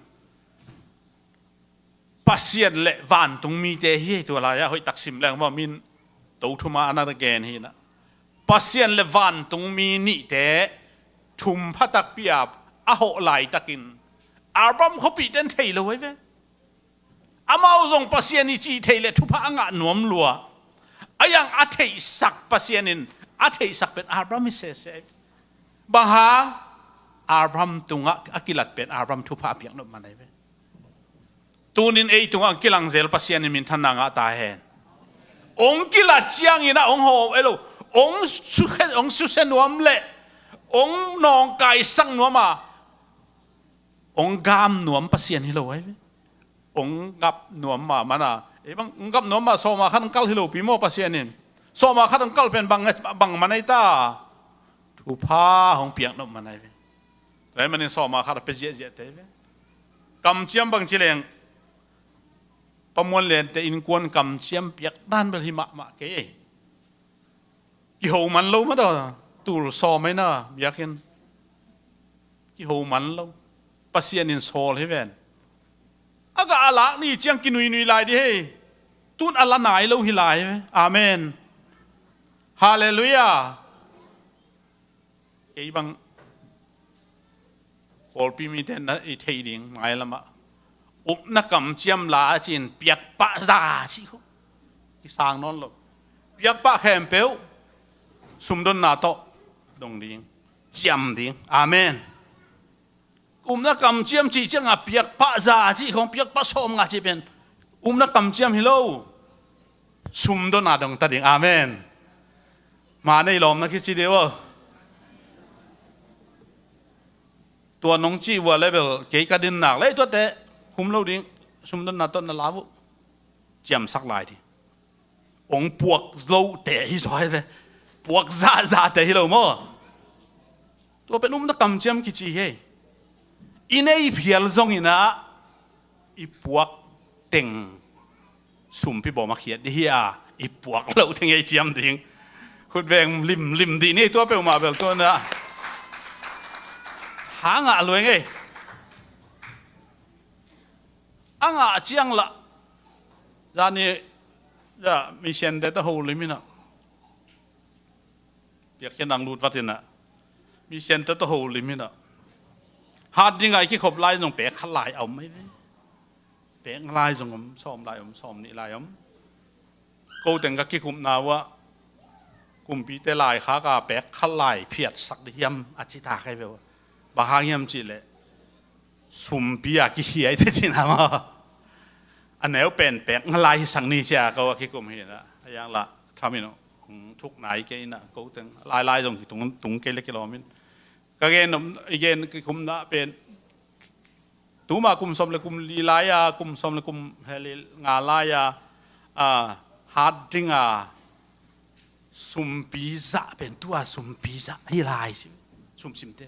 Pasian le vantung mite hi. Tua lai-ah hoih tak sim leng maw, min to thuma a na gen hi na. Pasian le vantung mi nihte thum pha takpi a a hawh laitakin Abraham khuapihte in thei lo ahi ve. Amau zong Pasian i cih theih le thupha a ngah nuam lua. A yang a theihsak Pasian in a theihsak pen Abraham hi sese. Bang hang? Abraham tungah a kilat pen Abraham thupha a piak nop man ahi ve. Tunin ei tungah hong kilang zel Pasian in minthanna ngah ta hen. Hong kilat ciangin ah hong hawm ei lo. Hong sukhe, hong susia nuam le hong nawngkaisak nuam a hong gam nuam Pasian hi lo ahi ve. Hong gap nuam mahmah na. Ei bang, hong gap nuam mah sawma khat hong kal hi lopi maw Pasian in. Sawma khat hong kal pen bang, bang man ahi ta. Thupha hong piak nop man ahi ve. Tua ahih manin sawma khat a pia ziahziahte ahi ve. Kamciam bang ci leng, Pa Muan Liante innkuan kamciam piak dan bel hi mahmah kei ei. Kiho man lo mah ta, tul sawm ahi na biakinn. Kiho man lo. Pasian in sawl hi ven. A gah a lak ni ciang kinuinui lai dih hei. Tun a la nai lo hi lai hi ve. Amen. Halleluiah. Kei bang pawlpi mite na i theih ding mailamah, upna kamciam la a cin piakpah za cih kho. I sang nawn lo. Piakpah khempeuh sumdonna tawh dong ding, ciam ding. Amen. Upna kamciam cih ciangah piakpah za cih khong, piakpah sawmnga cih pen upna kamciam hi lo. Sumdonna dong ta ding. Amen. Ma nei lawm na kici dih uh. Tua nong cih vua le bel kei ka din nak le tuate khum lo ding, sumdonna tawh na la uh. Ciamsak lai dih. Hong puak lote hi zaw hi ve. Puak zahzahte hi lo maw. Tua pen upna kamciam kici hi. I nei phial zongin ah i puak teng sumpi bawm a khiat dih hi a, i puak loh teng ei ciam ding. Khut beng limlim dih ni, tua peuhmah bel tua na. Tha ngah lua ing ei. A ngah ciang lah. Zani, ya, mission te tawh ho lim in a. Piakkhiatna lut vat in a. Mission te tawh ho lim in a. Hat ding a i kikhop lai zong pek khat lai a om mai ve. Pek lai zong om, sawm lai om, sawm nih lai om. Ko teng ka kikhupna uh ah, kumpite laikhak a pek khat lai phiatsak dih hiam a ci ta kei ve uh. Bang hang hiam cih leh, sumpi a kikhiaite cihna maw. A neu pen pek nga lai hi sak ni cia ko a kikum hi na. A yang lah, tham in hong thuk nai kei na ko teng. Lai lai zong kitung, tung kei le kilawm in. Ka gen om, i gen kikumna pen. Tuma kum sawm le kum li lai a, kum sawm le kum heli nga lai a, a, hat ding a, sumpi zah pen tua sumpi zah hi lai sim, sumsimte.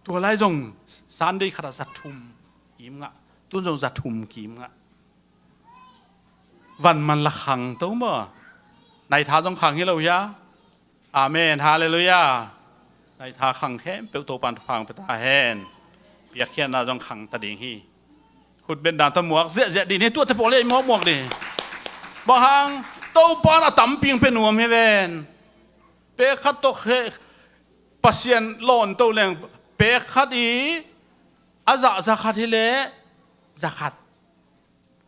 Tua lai zong Sunday khat a za thum kim ngah, tun zong za thum kim ngah. Van man la khang to maw? Naitha zong khang hi lo hia? Amen, halleluiah. Naitha khang khempeuh Topan thupha pia ta hen. Piakkhiatna zong khang ta ding hi. Khut beng dan tawh muak ziahziah dih ni, tuate pawl ei muakmuak dih. Bang hang, Topan a tampi ong pia nuam hi ven. Pek khat tawh khe, Pasian lawn to leng, pek khat i, a zah za khat hi leh, za khat.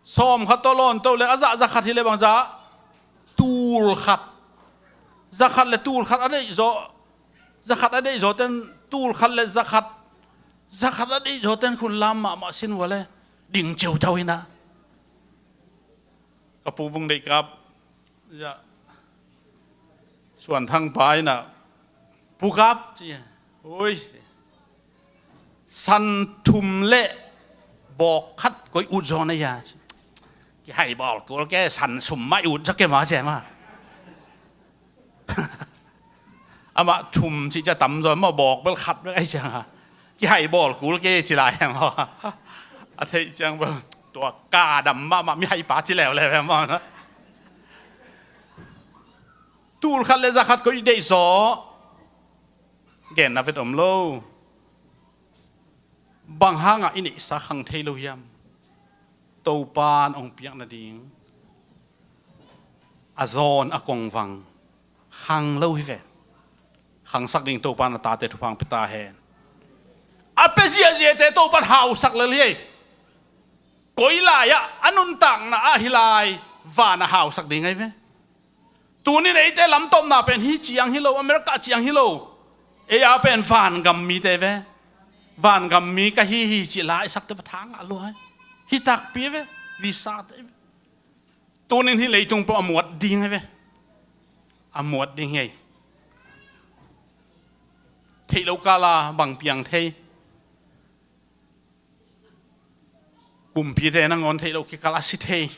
Sawm khat tawh lawn to leng, a zah za khat hi leh bang zah, tul khat. Za khat le tul khat a deih zaw, za khat a deih zaw ten, tul khat le za khat, za khat a deih zaw ten khun lam mahmah sin ua le, ding ceu tau hi na. Ka pu Vung Deih Kap, ya, Suan Thang pa in a, Pu Kap, ci, ui, san thum le bawk khat koi ut zaw na hia, ci. Kihai bawl kul ke, san sum mah i ut zaw ke ma, ci ma. Amah thum cih cia tam zaw maw, bawk bel khat bek ai ciang a. Kihai bawl kul ke ci lai maw. A theih ciang bel tua ka dam mahmah mihai pa ci leuleu maw. Tul khat le za khat koi deih zaw. Genna vet om lo. Bang hangah i neihsa khang thei lo hiam? Topan ong piak nading a zawn a kongvang khang lo hi ve. Khangsak ding Topan a tate thupha pia ta hen. A pia ziahziahte Topan hausak lel hi. Koi lai-ah a nuntakna ah hi lai, van a hausak ding ahi ve. Tunin eite lamtawpna pen hih ciang hi lo, America ciang hi lo. Ei a pen vangam mite ve. Vangam mi ka hi hi cih la i sakte bang tha ngah lua hi. Hi takpi ve, visa te ve. Tunin hih leitung peuh a muat ding hi ve. A muat ding hi. Theih lo kala bang piang thei. Kumpite nangawn theih loh kikal a si thei.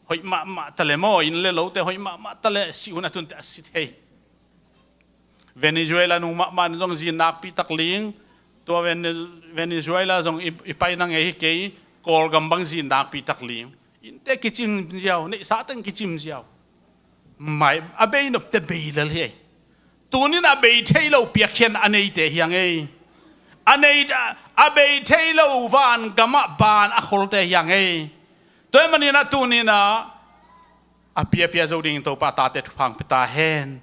Hoih mahmah ta le maw, inn le lote hoih mahmah ta le, si hun a tunte a si thei. Venezuela nung mahmah in zong zin nakpi tak ling. Tua Vene-, Venezuela zong i, i paina ngei hi kei, Kawlgam bang zin nakpi tak ling. Innte kicim ziau, neihsa teng kicim ziau. Mai, a bei nopte bei lel hi. Tunin a bei thei lo piakkhiatna a neite hi hang ei. A nei, a bei thei lo vangamah ban a kholte hi hang ei. Tua ahih manin a tunin a, a piapia zo ding Topa tate thupha pia ta hen.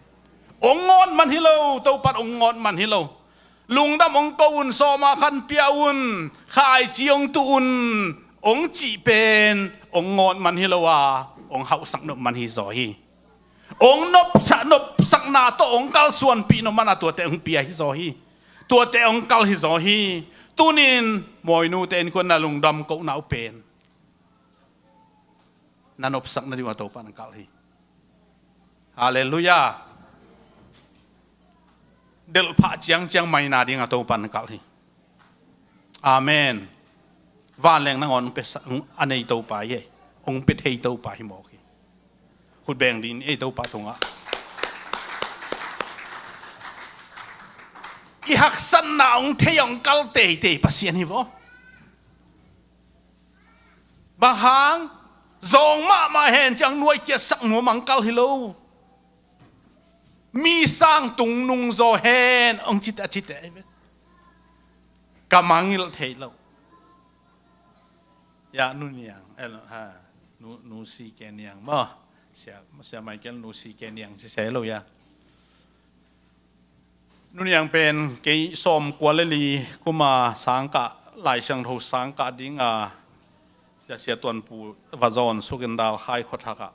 Ong ngawt man hi lo, Topa ong ngawt man hi lo. Lungdam ong ko un, sawma khan pia un, khaici ong tuh un, ong cih pen ong ngawt man hi lo a, ong hauhsak nop man hi zaw hi. Ong nopsak, nopsakna tawh ong kalsuanpih nop man a tuate ong pia hi zaw hi. Tuate ong kal hi zaw hi. Tunin mawi nute innkuan na lungdam kohna uh pen na nopsak nading uh a Topa na kal hi. Halleluiah. Delhphah ciangciang maina ding a Topa na kal hi. Amen. Vanleng nangawn ong pia sa-, a nei Topa hi ei. Ong pia thei Topa hi mawk hi. Khut beng ding ei Topa tungah. I haksatna ong thei ong kal teitei Pasian hi vaw. Bang hang, Zawng mahmah hen ciang nuai kiatsak nuam ang kal hi lo. Mi sang tung nung zaw hen hong cite a cite ahi ve. Ka mangngilh thei lo. Ya, Nu Niang, eh, ha, Nu, Nu Si Ke Niang maw. Sia, Sia Michael, Nu Si Ke Niang ci se lo ya. Nu Niang pen kei sawmkua le li kuma sangkah, Lai Siangtho sangkah dinga, ya, Sia Tuanpu va zawn sukin dal khai khuathakah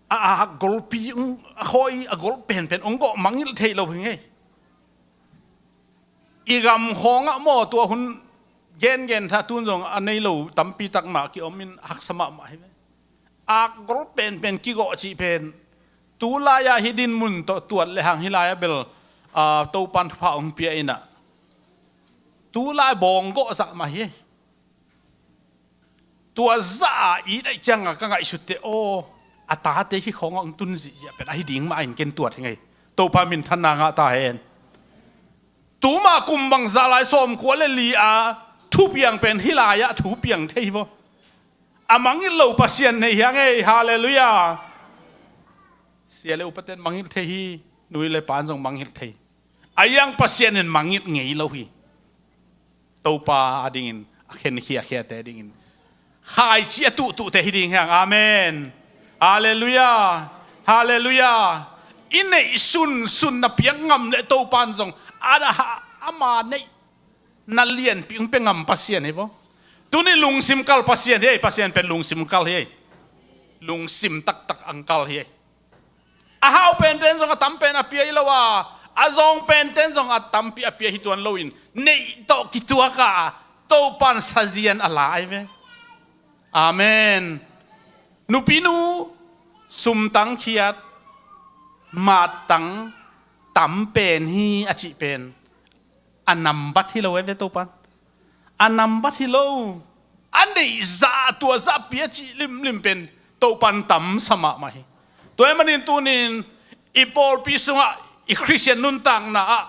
a, a golpi, a khawi a gol penpen hong gawh mangngilh thei lo hi ngei. I gam khawngah maw, tua hun gengen tha tun zong a nei lo tampi tak mah ki-om in haksa mahmah hi ve. Ak gol penpen kigawh cih pen tu lai-ah hih din mun tawh tuat le hang hih lai-ah bel, aa, Topan thupha hong pia inah tu lai bawng gawh zah mah hi. Tua zah a it aih cianga ka ngaihsutte aw, a tate khi khawngah hong tun zihziah pen ahi ding mah in ken tuat hi ngei. Topa minthanna ngah ta hen. Tuma kum bangzah lai, sawmkua le li a thupiang pen hih lai-ah thupiang thei hi vaw. A mangngilh lo Pasian nei hi a ngei. Halleluiah. Sia le upaten mangngilh thei hi. Nu le pan zong mangngilh thei. A iang Pasian in mangngilh ngei lo hi. Topa a dingin a khenkhiakhiate dingin khaici a tuhtuhte hi ding hiang. Amen. Halleluiah. Halleluiah. I neih sunsun na piak ngam le Topan zong a, a, ama neih na lianpi hong pia ngam Pasian hi vaw. Tuni lungsim kal Pasian hi ei. Pasian pen lungsim kal hi ei. Lungsim taktak ang kal hi ei. A hau penten zong a tam pen a pia hi lo a, a zawng penten zong a tampi a pia hi tuan loin neih tawh kituak a, Topan sazian a la ahi ve. Amen. Nupinu, sumtang khiat, mattang tam pen hi a cih pen a nambat hi lo ahi ve Topan. A nambat hi lo. A neih zah tua zah pia cih limlim pen Topan tamsa mahmah hi. Tua ahih manin tunin i pawlpi sungah i Khristian nuntakna ah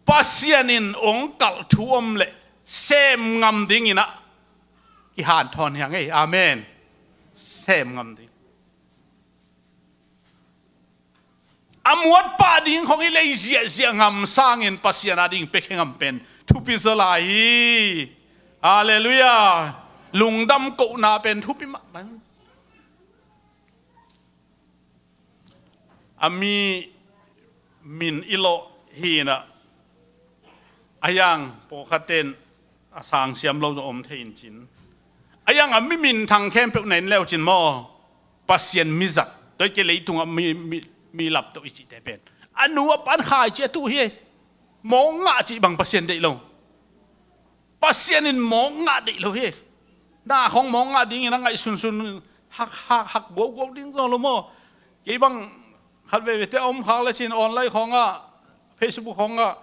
Pasian in hong kalh thu om leh sem ngam dingin ah kihanthawn hiang ei. Amen. Sem ngam ding. A muat pah ding khong i lei ziahziah ngam sangin Pasian a ding piakhia ngam pen thupi zaw lai hi. Halleluiah. Lungdam kohna pen thupi mahmah. A mi min i lawh hinah a hiang pawlkhatten a sangsiam lo zong om thei in cin. A hiang a mi minthang khempeuh na in leu cin maw? Pasian mizat, tua i kei leitungah mi, mi, mi laptoh i cihte pen a nu a pan khaici a tuh hi. Mawk ngah cih bang Pasian deih lo. Pasian in mawk ngah deih lo hi. Na khong mawk ngah dingin a ngaih sunsun hak, hak, hak guauguau ding zong lo maw? Kei bang khat veivei te a om khak le cin online khawngah, Facebook khawngah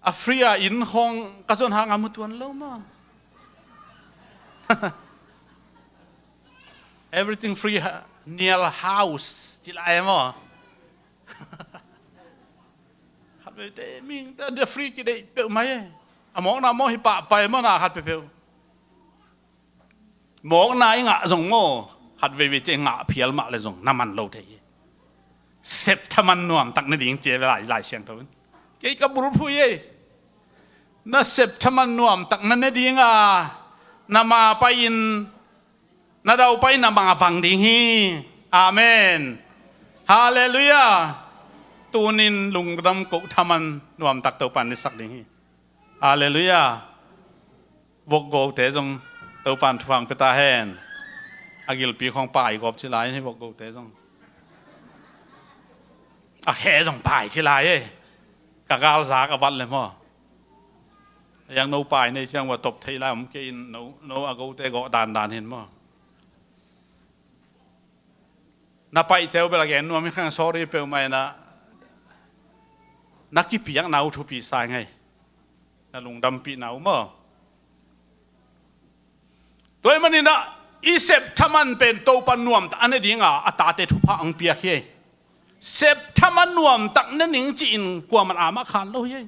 a free a inn khawng ka zon hang a mu tuan lo maw? Everything free ha, Nial house ci lai maw? Khat veite ming te the free kideih peuh mai. A mawkna maw hi pahpai maw na khat peuhpeuh. Mawkna i ngah zong maw, khat veivei te ngah phial mah le zong na man lo thei hi. Sep thaman nuamtak na ding cia lai, Lai Siangtho in. Kei ka bulphuh ei. Na sep thaman nuamtak na ne ding a, na ma pai-in, na dau pai-in na ma vang ding hi. Amen. Halleluiah. Tunin lungdam koh thaman nuamtak Topan nisak ding hi. Halleluiah. Vokgote zong Topan thupha pia ta hen. A gilpi khong pai gawp ci lai hi vokgote zong. A khe zong pai ci lai e. Ka galzak a vat le maw? A hiang no pai nei ciang va top thei lai om kei in no, no a gote gawh dandan hin maw? Na paihte uh bel a gen nuam hi khang sorry peuhmah in ah na kipiakna uh thupi sa ing ei. Na lungdampihna uh maw? Tua ahih manin ah i sep thaman pen Topa nuamtak a ne ding a, a tate thupha hong piak hi. Sep thaman nuamtak ne ning ci-in kuaman a mah khan lo hi.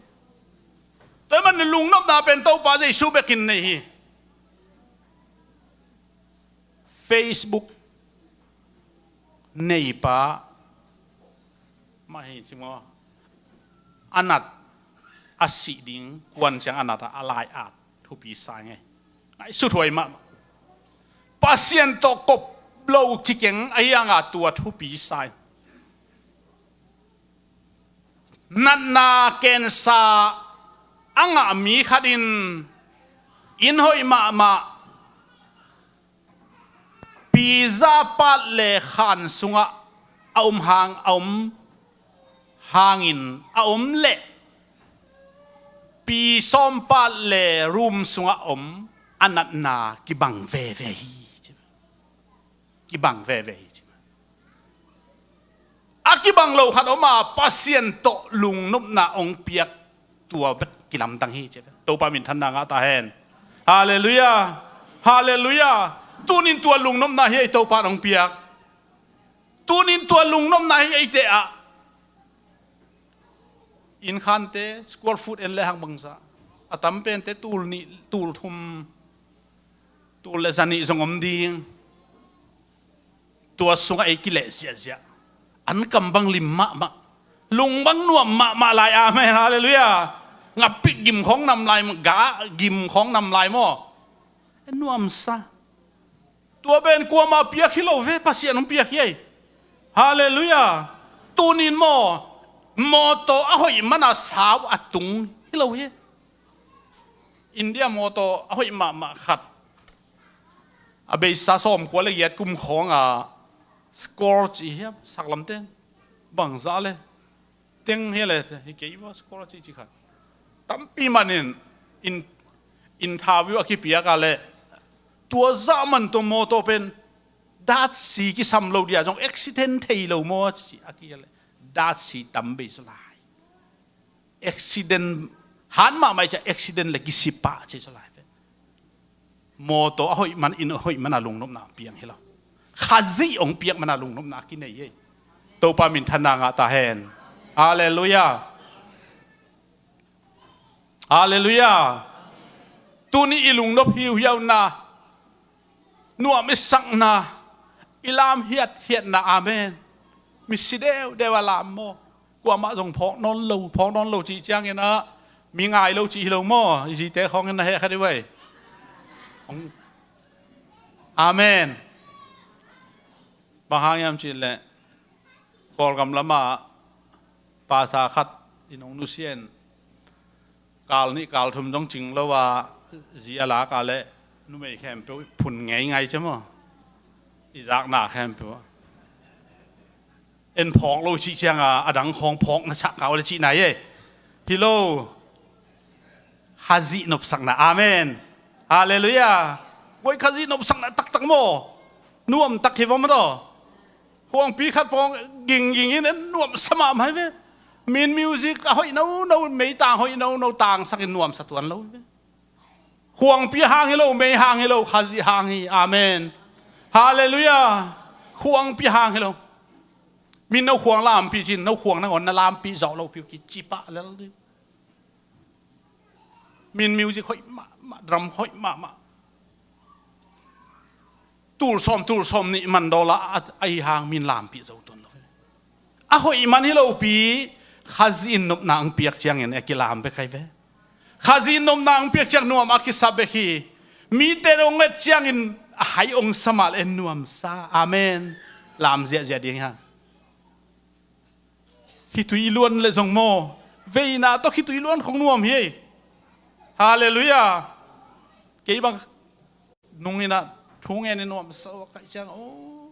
Tua ahih manin lungnopna pen Topa Jesu bekin nei hi. Facebook neipa mah hi ci maw? A nat a sih ding kuan ciang a nat a lai at thupi sa ing ei. Ngaihsut huai mahmah. Pasian tawh kop lo ci keng a hiang a tua thupi sa ing. Natna kensa a ngah mi khat in inn hoih mahmah pizza pat le khan sungah a om hang a om hangin a om leh pi sawm pat le room sungah om a natna kibang veve hi. Kibang veve hi ci. A kibang lo khat om a Pasian tawh lungnopna hong piak tua bek kilamdang hi ci. Topa minthanna ngah ta hen. Halleluiah. Halleluiah. Tunin tua lungnopna hi ei Topa hong piak. Tunin tua lungnopna hi ei teh ah. Inn khante square foot en le hang bangsa a tam pente tul nih tul thum tul le zanih zong om ding. Tua sungah ei kileh ziahziah. An kam bang lim mahmah. Lung bang nuam mahmah lai. Amen. Halleluiah. Ngapik gim khawng nam lai maw? Ga gim khawng nam lai maw? Nuamsa. Tua pen kuamah piak hi lo ve, Pasian hong piak hi ei. Halleluiah. Tunin maw, mawtaw a hoih mana sau a tung hi lo hi. India mawtaw a hoih mahmah khat a beisa sawmkua le giat kum khawng a score ci hiam saklamten bangzah le teng hi le hi kei va score ci ci khat tampi manin in interview a kipiak a le tua zah man tua mawtaw pen datsi kisam lo dia zong accident thei lo maw ci a ki le datsi tam bei zaw lai. Accident han mahmah i ciah accident le kisi pah ci zaw lai ve. Mawtaw a hoih man in a hoih man a lungnopna piang hi lo. Khazih hong piak man a lungnopna a kinei ei. Topa minthanna ngah ta hen. Halleluiah. Halleluiah. Tuni i lungnop hiuhiauna nuam i sakna i lam hiathiatna. Amen. Misi deuhdeuh a lam maw? Kuamah zong phawk nawn lo, phawk nawn lo cih ciangin ah mi ngai lo cih hi lo maw? I zite khawngin na heh kha dih vai. Amen. Bang hang hiam cih leh Kawlgam lamah pasa khat in hong nusia in kal nih kal thum zong cing lo a zi a lak a le numei khempeuh phun ngeingai cia maw? I zakna khempeuh en phawk lo cih cianga a dang khawng phawk na chah kau le cih nai e. Hi lo. Khazih nopsakna. Amen. Halleluiah. Guai Khazih nopsakna taktak maw? Nuamtak hi vaw maw taw? Khuangpi khat pawng gingging in en nuamsa mahmah hi ve. Min music a hoih nono, meitang hoih nono tangsakin nuamsa tuan lo hi ve. Khuangpi hang hi lo, mei hang hi lo, Khazih hang hi. Amen. Halleluiah. Khuangpi hang hi lo. Min no khuang lampih cin, no khuang nangawn na lampih zawh lo piu ki cipah lel ding. Min music hoih mahmah, drum hoih mahmah. Tul sawm, tul sawm nih man dawla a, a hi hang min lampih zo tuan lo. A hoih man hi lopi, Khazih in nopna ang piak ciangin a kilam bek hai ve. Khazih in nopna ang piak ciang nuam a kisa bek hi. Mite dong et ciangin a hai ong sa mah le nuamsa. Amen. Lam ziahziah ding ha. Khitui luan le zong maw? Veina tawh khitui luan khong nuam hi. Halleluiah. Kei bang nung inah thungen in nuamsa uh a kaih ciang aw.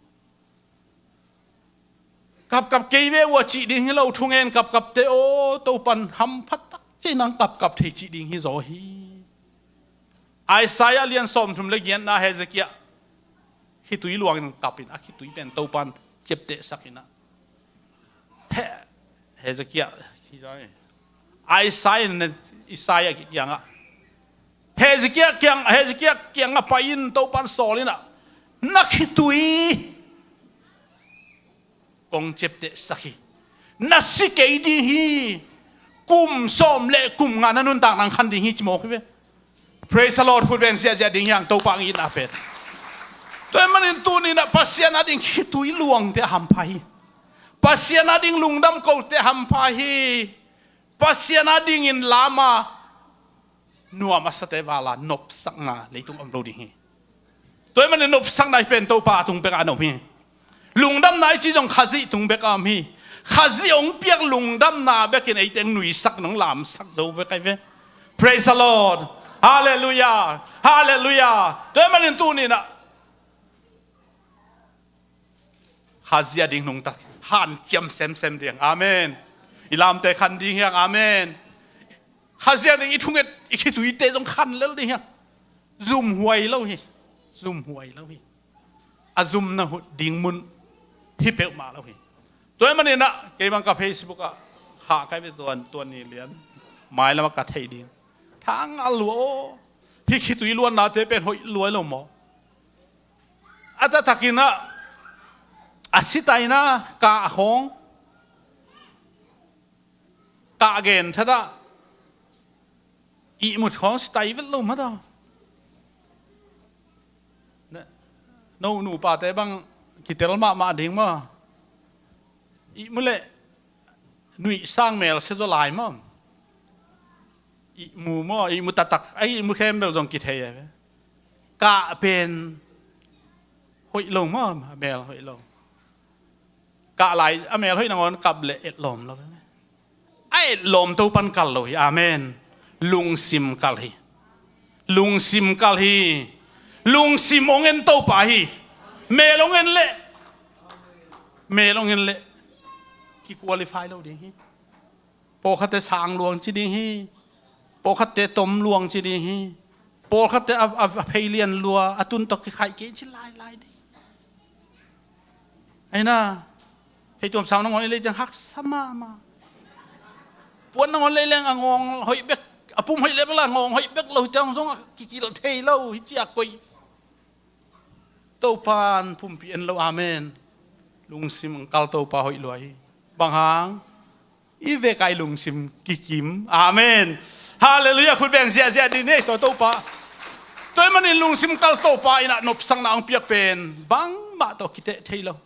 Kapkap kei ve uh a cih ding hi lo, thungen kapkapte aw, Topan hamphat tak cei nang kapkap thei cih ding hi zaw hi. Isaiah lian sawmthum le giatna Hezekiah khitui luangin kapin a khitui pen Topan ciaptehsak inah. He, Hezekiah, Isaiah, Isaiah kiangah. Hezekiah kiang, Hezekiah kiangah pai in Topan sawl inah. Na khitui kong ciaptehsak hi. Na si kei ding hi. Kum sawm le kum nga na nuntakna hong khan ding hi ci mawk hi ve. Praise the Lord. Khut beng ziahziah ding hi hang, Topa hong itna pen. Tua ahih manin tuni-in ah Pasian ading khitui luangte a hampha hi. Pasian ading lungdam kote a hampha hi. Pasian adingin lam a nuam a sate val a nopsakna leitung om lo ding hi. Tua ahih manin nopsakna hih pen Topa tung bek a om hi. Lungdamna i cih zong Khazih tung bek a om hi. Khazih hong piak lungdamna bekin eite hong nuisak, hong lamsak zo bek ahi ve. Praise the Lord. Hallelujah. Hallelujah. Tua ahih manin tuni-in ah Khazih ading nungta hanciam semsem ding. Amen. I lamte khan ding hi hang. Amen. Khazih ading i thunget, i khituite zong khan lel ding hi hang. Zumhuai lo hi. Zumhuai lo hi. A zumna ding mun hi peuhmah lo hi. Tua ahih manin ah kei bang ka Facebook ah khah ka hi ve, tua ni lian mailam ah ka theih ding. Thang a lua aw. Hih khitui luannate pen hoih lua lo maw? A taktakin ah a sitaina kah khawng, kah gen thadah ihmut khawng sitai vet lo mah ta. No nupate bang kitel mahmah ding maw? Ihmu leh nuih sang mel sia zaw lai maw? Ihmu maw, ihmu taktak, a ihmu khempeuh zong kithei a ve. Kah pen hoih lo maw, a mel hoih lo. Kah lai a mel hoih nangawn kap leh etlawm lo ve. A etlawm Topan kal lo hi. Amen. Lungsim kal hi. Lungsim kal hi. Lungsim hong en Topa hi. Mel hong en leh, mel hong en leh ki-qualify lo ding hi. Pawlkhatte sang luang ci ding hi. Pawlkhatte tom luang ci ding hi. Pawlkhatte a, a, a phei lian lua, a tun tawh kikhaih kei ci lailai ding. Ahi na, phei tuam sang nangawn i lei ciang haksa mahmah. Puan nangawn lei leng a ngawng hoih bek, a pum hoih leh bel a ngawng hoih bek lo hi ciang zong a kikilh thei lo hi ci a koih. Topan pumpi en lo. Amen. Lungsim hong kal Topa hoih lua hi. Bang hang? I vek a i lungsim kikim. Amen. Hallelujah. Khut beng ziahziah dih ni, tua Topa. Tua ahih manin lungsim kal Topa in ah nopsakna hong piak pen bangmah tawh kiteh thei lo.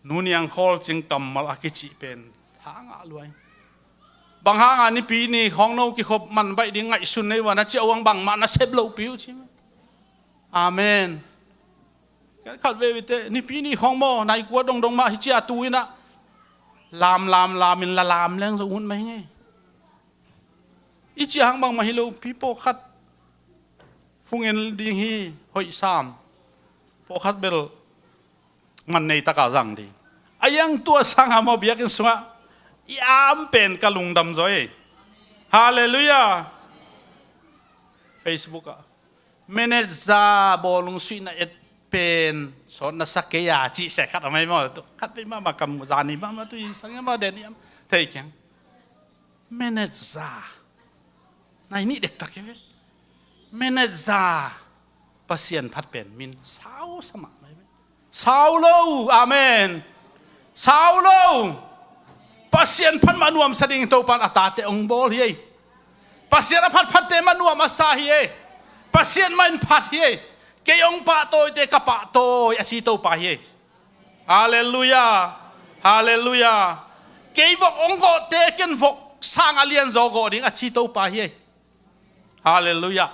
Nu Niang Khawl Cing kammal a kicih pen tha ngah lua hi. Bang hang a Nipi ni khawng no kikhop man baih ding ngaihsun nei uh a, na ciah uh hang bangmah na sep lohpi uh ci. Amen. Khat veve te, Nipi ni khawng maw, nai kua dongdong mah hi ci a, tu in ah lam lam lam in la lam leng zo ut mai ngei. I cih hang bangmah hi lo pi, pawlkhat phung en ding hi, hoih sam. Pawlkhat bel man nei taka zang ding. A iang tua sang a maw, biakinn sungah i am pen ka lungdam zaw ei. Hallelujah. Facebook ah, manager bawlung suihna et pen sawt na sa kei a, cih se khat a mai maw. Khat pei mahmah kam zani mahmah tu i sang a maw, den i am thei kiang. Manager. Nai nih dektak hi ve. Manager. Pasian phat pen min sau sa mahmah hi ve. Sau lo. Amen. Sau lo. Pasian phat mah nuamsa ding Topan a tate hong bawl hi ei. Pasian a phatphatte mah nuam a sa hi ei. Pasian mah in phat hi ei. Kei hong pahtawite ka pahtawi a ci Topa hi ei. Hallelujah. Hallelujah. Kei vok hong gawhte ken vok sang a lianzaw gawh ding a ci Topa hi ei. Hallelujah.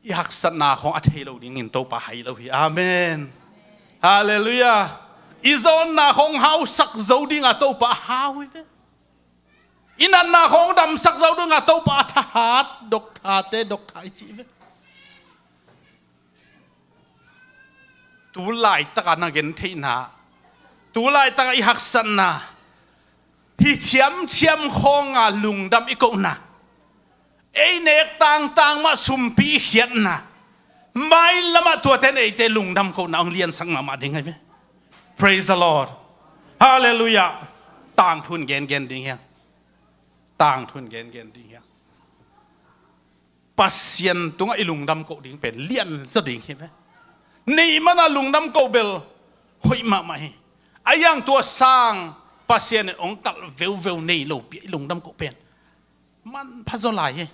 I haksatna khawng a thei lo dingin Topa hai lo hi. Amen. Hallelujah. I zawnna khawng hausak zo dinga Topa a hau hi ve. I natna khawng damsak zo dinga Topa a thahat, doktate dokta i cih ve. Tu laitaka na gentheihna, tu laitaka i haksatna, hi thiamthiam khawnga lungdam i kohna, ei nek tangtang mah sumpi i khiatna, mailamah tuate in eite lungdam kohna hong liansak mahmah ding ahi ve. Praise the Lord. Hallelujah. Tangthun gengen ding hi hang. Tangthun gengen ding hi hang. Pasian tungah i lungdam koh ding pen lianzaw ding hi ve. Neih mana lungdam koh bel hoih mahmah hi. A iang tua sang Pasian in hong kalh veuveu nei lo pi a i lungdam koh pen manpha zaw lai hi.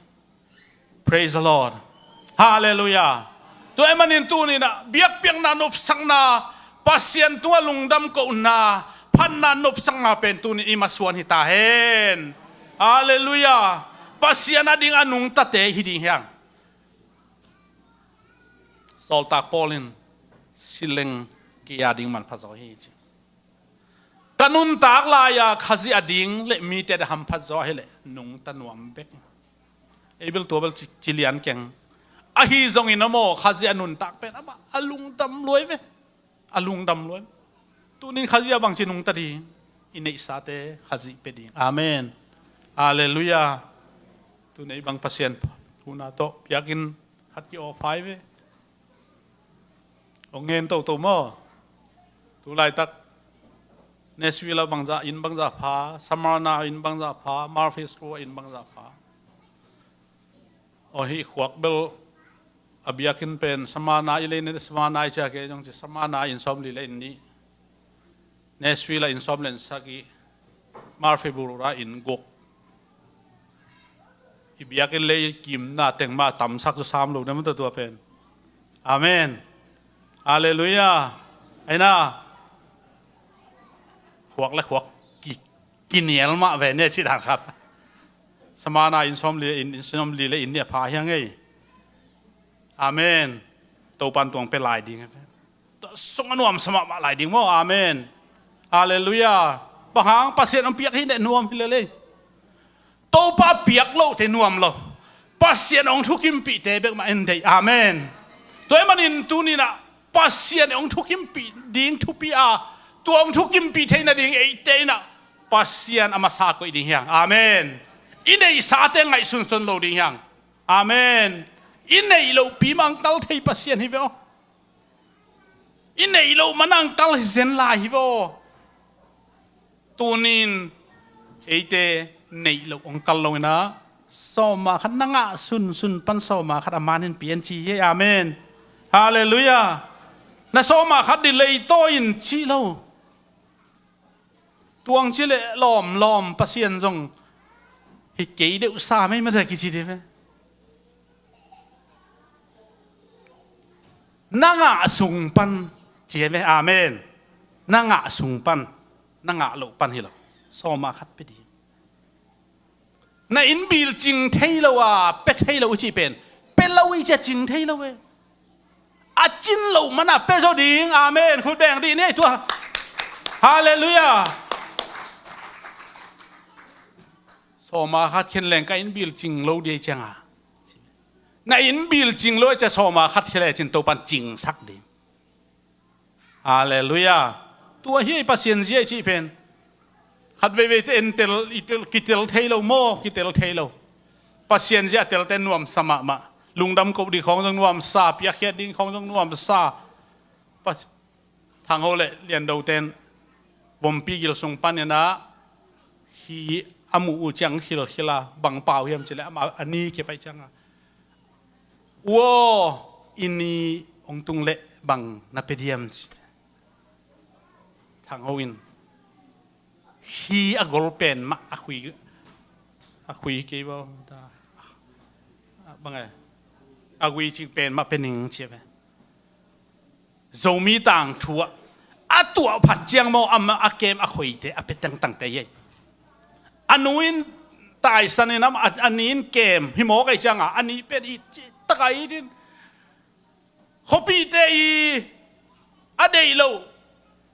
Praise the Lord. Halleluiah. Tua ahih manin tuni-in ah biakpiakna, nopsakna, Pasian tungah lungdam kohna, phatna, nopsakna pen tuni-in i masuan hi ta hen. Halleluiah. Pasian ading a nungtate hi ding hi hang. Sawltak Paul in, "Si leng kei ading manpha zaw hi," ci. Ka nuntak lai-a Khazih ading le mite a hamphat zaw ahih leh nungta nuam bek. Ei bel tua bel ci, ci lian keng. Ahi zongin a maw, Khazih a nuntak pen amah a lungdam lua hi ve. A lungdam lua hi. Tuni-in Khazih a bangci nungta ding? I neihsate Khazih pia ding. Amen. Halleluiah. Tuni-in ei bang Pasian thu-na tawh biakinn khat ki-off hi ve. Hong ngen toto maw? Tu laitak Nashville ah bangzah inn bangzah pha, Smyrna inn bangzah pha, Murfreesboro inn bangzah pha. Aw, hih khuak bel a biakinn pen Smyrna i lei ni, Smyrna i ciah kei zong ci, Smyrna inn sawmli le inn nih. Nashville ah inn sawm le inn sagih, Murfreesboro ah inn guk. I biakinn lei kimna teng mah tamsak cu sam lo na maw, tua pen. Amen. Halleluiah. Aina. Khuak le khuak ki, kinial mah ve ne ci dan khat. Smyrna inn sawmli, inn, inn sawmli le inn nih a pha hi hang ei. Amen. Topa'n tua hong pia lai ding hi ve. Tua sungah nuamsa mahmah lai ding maw? Amen. Halleluiah. Bang hang? Pasian hong piak hi leh nuam hi lel ei. Topa piak lote nuam lo. Pasian hong thukimpihte bek mah en deih. Amen. Tua ahih manin tuni-in ah Pasian hong thukimpih ding thupi a, tua hong thukimpih theih nading eite in ah Pasian a masa koih ding hi hang. Amen. I neihsate ngaihsunsun lo ding hi hang. Amen. I neih lohpi mah hong kal thei Pasian hi ve aw. I neih loh man hong kal hi zen lai hi ve aw. Tuni-in eite neih loh hong kal lo-in ah sawma khat na ngah sunsun pan sawma khat a man in pia in ci hi. Amen. Halleluiah. Na sawma khat ding leitawi in cih lo. Tua hong ci leh lawmlawm Pasian zong hi kei deuh sa mei mate kici dih ve. Na ngah sung pan ci ve. Amen. Na ngah sung pan, na ngah loh pan hi lo. Sawma khat pia ding. Na innbil cing thei lo a pia thei lo i cih pen, pia lo i cih a cing thei lo e. A cin loh man a pia zaw ding. Amen. Khut beng dih ni tua. Halleluiah. Sawma khat khen leng ka innbil cing lo dih ciang a, na innbil cing lo i cih a sawma khat khen le cin Topa'n cingsak ding. Halleluiah. Tua hi Pasian zia i cih pen. Khat veivei te entel, i tel, kitel thei lo maw, kitel thei lo. Pasian zia a telte nuamsa mahmah. Lungdam koh ding khawng zong nuamsa, piakkhiat ding khawng zong nuamsa. Pas-, Thangho le Liando ten vompi gil sung panin ah hi a muh uh ciang khilkhil a, bang pau hiam cih leh amah a ni kia pai ciang a, "Ua, i ni hong tung leh bang na pia diam?" ci. Thangho in, "Hi a gol pen mah a khui, a khui kei baw da, bang e, a gui cing pen mah pia ning," ci ve. Zomi tangthu ah a tuah phat ciang maw, amah a kem a khoite a pia tangtangte hi ei. A nu in taisan in amah, a, a ni in kem hi mawk ei ciang a, a ni pen i cih tak a it in, khuapite i a deih loh,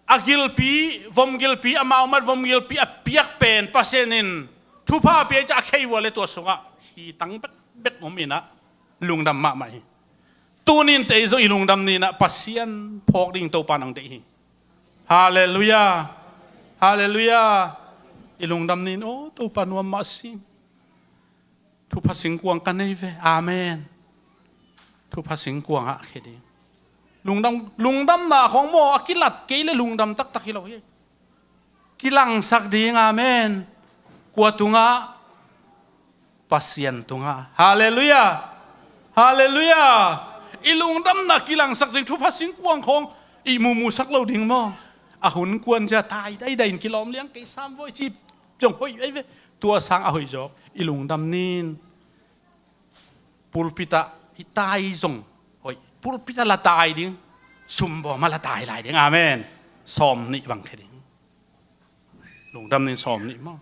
a gilpi, vom gilpi, amau mat vom gilpi a piak pen Pasian in thupha pia i cih a khei vua le tua sungah hi tang bekbek om in ah lungdam mahmah hi. Tuni-in tei zong i lungdam ni-in ah Pasian phawk ding Topa'n hong deih hi. Halleluiah. Halleluiah. I lungdam ni-in, "Aw, Topa nuam mah si. Thupha singkuang ka nei ve. Amen." Thupha singkuang ah khia ding. Lungdam, lungdamna khawng maw, a kilat kei le lungdam taktak hi lo hi. Kilangsak ding, amen. Kua tungah? Pasian tungah. Halleluiah. Halleluiah. I lungdamna kilangsak ding, thupha singkuang khawng i mumusak lo ding maw? A hun kuan cia tai daidai in kilawm liang kei sam voi ci zong hoih ei ve. Tua sang a hoih zawk i lungdam nin. Pulpit ah i tai zong hoih. Pulpit ah la tai ding. Sumbawm ah la tai lai ding. Amen. Sawm nih bang khe ding. Lungdam nin sawm nih maw?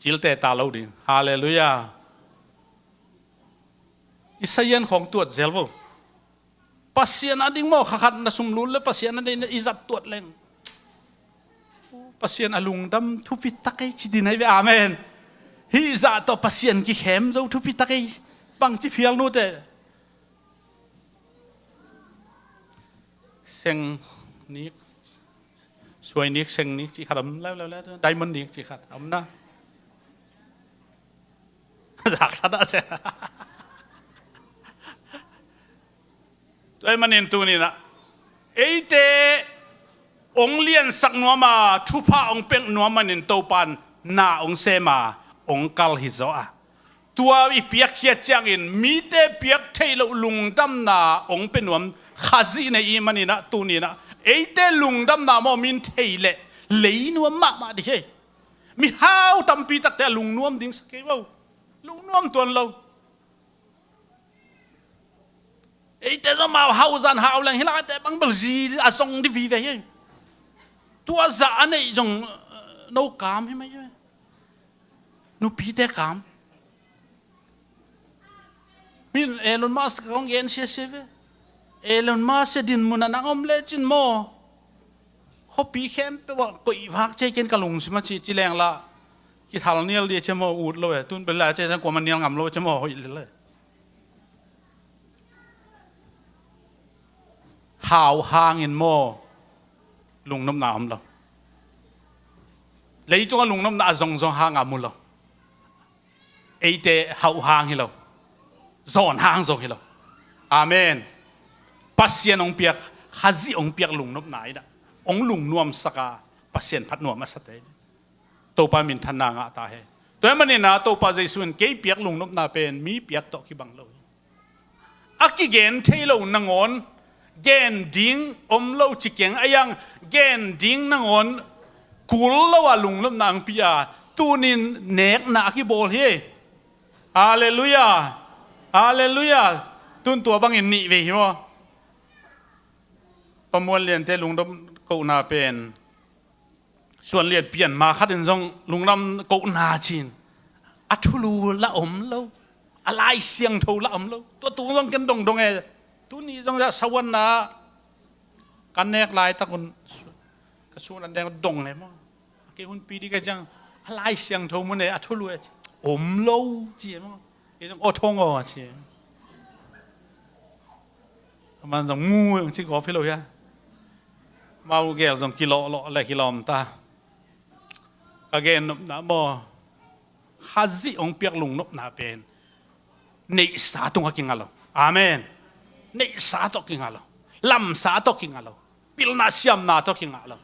Cilte ta lo ding. Halleluiah. I sayan khawng tuat zel vo. Pasian a ding maw, kha khat na sum lul le Pasian a ding i zat tuat leng. Pasian a lungdam thupi tak ei ci din ai ve, amen. Hih zah tawh Pasian kikhem zo thupi tak ei. Bang ci phial nute. Seng nik, suai nik, seng nik ci khat om leu leu leu, diamond nik ci khat om na. Zak sa dah sia. Tua ahih manin tuni-in ah eite hong liansak nuam a, thupha hong pek nuam manin Topa'n na hong sem a, hong kal hi zaw a. Tua i piakkhiat ciangin mite piak theih loh lungdamna hong pia nuam Khazih nei i hih manin ah tuni-in ah eite lungdamna maw min thei leh lei nuam mahmah ding hi. Mihau tampi takte a lungnuam ding sa kei vo. Lungnuam tuan lo. Eite zong amau hau zan hau leng hi lai, eite bang bel zi a zong ding vive hi. Tua zah a neih zong, eh, no kam hi mai hi. Nupite kam. Min Elon Musk kong gen siasia ve. Elon Musk sia dinmun ah nang om lecin maw, khuapi khempeuh ah koih vak cia hi ken ka lungsim ah ci, ci leng lah kithal nial ding cia maw, ut lo e. Tun bel lai cia kuamah nial ngam lo cia maw, hoih lel e. Hau hangin maw, lungnopna om lo. Leitungah lungnopna a zongzong hangah mu lo. Eite hau hang hi lo. Zawn hang zong hi lo. Amen. Pasian hong piak, Khazih hong piak lungnopna in ah hong lungnuamsak a, Pasian phat nuam a sate. Topa minthanna ngah ta hen. Tua ahih manin ah Topa Jesu in kei piak lungnopna pen mi piak tawh kibang lo hi. A kigen thei lo nangawn, gen ding om lo ci keng a, a yang gen ding nangawn kul lo a lungnopna hong pia, tuni-in nekna a kibawl hi. Halleluiah. Halleluiah. Tun tua bangin nih vei hi maw? Pa Muan Liante lungdam kohna pen Suan Lian pian ma khat in zong lungdam kohna ci-in a thulu lah om lo, a Lai Siangtho lah om lo. Tua tung zong ken dongdong e. Tuni zong zah sawanna kan nek laitak un ka sun an deng dong e maw. Kei hun pi ding ka ciang a Lai Siangtho mun e, a thulu e, om lo ci e maw. Kei zong aw thong aw ci. Aman zong mu ci gawp hi lo hia. Mau gel zong kilawhlawh le kilawm ta. Ka gen nopna maw, Khazih hong piak lungnopna pen neihsa tungah kingah lo. Amen. Neihsa tawh kingah lo. Lamsa tawh kingah lo. Pilna siamna tawh kingah lo.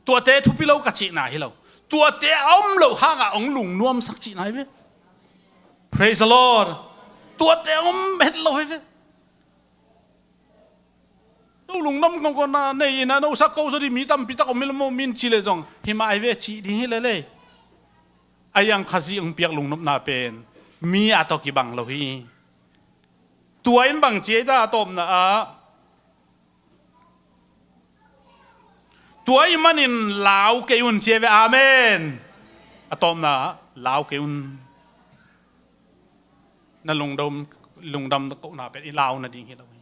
Tuate thupi lo ka cihna hi lo. Tuate a om loh hangah hong lungnuamsak cihna hi ve. Praise the Lord. Tuate om het lo hi ve. No lungdam kong kong na nei ina no sak ko zaw ding mi tampi tak om hi lo maw, min ci leh zong hi mah hi ve cih ding hi lel e. A yang Khazih hong piak lungnopna pen mi a tawh kibang lo hi. Tua in bang ci ei ta a tawpna ah, tua ahih manin lau kei un ci ei ve. Amen. A tawpna ah lau kei un. Na lungdam, lungdam kohna pen i lau nading hi lo hi.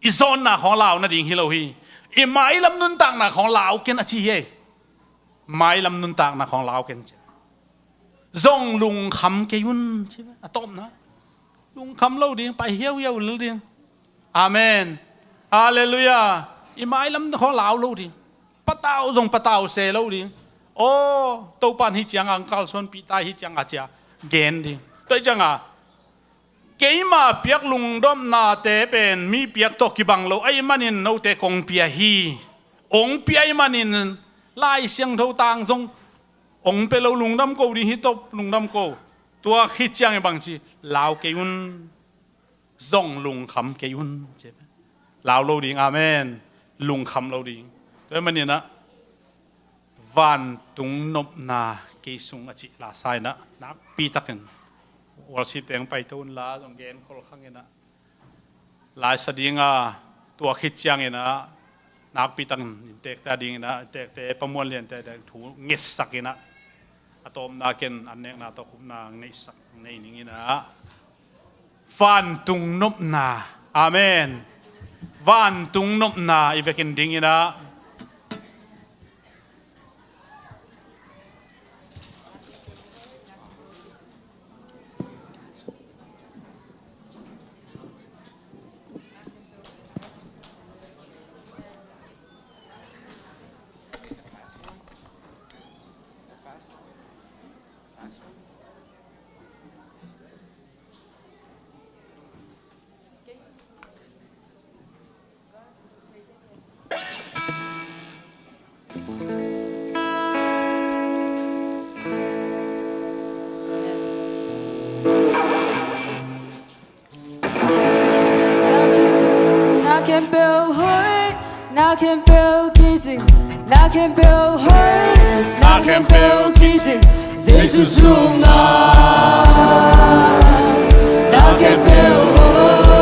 I zawnna khawng lau nading hi lo hi. I mailam nuntakna khawng lau ken a ci hi. Mailam nuntakna khawng lau ken ci. Zong lungkham kei un ci. A tawpna lungkham lo ding, pai hiauhiau lel ding. Amen. Halleluiah. I mailam khawng lau lo ding. Patau zong patau se lo ding. Aw, Topa'n hih ciang a hong kalsuanpih ta, hih ciang a cia gen ding. Tua hih ciang a keima piak lungdamnate pen mi piak tawh kibang lo ahih manin note kong pia hi. Hong pia ahih manin Lai Siangtho tang zong hong pia lo, lungdam ko ding hi tawh lungdam ko. Tua khit ciangin bang ci, lau kei un. Zong lungkham kei un. Lau lo ding, amen. Lungkham lo ding. Tua ahih maninah vantung nopna kei sung a cih lasa inah nakpitakin worship teng paito unla zong gen khol khanginah laisa dinga tua khit cianginah nakpitakin inntekte a dinginah inntekte pamuan liante a ding thu ngetsakinah a tawpna ken an nekna tawh khupna neisak nei ninginah vantung nopna. Amen. Vantung nopna i vekin dinginah Na khempeuh hoih, na khempeuh kicing, na khempeuh hoih, na khempeuh kicing, Jesu sungah. Na khempeuh hoih,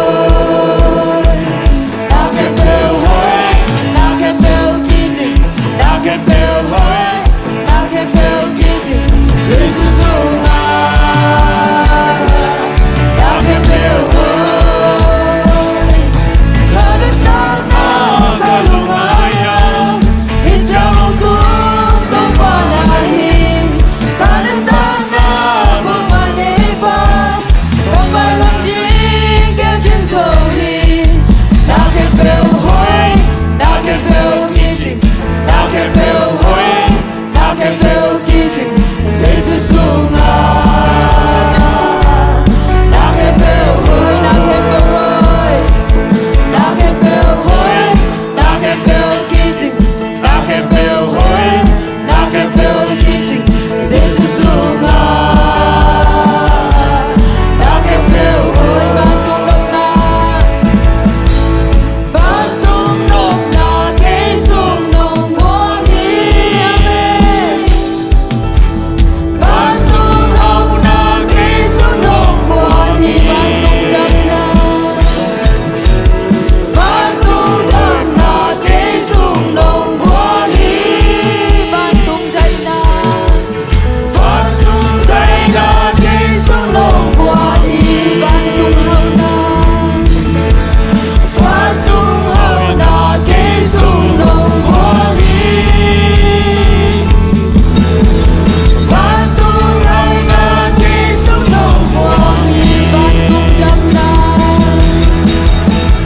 na khempeuh hoih, na khempeuh kicing, na khempeuh hoih, na khempeuh kicing, Jesu sungah. Na khempeuh hoih, ka nuntakna ka lungngai a, hih ciang lungtum Topa na hi. Ka nuntakna bang a nei pan, bangmah lam ding gel khin zo hi. Na khempeuh hoih, na khempeuh kicing, na khempeuh hoih, na khempeuh kicing, Jesu sungah. Na khempeuh hoih, na khempeuh hoih, na khempeuh hoih, na khempeuh kicing, na khempeuh hoih, na khempeuh kicing, Jesu sungah. Na khempeuh hoih, vantung nopna, vantung nopna kei sung nong guan hi. Amen. Vantung hauhna kei sung nong guan hi. Vantung damna, vantung damna kei sung nong guan hi. Vantung daihna, vantung daihna kei sung nong guan hi. Vantung hauhna, vantung hauhna kei sung nong guan hi. Vantung hauhna kei sung nong guan hi. Vantung damna,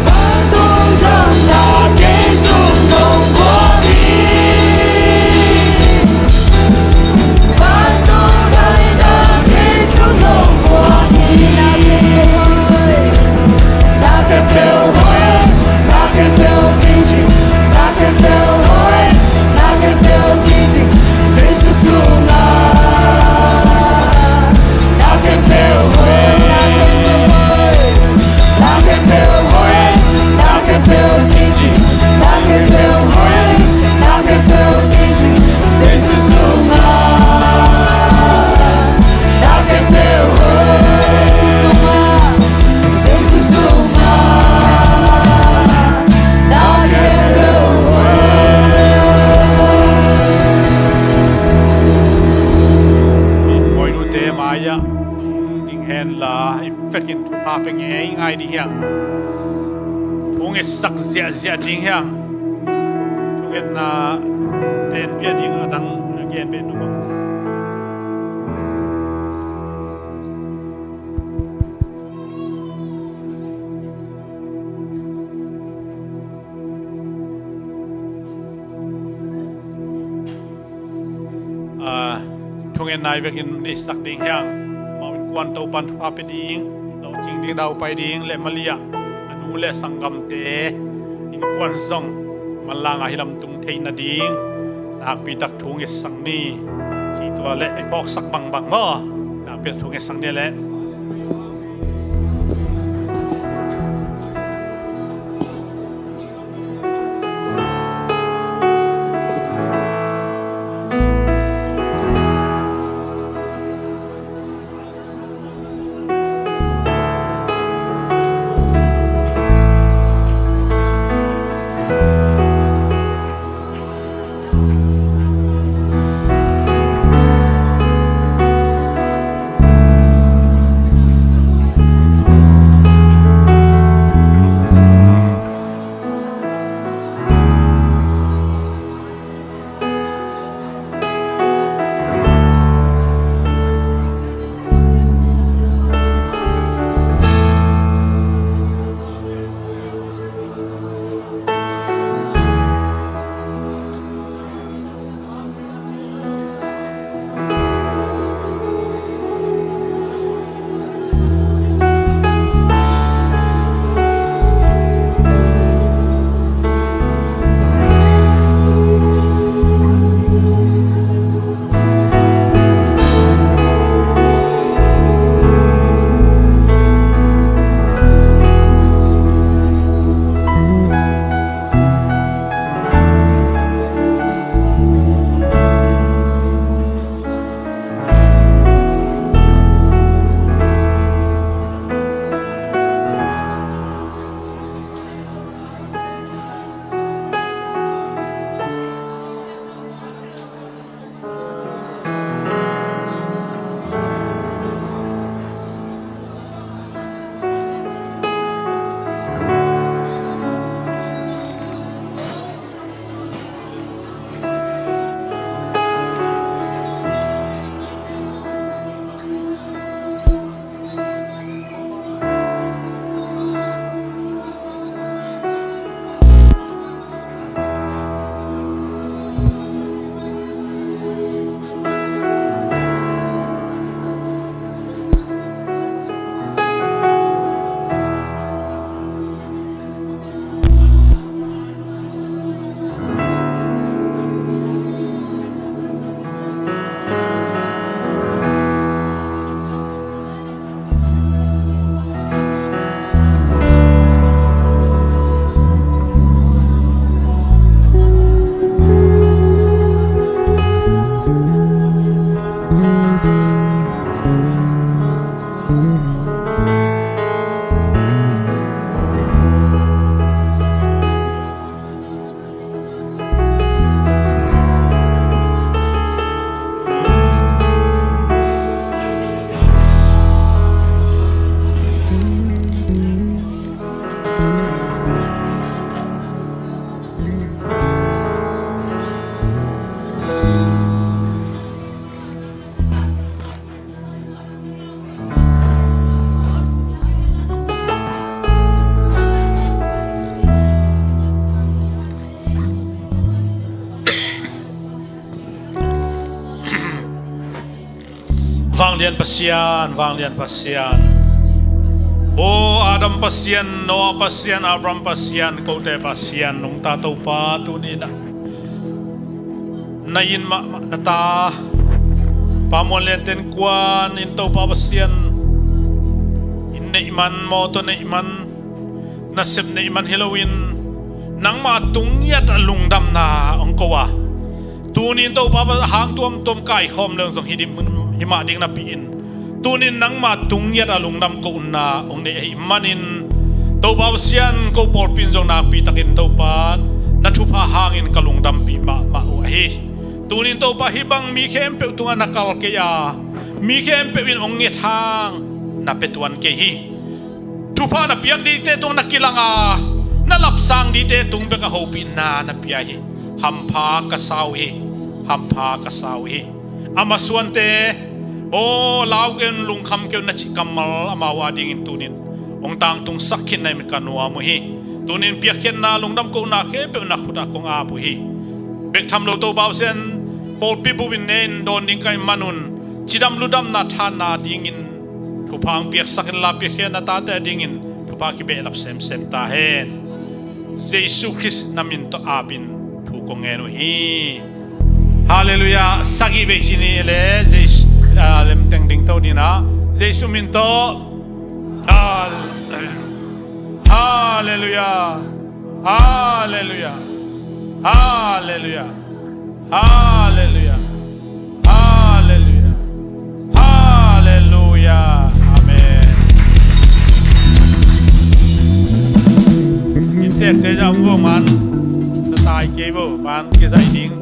vantung damna kei sung nong guan hi. Vantung daihna kei sung nong guan hi. Na khempeuh hoih, na khempeuh hoih, na khempeuh kicing, na khempeuh hoih, na khempeuh kicing, Jesu sungah. Na khempeuh hoih, na khempeuh hoih, na khempeuh hoih, na khempeuh kicing, na khempeuh hoih, na khempeuh kicing, Jesu sungah. Na khempeuh hoih, Jesu sungah, Jesu sungah. Na khempeuh hoih. Bawi nute mai-ah ding henla, i fekin thupha pia ngeingai ding hiang. Thu ngetsak ziahziah ding hiang. Thungetna tenpih a ding a dang a gen pen nu bang. Ah, thungetna i vekin neisak ding hiang. Amau innkuan Topan thupha pia ding, lawhcing ding, daupai ding, le maliah a nu le sanggamte innkuan zong manlang a hi lamtung theih nading nakpitak thu ngetsak ni. Ci tua le i phawksak bangbang maw? Nakpitak thu ngetsak ni le. Vanglian Pasian, vanglian Pasian. O Adam Pasian, Noah Pasian, Abraham Pasian, kote Pasian, nungta Topa tuni-in ah na inn mahmah na ta Pa Muan Lian Ten Kuan in Topa Pasian, inn neih man, mawtaw neih man, nasep neih man hi loin nangmah tung ngiat a lungdamna hong ko a, tuni-in Topa Pasian hang tuamtuam kaikhawm leng zong hi dim, hi mah ding napi-in, tuni-in nangmah tung ngiat a lungdam kohna hong nei ahih manin, Topa Pasian, ko pawlpi in zong nakpi takin Topa na thupha hangin ka lungdampih mahmah uh ahi. Tuni-in Topa hih bang mi khempeuh tungah na kal kei a, mi khempeuh in hong nget hang na pia tuan kei hi. Thupha na piak dingte tung na kilang a, na lapsang dingte tung bek a hopihna na pia hi. Hampha ka sa uh hi, hampha ka sa uh hi. A masuante, aw, lau kei un, lungkham kei un na cih kammal amau a dingin tuni-in hong tangtungsak khin na hih ka nuam uh hi. Tuni-in piakkhiatna, lungdam kohna khempeuh na khut ah kong ap uh hi. Bek tham lo Topa Pasian, pawlpi bup in ne-in dawn ding ka hih manun, cidam ludamna thanna dingin thupha hong piaksak inla, piakkhiatna tate a dingin thupha kibehlap semsem ta hen. Jesu Khrist na min tawh apin thu kong ngen uh hi. Halleluiah. Sagih vei ci ni le Jesu, ah, lemteng dingto ni in ah, Jesu min tawh. Hal-, Halleluiah. Halleluiah. Halleluiah. Halleluiah. Halleluiah. Halleluiah. Amen. Inntekte zah hong vua man, na tai kei vo, man kizai ding